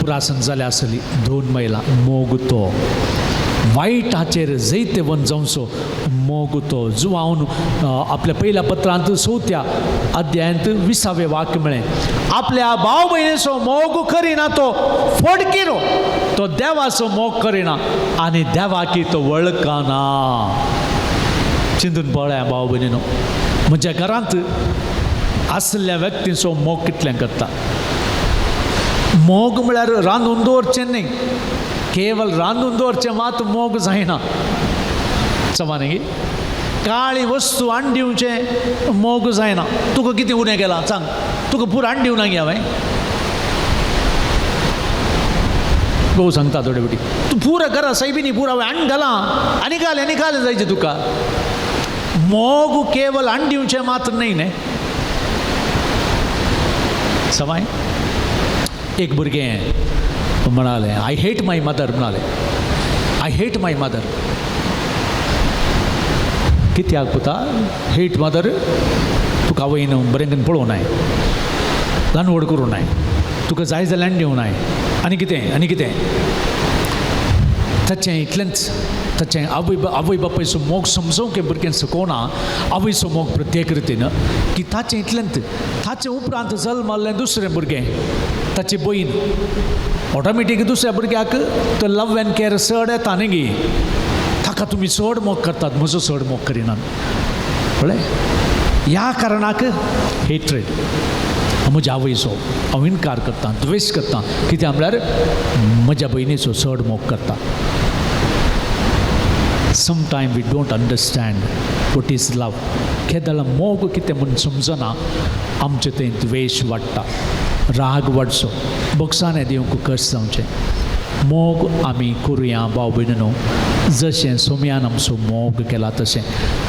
पुरासन जाल्या आसली 2 मैलां. मोग तो वायट हाचेर जैतेवन जावचो मोग तो. जुवावन आपल्या पयल्या पत्रांत 4व्या अध्यायांत 20वें वाक्य म्हळें, आपल्या भाव भयणीचो मोग करिना तो फोडकिरो, तो देवाचो मोग करिना आनी देवाकी तो वळखना. चिंतून पळया भाव भयणीनो, म्हज्या घरांत आसल्या व्यक्तींचो मोग कितलें करता. मोग म्हळ्यार रांदून दवरचें न्हय, केवल रांदून दवरचें मात मोग जायना. समा न्ही, काळी वस्तू हाडून दिवचें मोग जायना. तुका कितें उणें केलां सांग, तुका पुरो हाडून दिवना गे हांवें. घोव सांगता थोडे फावटी, तूं पुरो घरा सायबिनी पुरो हांवें हाडून घालां आनी घालें आनी घालें जायचें तुका. मोग केवल हाडून दिवचें मात्र न्हय न्ही. समाय एक भुरगें म्हणालें, I hate my mother म्हणालें, I hate my mother. कित्याक पुता हेट मदर? तुका आवयन बरें करून पळोवं नाय, ल्हान व्हड करूं नाय, तुका जाय जाल्यार दिवं नाय, आनी कितें आनी कितें. ताचें इतलेंच ताचें आवय आवय बापायचो मोग समजोवंक भुरग्यां शिकोवना, आवयचो मोग प्रत्येक रितीन की ताचें इतलेंच. ताचे उपरांत जल्मल्लें दुसरें भुरगें ताची बयण, ऑटोमेटीक दुसऱ्या भुरग्याक तो लव एंड केअर चड येता न्ही गी, ताका तुमी चड मोग करतात, म्हजो चड मोग करिनात. कळ्ळें? ह्या कारणाक हेट्रेड, म्हज्या आवयचो हांव इनकार करतां, द्वेश करतां, कित्याक म्हळ्यार म्हज्या भयणीचो चड मोग करता. Sometime we don't understand what is love. केदळ मोग कितें म्हूण समजना, आमचे थंय द्वेश वाडटा, राग वाडचो, बोगसाणें दिवंक कश्ट जावचें. मोग आमी करुया भाव भयणीनो, जशें सोम्यान आमचो मोग केला तशें.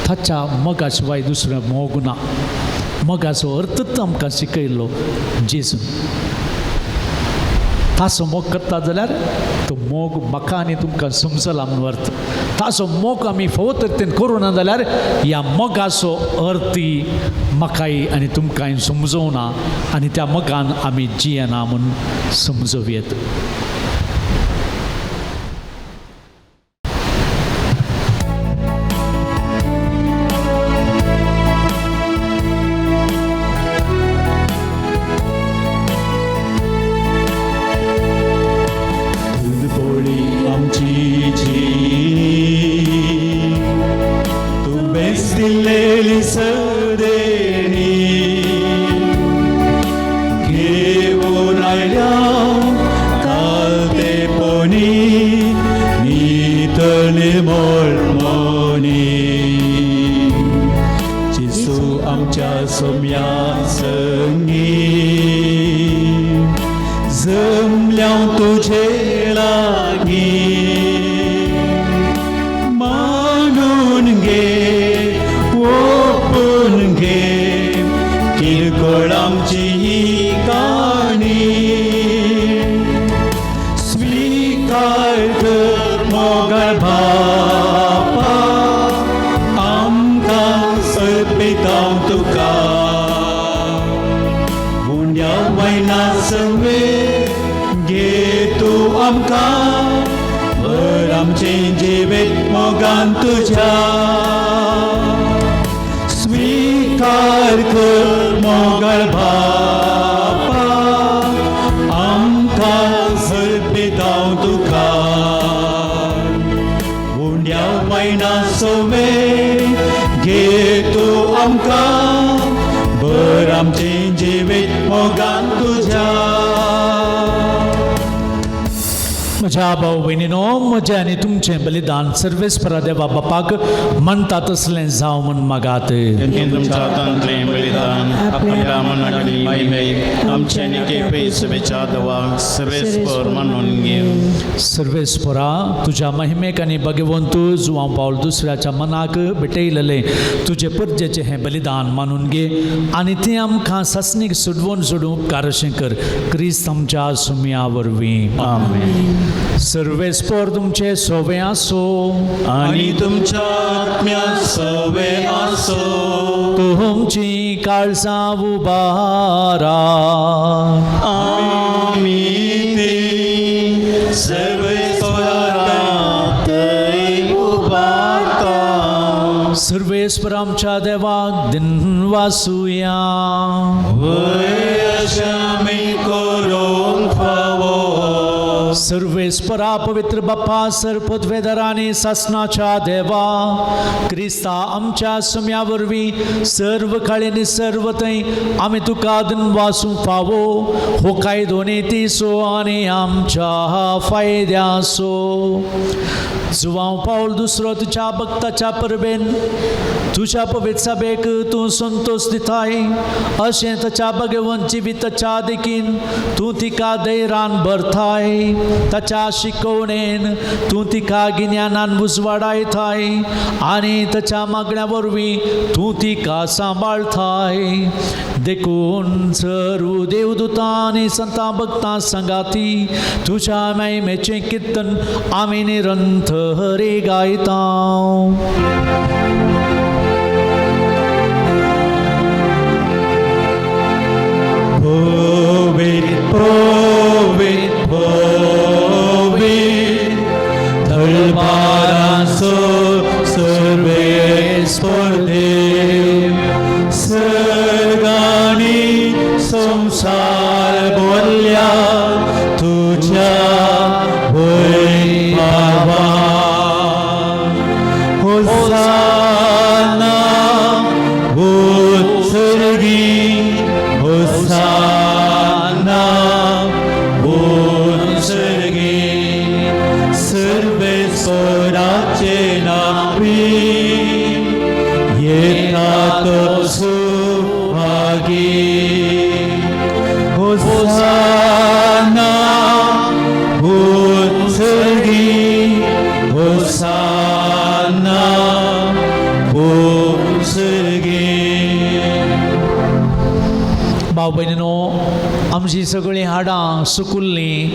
ताच्या मोगा शिवाय दुसरो मोग ना. मोगाचो अर्थच आमकां शिकयल्लो जेजून. ताचो मोग करता जाल्यार तो मोग म्हाका आनी तुमकां समजला म्हणून अर्थ. ताचो मोग आमी फावो तरेन करूं ना जाल्यार ह्या मोगाचो अर्थी म्हाकाय आनी तुमकांय समजोवना आनी त्या मोगान आमी जियेना म्हूण समजोवयेत. घेऊन आयल्या तुझे लागीं मानून घे ओपून घे किरकोळ आमची ही काणी स्वीकार कर मोगाळ बापा आमकां अर्पिता तुका उंड्या वयला सवे घे तूं आमकां भर आमचें जिवीत मोगान तुज्या स्वीकार कर मोगाळ बापा आमकां अर्पिता तुका उंड्या वयना सवे घे तूं आमकां भर आमचें जिवीत मोगान तुज्या. म्हज्या भाव भयणीनो म्हजें आनी तुमचें बलिदान सर्वेस्परा देवा बापाक म्हणटा तसलें जावं म्हूण मागात. तुमच्या हातांतलें बलिदान आपल्या मनाकडे महिमे आमचे आनी केपें सभेच्या देवाक सर्वेस्पर मानून घेवं. सर्वेस्परा तुज्या महिमेक आनी भगवंत जुवां पावल दुसऱ्याच्या मनाक भेटयलेलें तुजे परजेचें हें बलिदान मानून घे आनी तें आमकां सासणीक सोडवून सोडूं उपकार अशें कर क्रिस्त आमच्या सुमया वरवीं. आमेन. सर्वेस्पर तुमचे सोवे आसो आनी तुमच्या आत्म्या सवे आसो. तुमची काळजां उबारा आमी ती सर्वेस्परा थंय उबारता. सर्वेस्पर आमच्या देवाक दिनवासुया. वय अशें आमी करूंक फावो. सर्वेस्परा पवित्र बाप्पा सरपदवेदर आनी सासनाच्या देवा क्रिस्ता आमच्या सुम्या वरवीं सर्व काळी आनी सर्व थंय आमी तुका दिनवासूंक फावो हो कायदो नीतीचो आनी आमच्या फायद्याचो. जुवांव पावल दुसरो तुज्या भक्ताच्या परबेन तुज्या पवित्र सभेक तूं संतोश दिताय अशें ताच्या भगवंत जिविताच्या देखीन तूं तिका धैर्यान भरताय ताच्या शिकवणेन तूं तिका गिन्यानान उजवाडायताय आनी ताच्या मागण्या वरवीं तूं तिका सांबाळताय. देखून सर्व देवदूतां आनी संतां भक्तां सांगाती तुज्या महिमेचें किर्तन आमी निरंतर गायता. पवित्र पवित्र पवित्र थळबारांचो सर्वेस्पर देव सर्गांनी संवसार भरल्या तुज्या वैभवान. होसाना उत्सर्गी होसाना उत्सर्गी सर्वेस्पराचे नावी येता तो सुभागी. होसाना उत्सर्गी होसाना उत्सर्गी. भाव भयणीनो आमची सगळीं हाडां सुकुल्लीं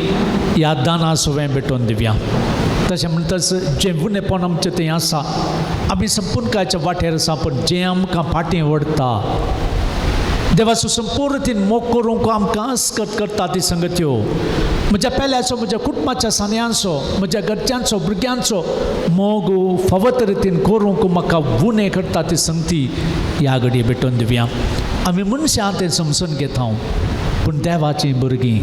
ह्या दाना सुवें भेटोवन दिवया. तशें म्हणटच जें उणेपण आमचें तें आसा आमी संपूर्णकायच्या वाटेर आसा पूण जें आमकां फाटीं ओडटा देवाचो संपूर्ण तीन मोग करूंक आमकां अस्कत करता ती संगत्यो म्हज्या पेल्याचो म्हज्या कुटुंबाच्या सान्यांचो म्हज्या घरच्यांचो भुरग्यांचो मोग फावत रितीन करूंक म्हाका उणें करता ती संगती ह्या घडये भेटोवन दिवया. आमी मनशां तें समजून घेता पूण देवाचीं भुरगीं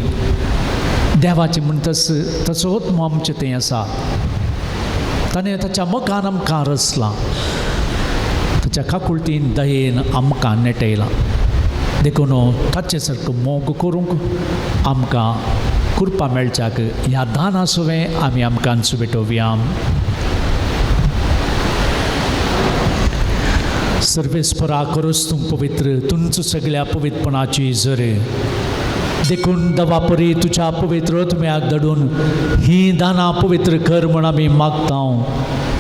देवाची म्हणटच ताचो आत्मो आमचें थंय आसा ताणें ताच्या मोगान आमकां रचलां ताच्या काकुळटीन दयेन आमकां नेटयलां. देखून ताचे सारको मोग करूंक आमकां कृपा मेळच्याक ह्या दाना सुवें आमी आमकां भेटोवया. सर्वेस्परा करोस तूं पवित्र तुमचो सगळ्या पवित्रपणाची जर देखून दवापरी तुज्या पवित्र आत्म्याक धाडून ही दानां पवित्र कर म्हूण आमी मागता.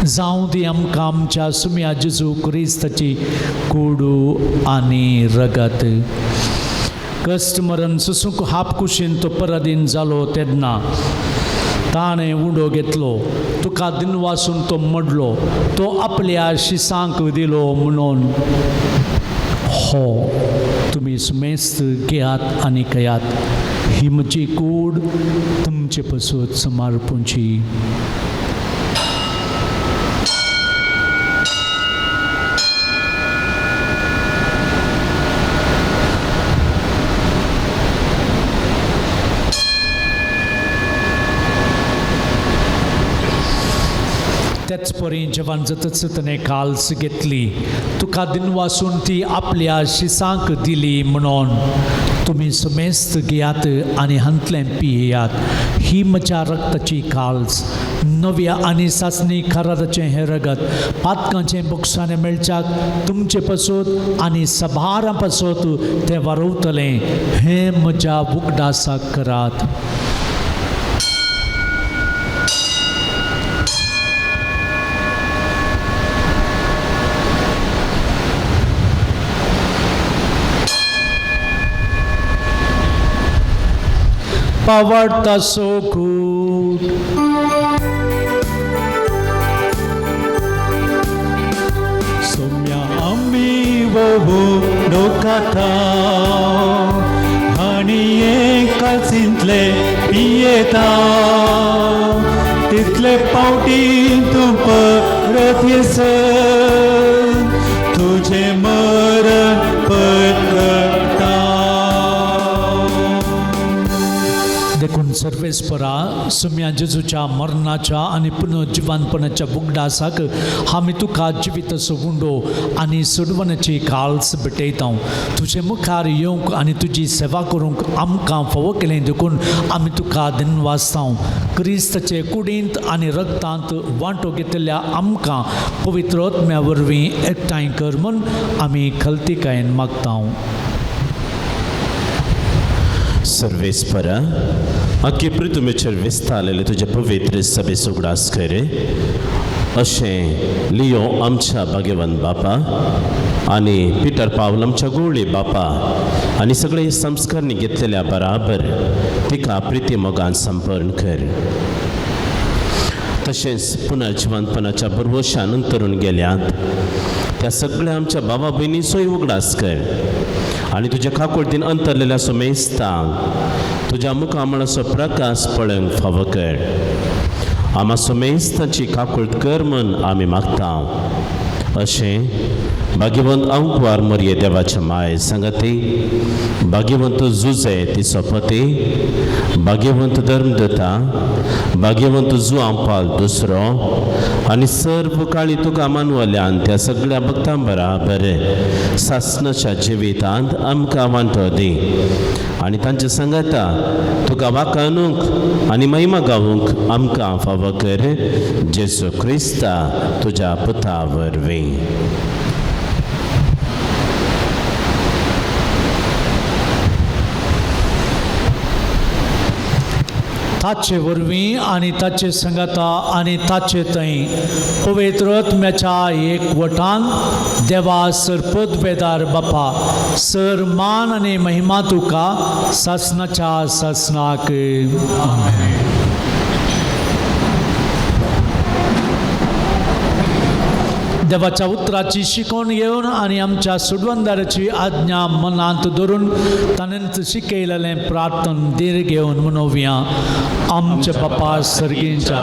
जावं दी आमकां आमच्या सुम्या जेजू क्रिस्ताची कुडू आनी रगत. कश्ट मरण सुसूंक हाप कुशीन तो परादीन जालो तेन्ना ताणें उंडो घेतलो, तुका दिनवासून तो मडलो, तो आपल्या शिसांक दिलो म्हणून हो तुमी सुमेस्त घेयात आनी खेयात, ही म्हजी कूड तुमचे पसून समर्पूंची. त्याच परी जेवण जातच ताणें काल्स घेतली, तुका दिनवासून ती आपल्या शिसांक दिली म्हणून तुमी समेस्त घेयात आनी हांतलें पियेयात. ही म्हज्या रक्ताची काल्स, नव्या आनी सासणी खरादाचें हें रगत पातकांचें बोक्साणें मेळच्याक तुमचे पसत आनी सभारां पसत तें वारवतलें. हें म्हज्या उगडासाक करात. पावडता सोकूट सोम्या आमी वहू डोकाता आनी एकाचींतले पियेता तितले पावटी तूं परत येसर तुजें मरण परगटा. देखून सर्वेस्परा सुम्या जेजूच्या मरणाच्या आनी पुनर्जिवानपणाच्या उगडासाक आमी तुका जिवीत असो उंडो आनी सोडवण्याची काल्स भेटयता. तुजे मुखार येवंक आनी तुजी सेवा करूंक आमकां फावो केलें देखून आमी तुका दिनवासता. क्रिस्ताचे कुडींत आनी रक्तांत वांटो घेतल्या आमकां पवित्र आत्म्या वरवीं एकठांय कर म्हूण आमी खलतिकायेन मागता. सर्वेस्परा आखे पृथ्वीचेर विस्तारलेले तुजे पवित्र सभेचो उगडास कर अशें लियो आमच्या भाग्यवंत बापा आनी पिटर पावल आमच्या गोवळी बापा आनी सगळे संस्कारणी घेतलेल्या बराबर तिका प्रिती मोगान संपर्ण कर. तशेंच पुनर्जिवंतपणाच्या भरवशान अंतरून गेल्यात त्या सगळ्या आमच्या बाबा भयणीचोय उगडास कर आनी तुज्या काकुळतीन अंतरलेल्या सुमेस्तांक तुज्या मुखामळाचो प्रकाश पळोवंक फावो कर. आमा सुमेस्तांची काकुळट कर म्हूण आमी मागता. अशें भाग्यवंत अंकवार मरये देवाच्या माय सांगाती, भाग्यवंत जुजे तिचो पती, भाग्यवंत धर्मदता, भाग्यवंत जुआंपाल दुसरो आनी सर्व काळी तुका मानवल्यान त्या सगळ्या भक्तां बराबर सासनाच्या जिवितांत आमकां वांटो दी आनी तांचे सांगाता तुका वाकानूंक आनी महिमा गावूंक आमकां फावो कर. जेजू क्रिस्ता तुज्या पुता वरवीं. ताचे वरवीं आनी ताचे संगाता आनी ताचे थंय पवित्र आत्म्याच्या एकवटान देवा सर पदवेदार बापा सर मान आनी महिमा तुका सासनाच्या सासनाक. देवाच्या उतराची शिकवण घेवन आनी आमच्या सुडवंदाराची आज्ञा मनांत धरून ताणेंच शिकयलेलें प्रार्थन धीर घेवन म्हणोवया. आमच्या बापा सर्गींच्या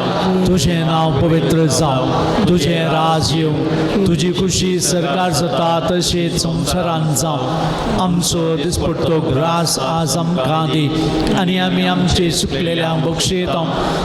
तुजें नांव पवित्र जावं, तुजें राज येवं, तुजी खुशी सरकार जाता तशेंच संवसारान जावं. आमचो दिसपट्टो ग्रास आज आमकां दी आनी आमी आमचे सुकलेल्यांक बक्षयता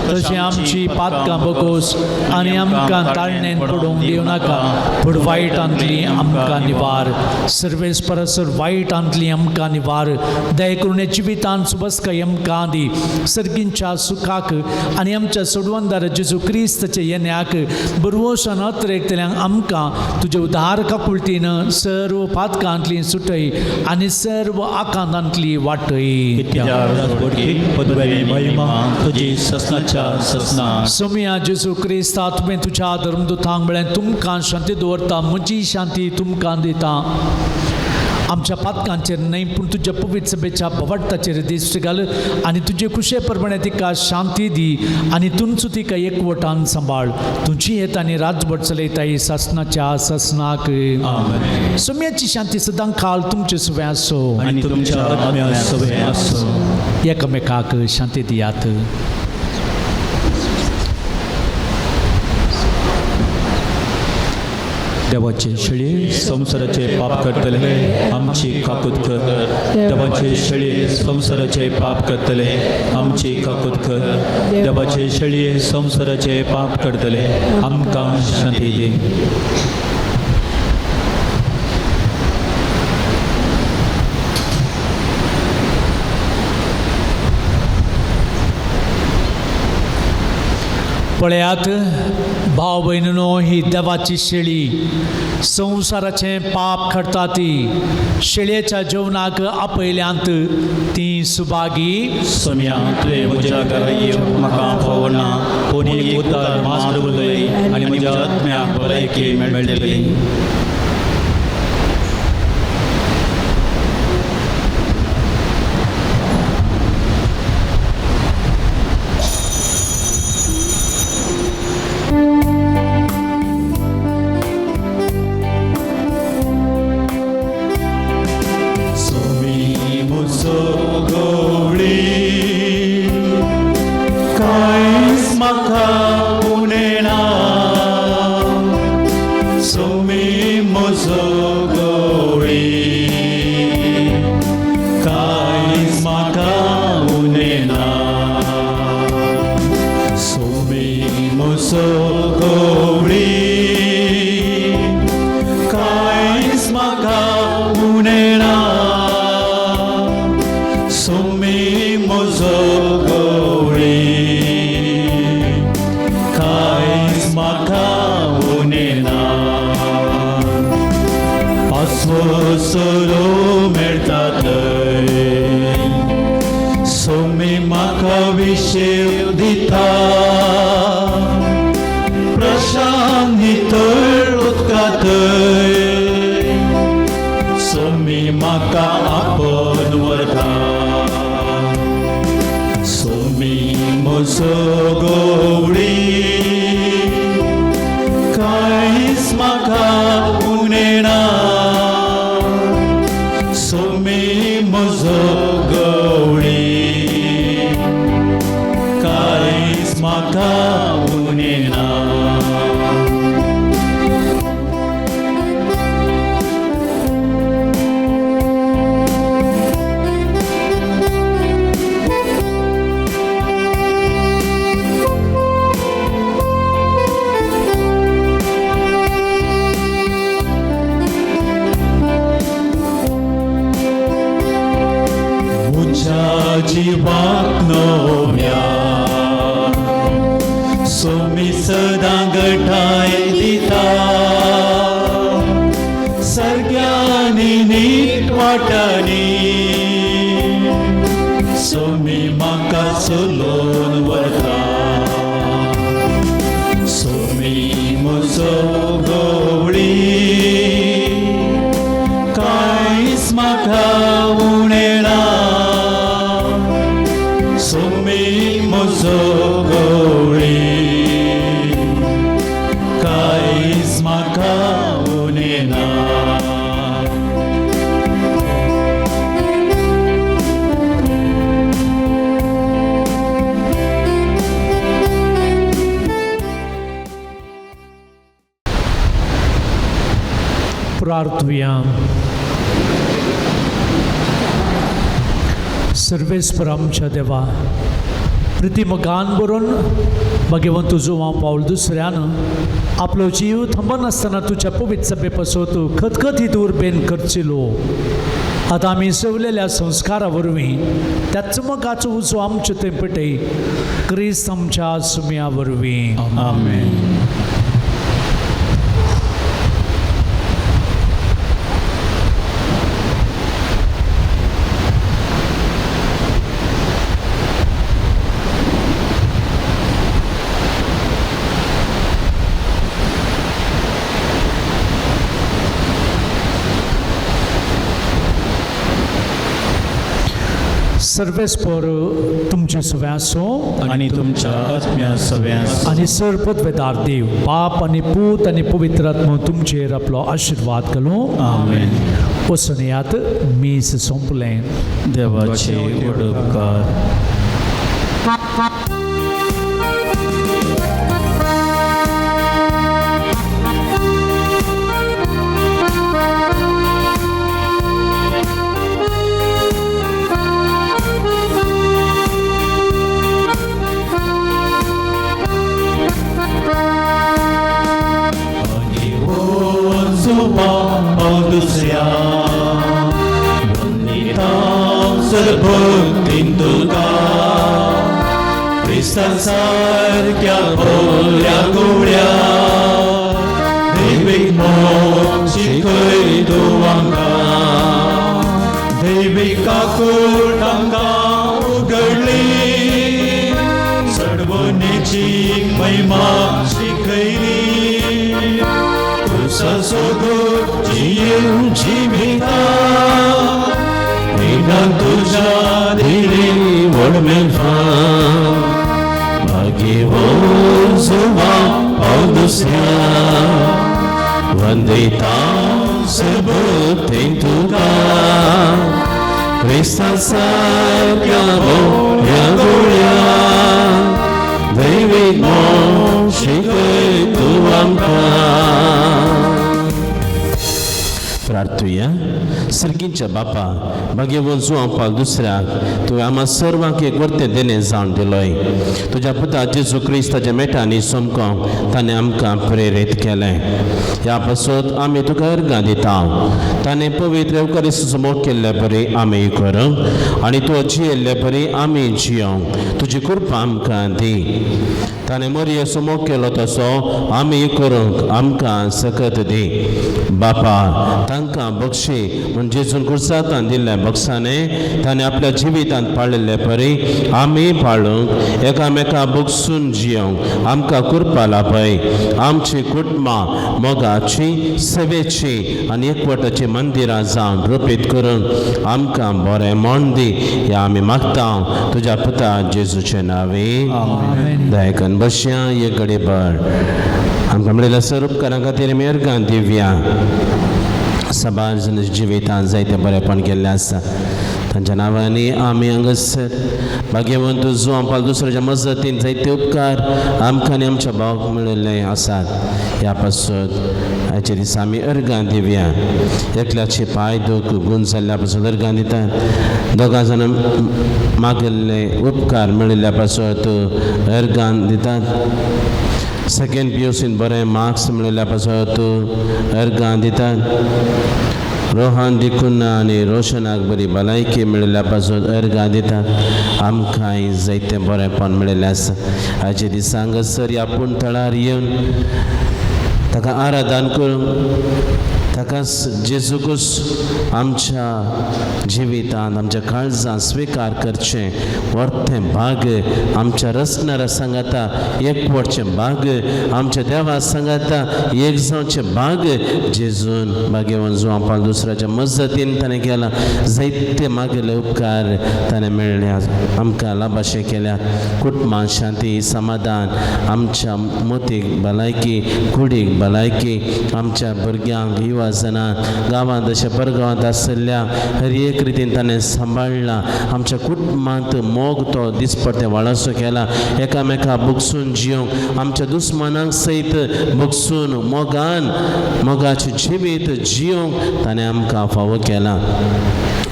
तशें आमची पातकां बगोस आनी आमकां ताळणेन पडोवंक दिवं नाका, पूण वायटांतली आमकां निवार. सर्वेस परसर वायटांतली आमकां निवार. दया करून जिवितांत सुबसकाय आमकां दी. सर्गींच्या सुखाक आनी आमच्या सोडवणदार जेजू क्रिस्ताचे येण्याक बरवसान अत्रेकतल्यांक आमकां तुजे उदार काकुळटीन सर्व पातकांतली सुटय आनी सर्व आकांतांतली वाटय. महिमा तुजी ससनाच्या ससना. सोमया जेजू क्रिस्ता, तुवें तुज्या धर्मदुतांक म्हळें, तुमकां शांती दवरता, म्हजी शांती तुमकां दिता. आमच्या पातकांचेर न्हय पूण तुज्या पवित्र सभेच्या भवार्थाचेर दिश्ट घाल आनी तुजे खुशे प्रमाणे तिका शांती दी आनी तुमचो तिका एकवटान सांबाळ. तुजी येत आनी राजवट चलयताय सासनाच्या सासनाक. सोम्याची शांती सदां काल तुमचे सुवें आसो आनी तुमच्या आत्म्या सवें आसो. एकामेकाक शांती दियात. देवाचे शेळी संवसाराचे पाप करतले आमची काकूत कर. देवाचे शेळी संवसाराचे पाप करतले आमची काकूत कर. देवाचे शेळी संवसाराचे पाप करतले आमकां शांती दी. पळयात भाव भयणीनो, ही देवाची शेळी संवसाराचें पाप करता ती शेळयेच्या जेवणाक आपयल्यांत ती सुभागी. सोम्या तुवें म्हज्या घरा येवंक म्हाका फावना, पूण एक उतार मात्र उलय आनी म्हज्या आत्म्याक भलायकी मेळटली. प्रार्थुया. सर्वेस्पर आमच्या देवा, प्रिती मोगान बरोवन भगवंत तुजो पावल दुसऱ्यान आपलो जीव थांबनासतना तुज्या पवित्र सभे पासत खतखतीत उर्बेन करचेलो. आतां आमी सवलेल्या संस्कारा वरवीं त्या चमकाचो उजो आमचे थंय पेटय क्रिस्त आमच्या सुम्या वरवीं. आमेन. सर्वेस्पर तुमचे सुवें आसूं आनी तुमच्या आत्म्या सव्यास. आनी सर पदवेदार देव बाप आनी पूत आनी पवित्र आत्मो तुमचेर आपलो आशिर्वाद घालूं. आमेन. वचून येयात. मीस सोंपलें. देवाचे व्हड उपकार. दुसऱ्या भक्तीन तुका क्रिस्तां सारक्या बऱ्या गुळ्या दैवीक मोग शिकय तूं आमकां दैवीक काकूट आमकां उगडली सडवणेची महिमा शिकयली तुजो सोगूट जियेवन जिविता येना तुज्या दिली व्हड मेलफां भाग्यवान जुवा पाव दुसऱ्या वंदिता सबतें तुका क्रिस्ता सारक्या बऱ्या गुळ्या दैवीक मोग शिकय तूं आमकां. प्रार्थुया. सर्गींच्या बापा भाग्यवंत जुवां पाल दुसऱ्याक तुवें आम्हा सर्वांक एक वर्तें देणें जावन दिलोय. तुज्या पुता जेजू क्रिस्ताच्या मेटांनी सोमकोंक ताणें आमकां प्रेरीत केलें. ह्या पासत आमी तुका अर्गां दिता. ताणें पवित्र येवकारिस्त मोग केल्ले परी आमी करूंक आनी तूं जियेल्ले परी आमी जियोंक तुजी कृपा आमकां दी. ताणें मरयेचो मोग केलो तसो आमी करूंक आमकां सकत दी. बापा तांकां बक्षी म्हूण जेजून कुर्सातान दिल्ल्या बक्षाने ताणें आपल्या जिवितांत पाळिल्ले परी आमी पाळूंक एकामेका बक्षून जियोंक आमकां कृपा लाभय. आमची कुटुंबां मोगाची सेवेची आनी एकवटाची मंदिरां जावन रुपीत करूंक आमकां बरें म्हण दी. ह्या आमी मागता तुज्या पुता जेजूचे नांवे. दयाकन बसया एक घडी भर आमकां मेळिल्ल्या सर उपकारां खातीर आमी अर्गां दिवया. सबार जण जिवितांत जायते बरेपण केल्लें आसा तांच्या नांवांनी आमी हांगासर भाग्यवंत जुवां पाल दुसऱ्याच्या मजतीन जायते उपकार आमकां आनी आमच्या भावाक मेळिल्ले आसात. ह्या पासत आयच्या दिसा आमी अर्गां दिवया. एकल्याचे पांय दूख गूण जाल्ल्या पासून अर्गां दितात. दोगां जाणां मागिल्ले उपकार मेळिल्ल्या पासत अर्गां दितात. सेकेंड पी you scene बरें मार्क्स मेळिल्ल्या पासत अर्गां दितात. रोहन डिकुन्ना आनी रोशनाक बरी भलायकी मेळिल्ल्या पासून अर्गां दितात. आमकांय जायतें बरेंपण मेळिल्लें आसा. आयचे दिसा हांगासर ह्या पूण थळार येवन ताका आराधन करूंक ताका जेजूकूच आमच्या जिवितांत आमच्या काळजांत स्विकार करचें वर्तें भाग आमच्या रचणारा सांगाता एकवटचें भाग आमच्या देवा सांगाता एक जावचें भाग जेजून भाग्यवान जुवां पाल दुसऱ्याच्या मजतीन ताणें केलां. जायते मागेले उपकार ताणें मेळ्ळे आमकां लाभाशें केल्यात. कुटुंबां शांती समाधान आमच्या मोतीक भलायकी कुडीक भलायकी आमच्या भुरग्यांक युवा जाणां गांवांत अशें परगांवांत आशिल्ल्या हर एक रितीन ताणें सांबाळ्ळां. आमच्या कुटुंबांत मोग तो दिसपट्टे वाळासो केला. एकामेका बगसून जियोंक आमच्या दुस्मानांक सयत बगसून मोगान मोगाचें जिवीत जियोंक ताणें आमकां फावो केलां.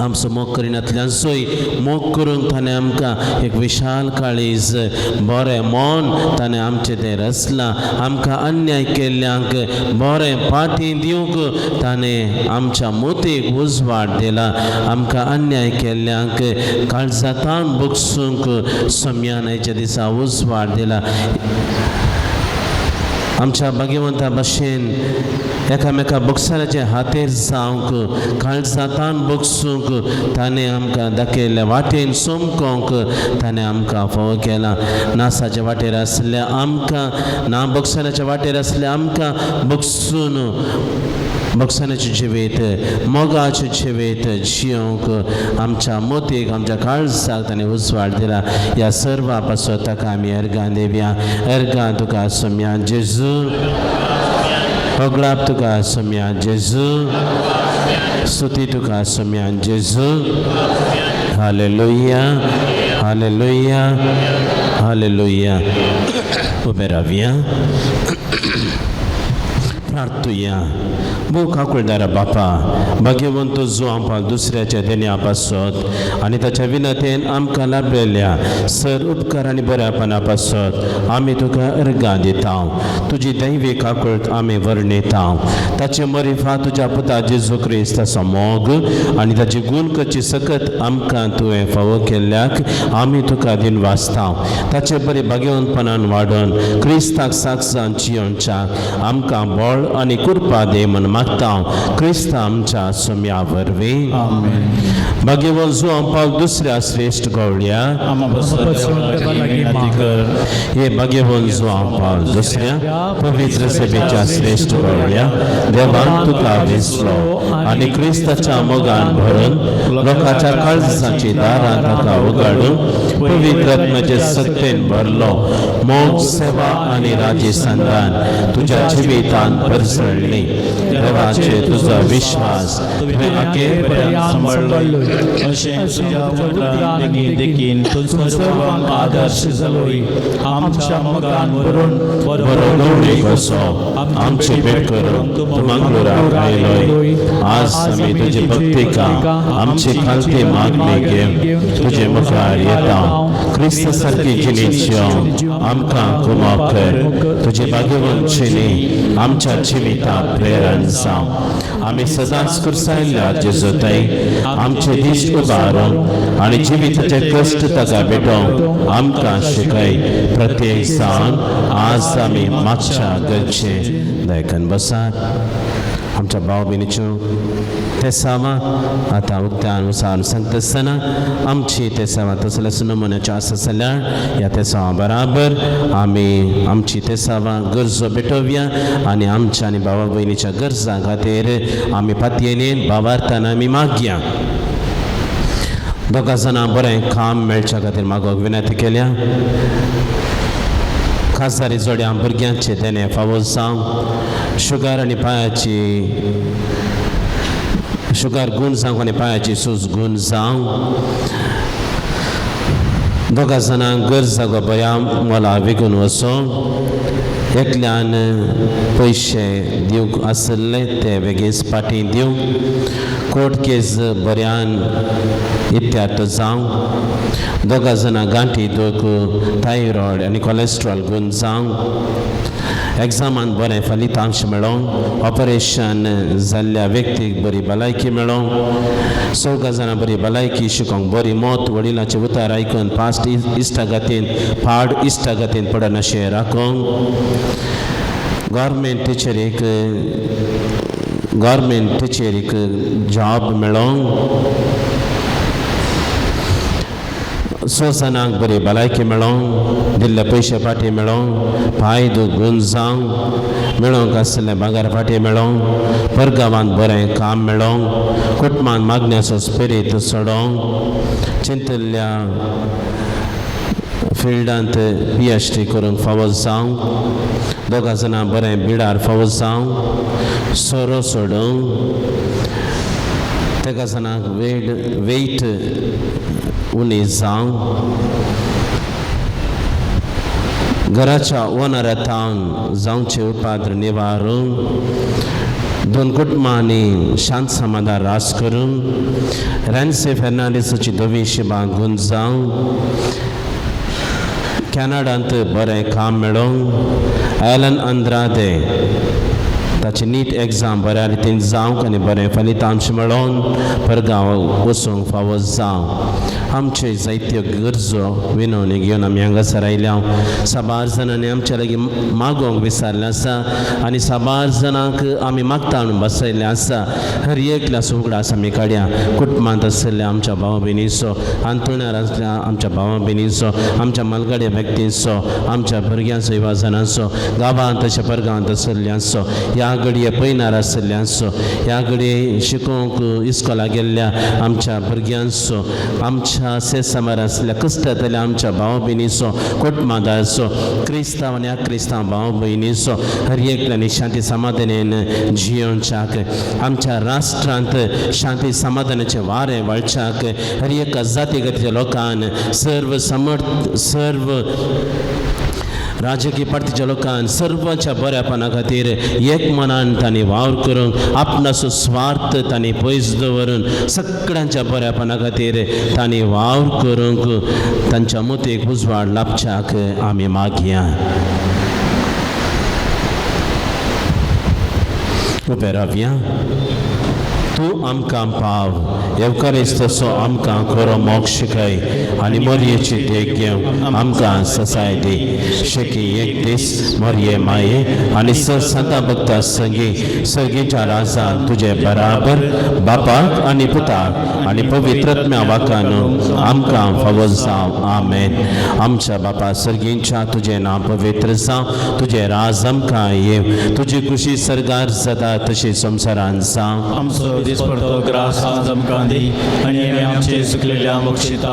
आमचो मोग करिनातल्यांचोय मोग करूंक ताणें आमकां एक विशाल काळीज बरें मन ताणें आमचें तें रचलां. आमकां अन्याय केल्ल्यांक बरें पाठी दिवंक ताणें आमच्या मोतीक उजवाड दिला. आमकां अन्याय केल्ल्यांक काळजातान बगसूंक सोम्यान आयच्या दिसा उजवाड दिला. आमच्या भाग्यवंता भशेन एकामेका बोगसाराचे हातेर जावंक काळजातान बगसूंक ताणें आमकां दाखयल्ल्या वाटेन सोमकोंक ताणें आमकां फावो केला. नासाच्या वाटेर आसल्या आमकां, ना बोगसाराच्या वाटेर आसल्या आमकां बगसून बगसानाचें जिवीत, मोगाचें जिवीत जियोंक आमच्या मोतीक, आमच्या काळजाक ताणें उजवाड दिला. ह्या सर्वा पासत ताका आमी अर्गां दिवया. अर्गां तुका सोम्या जेजू, होगळाप तुका सोम्या जेजू, स्तुती तुका सोम्या जेजू. Hallelujah, hallelujah, hallelujah. उबे रावया, प्रार्थुया. भोव काकुळदारा बापा, भाग्यवंत जो आमकां दुसऱ्याच्या देण्या पासत आनी ताच्या विनतेन आमकां लाभलेल्या सर उपकार आनी बऱ्यापणा पासत आमी तुका अर्गां दिता. तुजी दैवी काकुळट आमी वर्णिता. ताचे मरिफा तुज्या पुता जेजू क्रिस्ताचो मोग आनी ताची गुण करची सकत आमकां तुवें फावो केल्ल्याक आमी तुका दिन वाचता. ताचे बरे भाग्यवंतपणान वाडोवन क्रिस्ताक साक्षान जियोवच्याक आमकां बळ आनी कृपा दे म्हण मागता क्रिस्ता आमच्या सोम्या वरवीं. भाग्यवंत जुवां पावल दुसऱ्या श्रेश्ठ गवळ्या. हे भाग्यवंत जुवां पावल दुसऱ्या पवित्र सेवेच्या श्रेश्ठ गवळ्या, देवान तुका विसलो आनी क्रिस्ताच्या मोगान भरून लोकांच्या काळजाची दारां ताका उगाडून पवित्र आत्म्याचे सत्तेन भरलो. मोग, सेवा आनी राजी संदान तुज्या जिवितान भरसळ्ळी. देवाचे तुजो विश्वास तुवें अखेर पर्यंत सांबाळ्ळोय. अशें तुज्या उतरान देखीन तूं सर्वांक आदर्श जालोय. आमच्या मोगान भरून बरो गवळी कसो आमची भेट करून तूं मंगळूराक आयलोय. आज आमी तुजी भक्तिका, आमची खालती मागणी घेवन तुजे मुखार येता. क्रिस्त सारकी जिणेच्यो आमकां कुमक कर. तुजी भाग्यवंत जिणी आमच्या जिविताक प्रेरण जावं. आमी सदांच कुर्सायल्ल्या जेजूताय आमचे दीस उबारून आनी जिविताचे कश्ट ताका भेटोवंक आमकां शिकय. प्रत्येक जावन आज आमी मागच्या गरजे दयकन बसात. आमच्या भाव भयणीच्यो तेसावां आतां उक्त्यान उसार सांगता आसतना आमची तेसावां तसल्याच नमुन्याच्यो आसा जाल्यार ह्या तेसावां बराबर आमी आमची तेसावां गरजो भेटोवया आनी आमच्या आनी भावा भयणीच्या गरजां खातीर आमी पातयेन भावार्थान आमी मागया. दोगां जाणां बरें काम मेळच्या खातीर मागोवंक विनंती केल्या. खासदारी जोड्या भुरग्यांचे तेणे फावो जावं. शुगर आनी पांयाची शुगर गूण जावं आनी पांयाची सूज गूण जावं. दोगां जाणांक गरज जागो बऱ्या मोला विकून वचों. एकल्यान पयशे दिवंक आशिल्ले ते बेगीन फाटीं दिवं. कोर्ट केस बऱ्यान इत्यार्थ जावं. दोगां जाणां गांठी दूख, थायरॉयड आनी कोलेस्ट्रॉल गूण जावं. एग्जामान बरें फलितांश मेळों. ऑपरेशन जाल्ल्या व्यक्तीक बरी भलायकी मेळों. चौगां जाणां बरी भलायकी शिकोंक बरी मत, वडिलांचे उतार आयकून पास्ट इश्टागतीन पाड इश्टागतीन पडनाशें राखोंक. गव्हर्मेंट टिचरीक जॉब मेळोंक. स जाणांक बरी भलायकी मेळोंक, दिल्ले पयशे फाटीं मेळोंक, पांय दूख गूण जावंक, मेळोंक आशिल्लें भांगर फाटीं मेळोंक, परगांवांत बरें काम मेळोंक, कुटुंबान मागण्याचो स्पिरीत सोडोंक, चिंतिल्ल्या फिल्डांत पीएचडी करूंक फावो जावंक, दोगां जाणां बरें बिडार फावो जावंक, सोरो सोडूंक, तेगा जाणांक वेट उणी जावं, घराच्या ओनरातावन जावचे उपाद्र निवारूंक, दोन कुटुंबांनी शांत समाधान रास करूंक, रॅन्से फेर्नांडीसाची धवी शिबां गुंज जावं, कॅनडांत बरें काम मेळोवंक, एलन अंद्रादे ताची नीट एग्जाम बऱ्या रितीन जावंक आनी बरें फलितांश मेळोवन परगांव वचूंक फावो जावं. आमचे जायत्यो गरजो विनवणी घेवन आमी हांगासर आयल्या. साबार जाणांनी आमच्या लागीं मागोवंक विसरलें आसा आनी साबार जाणांक आमी मागता म्हणून बसयल्लें आसा. हर एकल्याचो उगडास आमी काडया. कुटुंबांत आशिल्ल्या आमच्या भाव भयणीचो, अंतुणार आसल्या आमच्या भावा भयणीचो, आमच्या मालगाड्या व्यक्तींचो, आमच्या भुरग्यांचो, युवा जाणांचो, गांवांत तशें परगांवांत आशिल्ल्यांचो, ह्या घडये पयनार आशिल्ल्यांचो, ह्या घडये शिकोवंक इस्कोला गेल्ल्या आमच्या भुरग्यांचो, आमच्या सेसमार आसल्या कश्टांतल्या आमच्या भाव भयणीचो, कुटुंबादाचो, क्रिस्तांव आनी अक्रिस्तांव भाव भयणीचो, हर एकल्यानी शांती समाधानेन जियोवच्याक, आमच्या राष्ट्रांत शांती समाधानाचें वारें वळच्याक, हर एका जाती गतीच्या लोकान सर्व समर्थ सर्व राजकीय पार्टीच्या लोकान सर्वांच्या बऱ्यापणा खातीर एक मनान तांणी वावर करूंक, आपणाचो स्वार्थ तांणी पयस दवरून सगळ्यांच्या बऱ्यापणा खातीर तांणी वावर करूंक, तांच्या मतीक उजवाड लाभच्याक आमी मागया. उबे रावया. तूं आमकां पाव येवकारीस तसो आमकां खरो मोग शिकय आनी मोरयेची देख घेवंक आमकां ससाय दी. शेकी एक दीस मोरये माये आनी संता भक्ता संगी सर्गीच्या राजान तुजे बराबर बापाक आनी पुताक आनी पवित्रत्म्या वाकान आमकां फावो जावं. आमेन. आमच्या बापा सर्गींच्या तुजें नांव पवित्र जावं, तुजें राज आमकां येवं, तुजी खुशी सर्गार जाता तशी संवसारान जावं. आमचो दिसपडतो ग्रास आज आमकां दी आनी आमी आमचे चुकलेल्या बक्षिता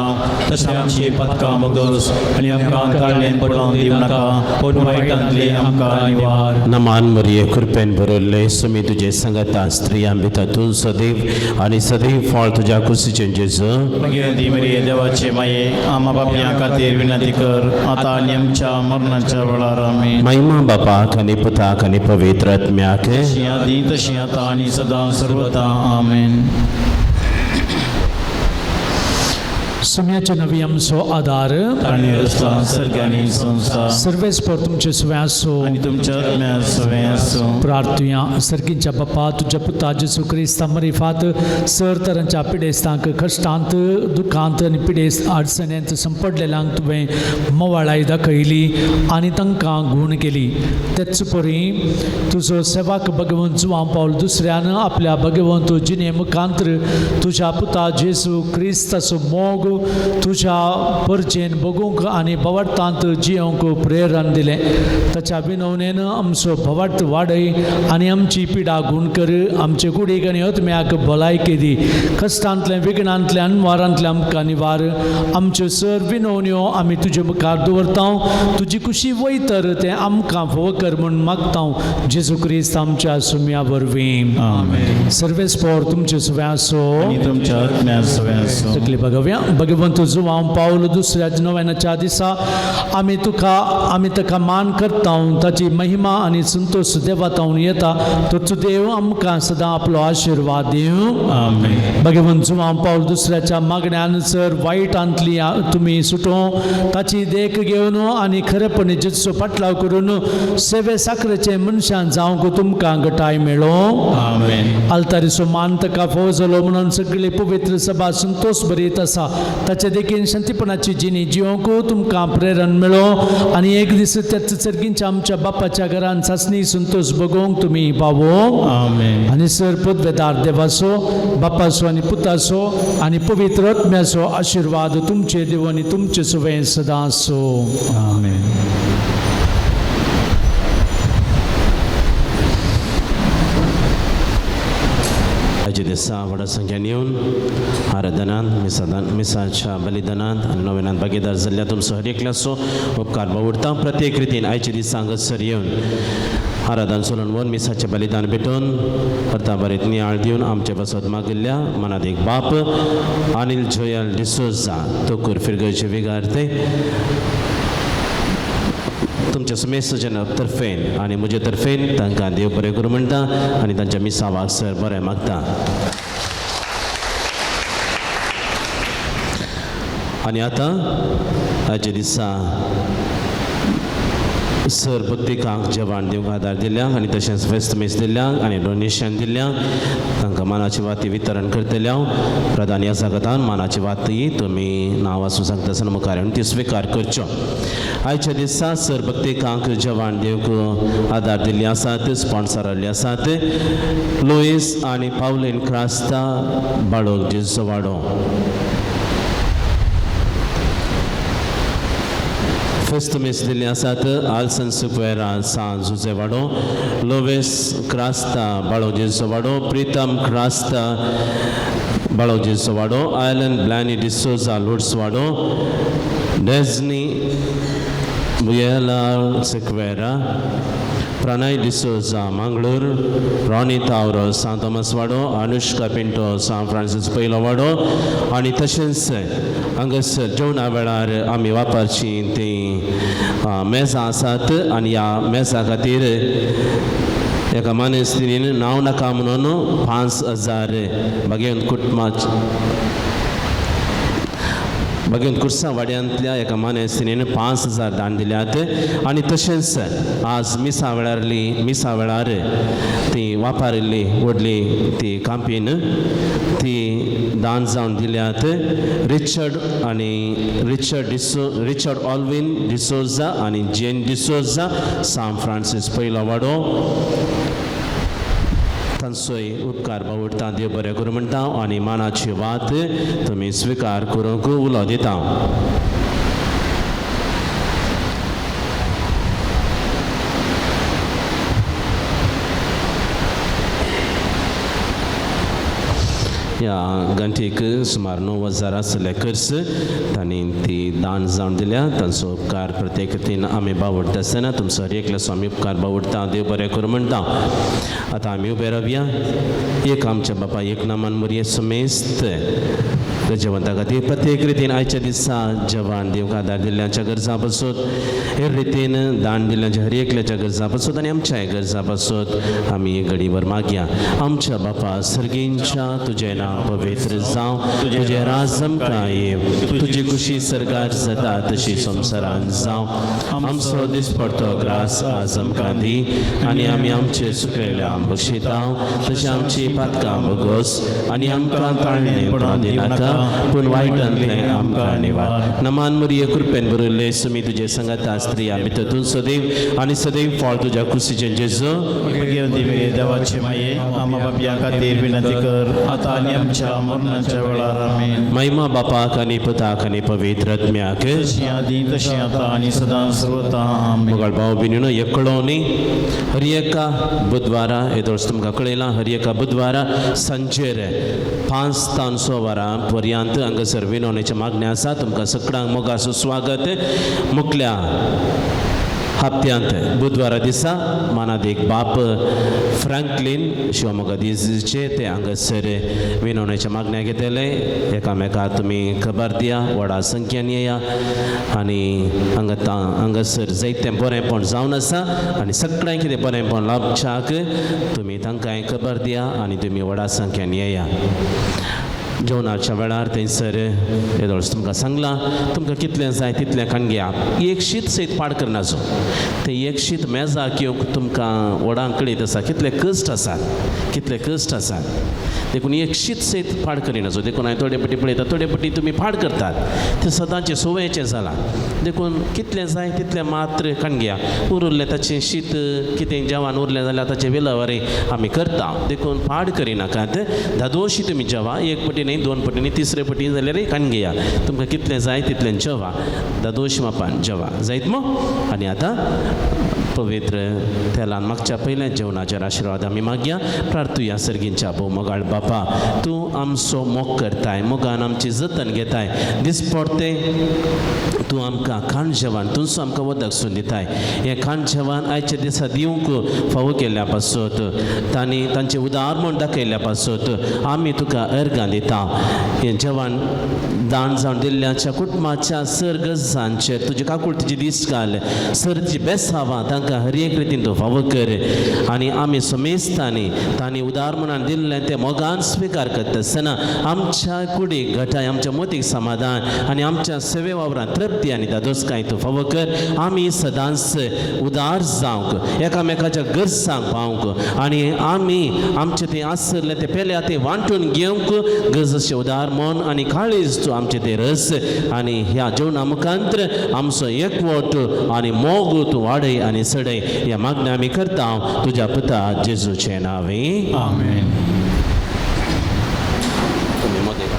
तशें आमची पदकां बगोस आनी आमकां काडल्यान पडोवन दिवं नाका पूण वायटांतली आमकां निवार. नमान मरिये, कृपेन भरिल्ले, सुमी तुजे संगता, स्त्रियां भितर तूं सदैव आनी सदैव फळ तुज्या कुशीचें जेजू. मागीर दी मरिये देवाचे माये, आमा बापयां खातीर विनंती कर आतां आनी आमच्या मरणाच्या वेळार. आमी महिमा बापाक आनी पुताक आनी पवित्र आत्म्याक. तशी आदी तशी आतां आनी सदां सर्वता. आमेन. सुम्याचे नवी आमचो आदार तांणी रचला सर्ग आनी संवसार. सर्वेस्पर तुमचे सुवें आसूं आनी तुमच्या आत्म्या सवें आसूं. प्रार्थुया. सर्गींच्या बापा, तुज्या पुता जेजू क्रिस्ता मरिफात सर तरांच्या पिडेस्तांक कश्टांत दुखांत आनी पिडेस्त अडचणेंत संपडलेल्यांक तुवें मोवाळाय दाखयली आनी तांकां गूण केली. तेच परी तुजो सेवाक भगवंत जुवां पावल दुसऱ्यान आपल्या भगवंत जिणे मुखांतर तुज्या पुता जेजू क्रिस्ताचो मोग तुज्या परजेन बगूंक आनी भवार्थांत जियोंक प्रेरण दिलें. ताच्या विनवणेन आमचो भवार्थ वाडय आनी आमची पिडा गूण कर. आमचे कुडीक आनी आत्म्याक भलायकी दी. कश्टांतलें विघ्नांतलें अनवारांतलें आमकां निवार. आमच्यो सर विनवण्यो आमी तुजे मुखार दवरता. तुजी कुशी वयतर तें आमकां फोव कर म्हूण मागता जेजू क्रिस्त आमच्या सुम्या वरवीं. आमेन. सर्वेस्पोर तुमचे सुवें आसूं आनी तुमच्या आत्म्या सवें आसूं. तकली बघावया. भगवंत जुवांव पावल दुसऱ्या नव्याच्या दिसा आमी तुका आमी ताका मान करता. ताची महिमा आनी संतोष देवातावन येता. तोच देव आमकां सदां आपलो आशिर्वाद दिवं. आमेन. भगवंत जुवांव पावल दुसऱ्याच्या मागण्यान सर वायटांतली तुमी सुटों ताची देख घेवन आनी खरेपणी जितसो पाटलाव करून सेवे साखरेचे मनशान जावंक तुमकां गटाय मेळो. आमेन. आल्तारीचो मान ताका फोव जालो म्हणून सगळी पवित्र सभा संतोष भरीत आसा. ताचे देखीन शांतीपणाची जिणी जिवंक तुमकां प्रेरण मेळो आनी एक दीस त्याच सर्गींच्या आमच्या बापाच्या घरान सासणी संतोष बगोवंक तुमी पावो. आमेन. आनी सर पदवेदार देवाचो, बापाचो आनी पुताचो आनी पवित्र आत्म्याचो आशिर्वाद तुमचे देव आनी तुमचे सुवें सदां आसूं. आमेन. आयच्या दिसा व्हडा संख्येन येवन आराधनान मिसादान मिसाच्या बलिदानांत आनी नव्यानांत भागीदार जाल्ल्या तुमचो हर एकल्याचो उपकार बावुडटा. प्रत्येक रितीन आयच्या दिसा हांगासर येवन आराधन सोलून वन मिसाचें बलिदान भेटोवन परता बरें नियाळ दिवन आमचे बसत मागिल्ल्या मनात एक बाप अनिल जोयल डिसोजा तोकूर फिरगोचे विगार ते तुमच्या सुमेस्तजन तर्फेन आनी म्हजे तर्फेन तांकां देव बरें करूं म्हणटा आनी तांच्या मिसावाक सर बरें मागता. आनी आतां आयच्या दिसा सर भक्तिकांक जेवण दिवंक आदार दिल्या आनी तशेंच फेस्त मेस दिल्या आनी डोनेशन दिल्या तांकां मानाची वाती वितरण करतल्या. प्रधान ह्या जगतान मानाची वाती तुमी नांव आसूं सांगता आसतना मुखार येवन ती स्विकार करच्यो. आयच्या दिसा सर भक्तिकांक जेवण दिवंक आदार दिल्ली आसात, स्पॉन्सर जाल्ली आसात लुईस आनी पावलीन क्रास्ता, बाळोग जेजू वाडो. फेस्त मेस दिल्ली आसात आल्सन सुक्वेरा, सान जुजे वाडो, लोवेस क्रास्ता, बाळो जेजू वाडो, प्रितम क्रास्ता, बाळो जेजू वाडो, आयलन ब्लॅनी डिसोजा, लोड्स वाडो, डेजनी बुयेला सिक्वेरा, प्रणय डिसोजा, मंगळूर, रॉनी तावरो, सान थॉमस वाडो, अनुष्का पिंटो, सान फ्रांसीस पयलो वाडो. आनी तशेंच हांगासर जेवणा वेळार आमी वापरचीं तीं मेजां आसात आनी ह्या मेजां खातीर एका मानेस्तीन नांव नाका म्हणून 5000 बागेवन कुटुंबाच बागेवन कुर्सा वाड्यांतल्या एका मानेस्तीन 5000 दान दिल्यात. आनी तशेंच आज मिसा वेळारली मिसा वेळार ती वापरिल्ली व्हडली ती कांपीन ती दान जावन दिल्यात रिचर्ड आनी रिचर्ड डिसो रिचर्ड ऑल्विन डिसोजा आनी जेन डिसोजा, सान फ्रांसीस पयलो वाडो. तांचोय उपकार बावडटा. देव बरें करूं म्हणटा आनी मानाची वात तुमी स्विकार करूंक उलो दिता. ह्या घंटीक सुमार 9000 आसले खर्च तांणी ती दान जावन दिल्या. तांचो उपकार प्रत्येक रितीन आमी बावडटा आसतना तुमचो हर एकल्याचो आमी उपकार बावडटा. देव बरें करूं म्हणटा. आतां आमी उबे रावया. एक आमच्या बापा एक नामान मोरये समेस्त जेवंता खातीर प्रत्येक रितीन आयच्या दिसा जेवण दिवंक आदार दिल्ल्याच्या गरजां पासून, हे रितीन दान दिल्ल्याच्या हर एकल्याच्या गरजां पासून आनी आमच्याय गरजां पासून आमी एक घडीभर मागया. आमच्या बापा सर्गींच्या, तुजें नांव पवित्र जावं, तुजें राज आमकां येवं, तुजी खुशी सरकार जाता तशी संवसारान जावं. आमचो दिसपडतो ग्रास आज आमकां दी आनी आमी आमचे सुकयल्या बक्षिता तशें आमची पातकां बोगोस आनी आमकां ताळणे पडोवन दिनाका पूण वायटांतलें आमकां निवार. नमान मुरये, कृपेन बरयल्ले, सुमी तुजे संगाता, स्त्रिया भितर तूं सदैव आनी सदैव फळ तुज्या कुशीचें जेजू. भगवती मेरी देवाची माये, आम्हा पापयां खातीर विनंती कर, आता आनी आमच्या मरणाच्या वेळार. आमेन. महिमा बापाक आनी पुताक आनी पवित्र आत्म्याक. जशी आदी तशी आता आनी सदां सर्वता. आमेन. मोगाळ भाव भयणीनो, एकळो न्ही, हर एका बुधवारा येदोळच तुमकां कळयलां, हर एका बुधवारा सांजेर 5 तान 6 वरां पर्यंत हांगासर विनवणेचें मागणें आसा. तुमकां सगळ्यांक मोगाचो स्वागत. मुखल्या हप्त्यांत बुधवारा दिसा मानादीक बाप फ्रँकलीन शिवमोगा दीसचे ते हांगासर विनवणेच्या मागण्या घेतले. एकामेका तुमी खबर दिया, व्हडा संख्येन येया आनी हांगा हांगासर जायतें बरेंपण जावन आसा आनी सगळ्यांक कितें बरेंपण लाभच्याक तुमी तांकांय खबर दिया आनी तुमी व्हडा संख्येन येया. जेवणाच्या वेळार थंयसर येदोळच तुमकां सांगलां, तुमकां कितलें जाय तितलें खाण घेया. एक शीत सयत पाड करनाचो. तें एक शीत मेजाक येवंक तुमकां व्हडांक कळीत आसा कितले कश्ट आसात, कितले कश्ट आसात. देखून एक शीत सयत पाड करिनाचो. देखून हांवें थोडे पटी पळयता, थोडे पटी तुमी पाड करतात, तें सदांचें संवयेचें जालां. देखून कितलें जाय तितलें मात्र खाण घेया. उरिल्लें ताचें शीत कितें जेवण उरलें जाल्यार ताचें विलेवारी आमी करता. देखून पाड करिनाकात. धादोशी तुमी जेवा, एक पटी न्ही, दोन पटी न्ही, तिसरे पटी जाल्यार खाण घेया. तुमकां कितलें जाय तितलें जेवा, धादोशी मापान जेवा जायत मग. आनी आतां पवित्र तेलान मागच्या पयलें जेवणाचेर आशिर्वाद आमी मागया. प्रार्थुया. सर्गींच्या भोव मोगाळ बापा, तूं आमचो मोग करताय, मोगान आमची जतन घेताय. दिसपडते तूं आमकां खाण जेवण तुमचो आमकां वदक सून दिताय. हें खाण जेवण आयच्या दिसा दिवंक फावो केल्ल्या पासत, तांणी तांचें उदार म्हूण दाखयल्ल्या पासत आमी तुका अर्गां दिता. हें जेवण दान जावन दिल्ल्याच्या कुटुंबाच्या सर गजांचेर तुजे काकुळतीची दीस घाल. सर जी बेसावां तांकां हर एक रितीन तूं फावो कर आनी आमी समेस्तांनी तांणी उदार म्हणान दिल्लें तें मोगान मोगान स्विकार करता आसतना आमच्या कुडीक घटाय, आमच्या मोतीक समाधान आनी आमच्या सेवे वावरांत तृप्ती आनी दादोसकाय तूं फावो कर. आमी सदांच उदार जावंक, एकामेकाच्या गरजांक पावंक आनी आमी आमचे ते आसले ते पेल्या ते वांटून घेवंक गरज अशें उदार मन आनी काळीज तूं आमचे ते रस आनी ह्या जेवणा मुखांत्र आमचो एकवट आनी मोग तूं वाडय आनी चडय. ह्या मागण्या आमी करता तुज्या पुता जेजूचे नांवे. आमेन. तुमी मोदेका.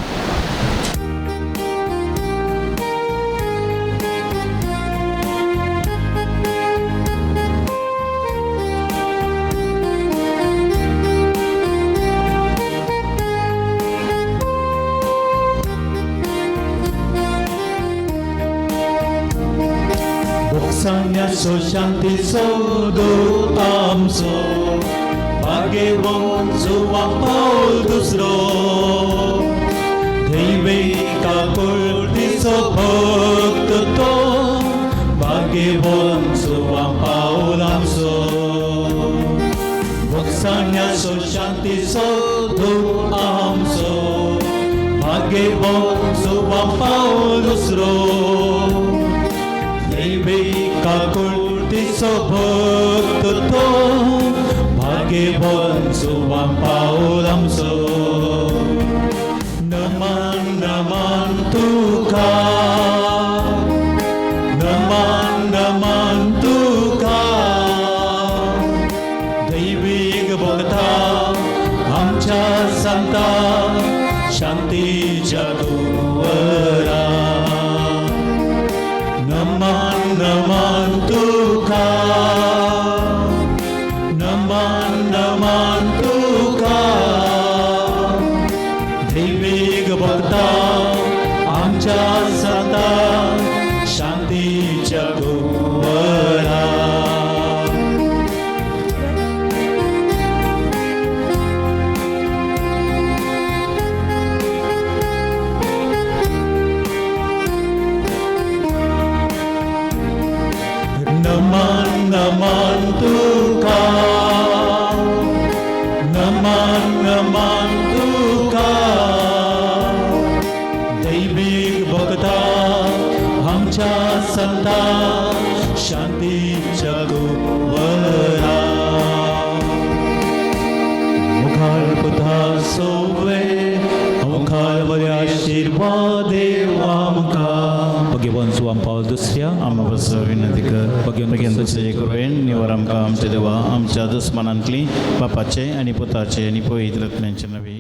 भोगसाण्याचो शांतीचो दूत आमचो भाग्यवंत जुवां पावल दुसरो दैवी काकुळटीचो भक्त तो भाग्यवंत जुवां पावल आमचो. भोगसाण्याचो शांतीचो दूत आमचो भाग्यवंत जुवां पावल दुसरो दैवी काकुळटीचो भक्त तो भाग्यवंत जुवां पावल आमचो. नमन नमन तुका, नमन नमन तुका, दैवीक भक्ता आमच्या संता शांतीच्या कुंवरा. नमन नमन तुका, नमन नमन तुका, दैवीक भक्ता आमच्या संता शांतीच्या कुंवरा. नमन नमन तुका, नमन नमन तुका, दैवीक भक्ता आमच्या संता शांतीच्या कुंवरा. मुखार पुता सोवे मुखार बऱ्या आशिर्वाद देव आमकां. भगवान सुवाम पावल दुसऱ्या आम्हा बस विनंती कर. भगवंत तुझे कृपेन निवर आमकां आमच्या देवा आमच्या दुस्मनांतली बापाचे आनी पुताचे आनी पवित्र आत्म्यांचे नवी.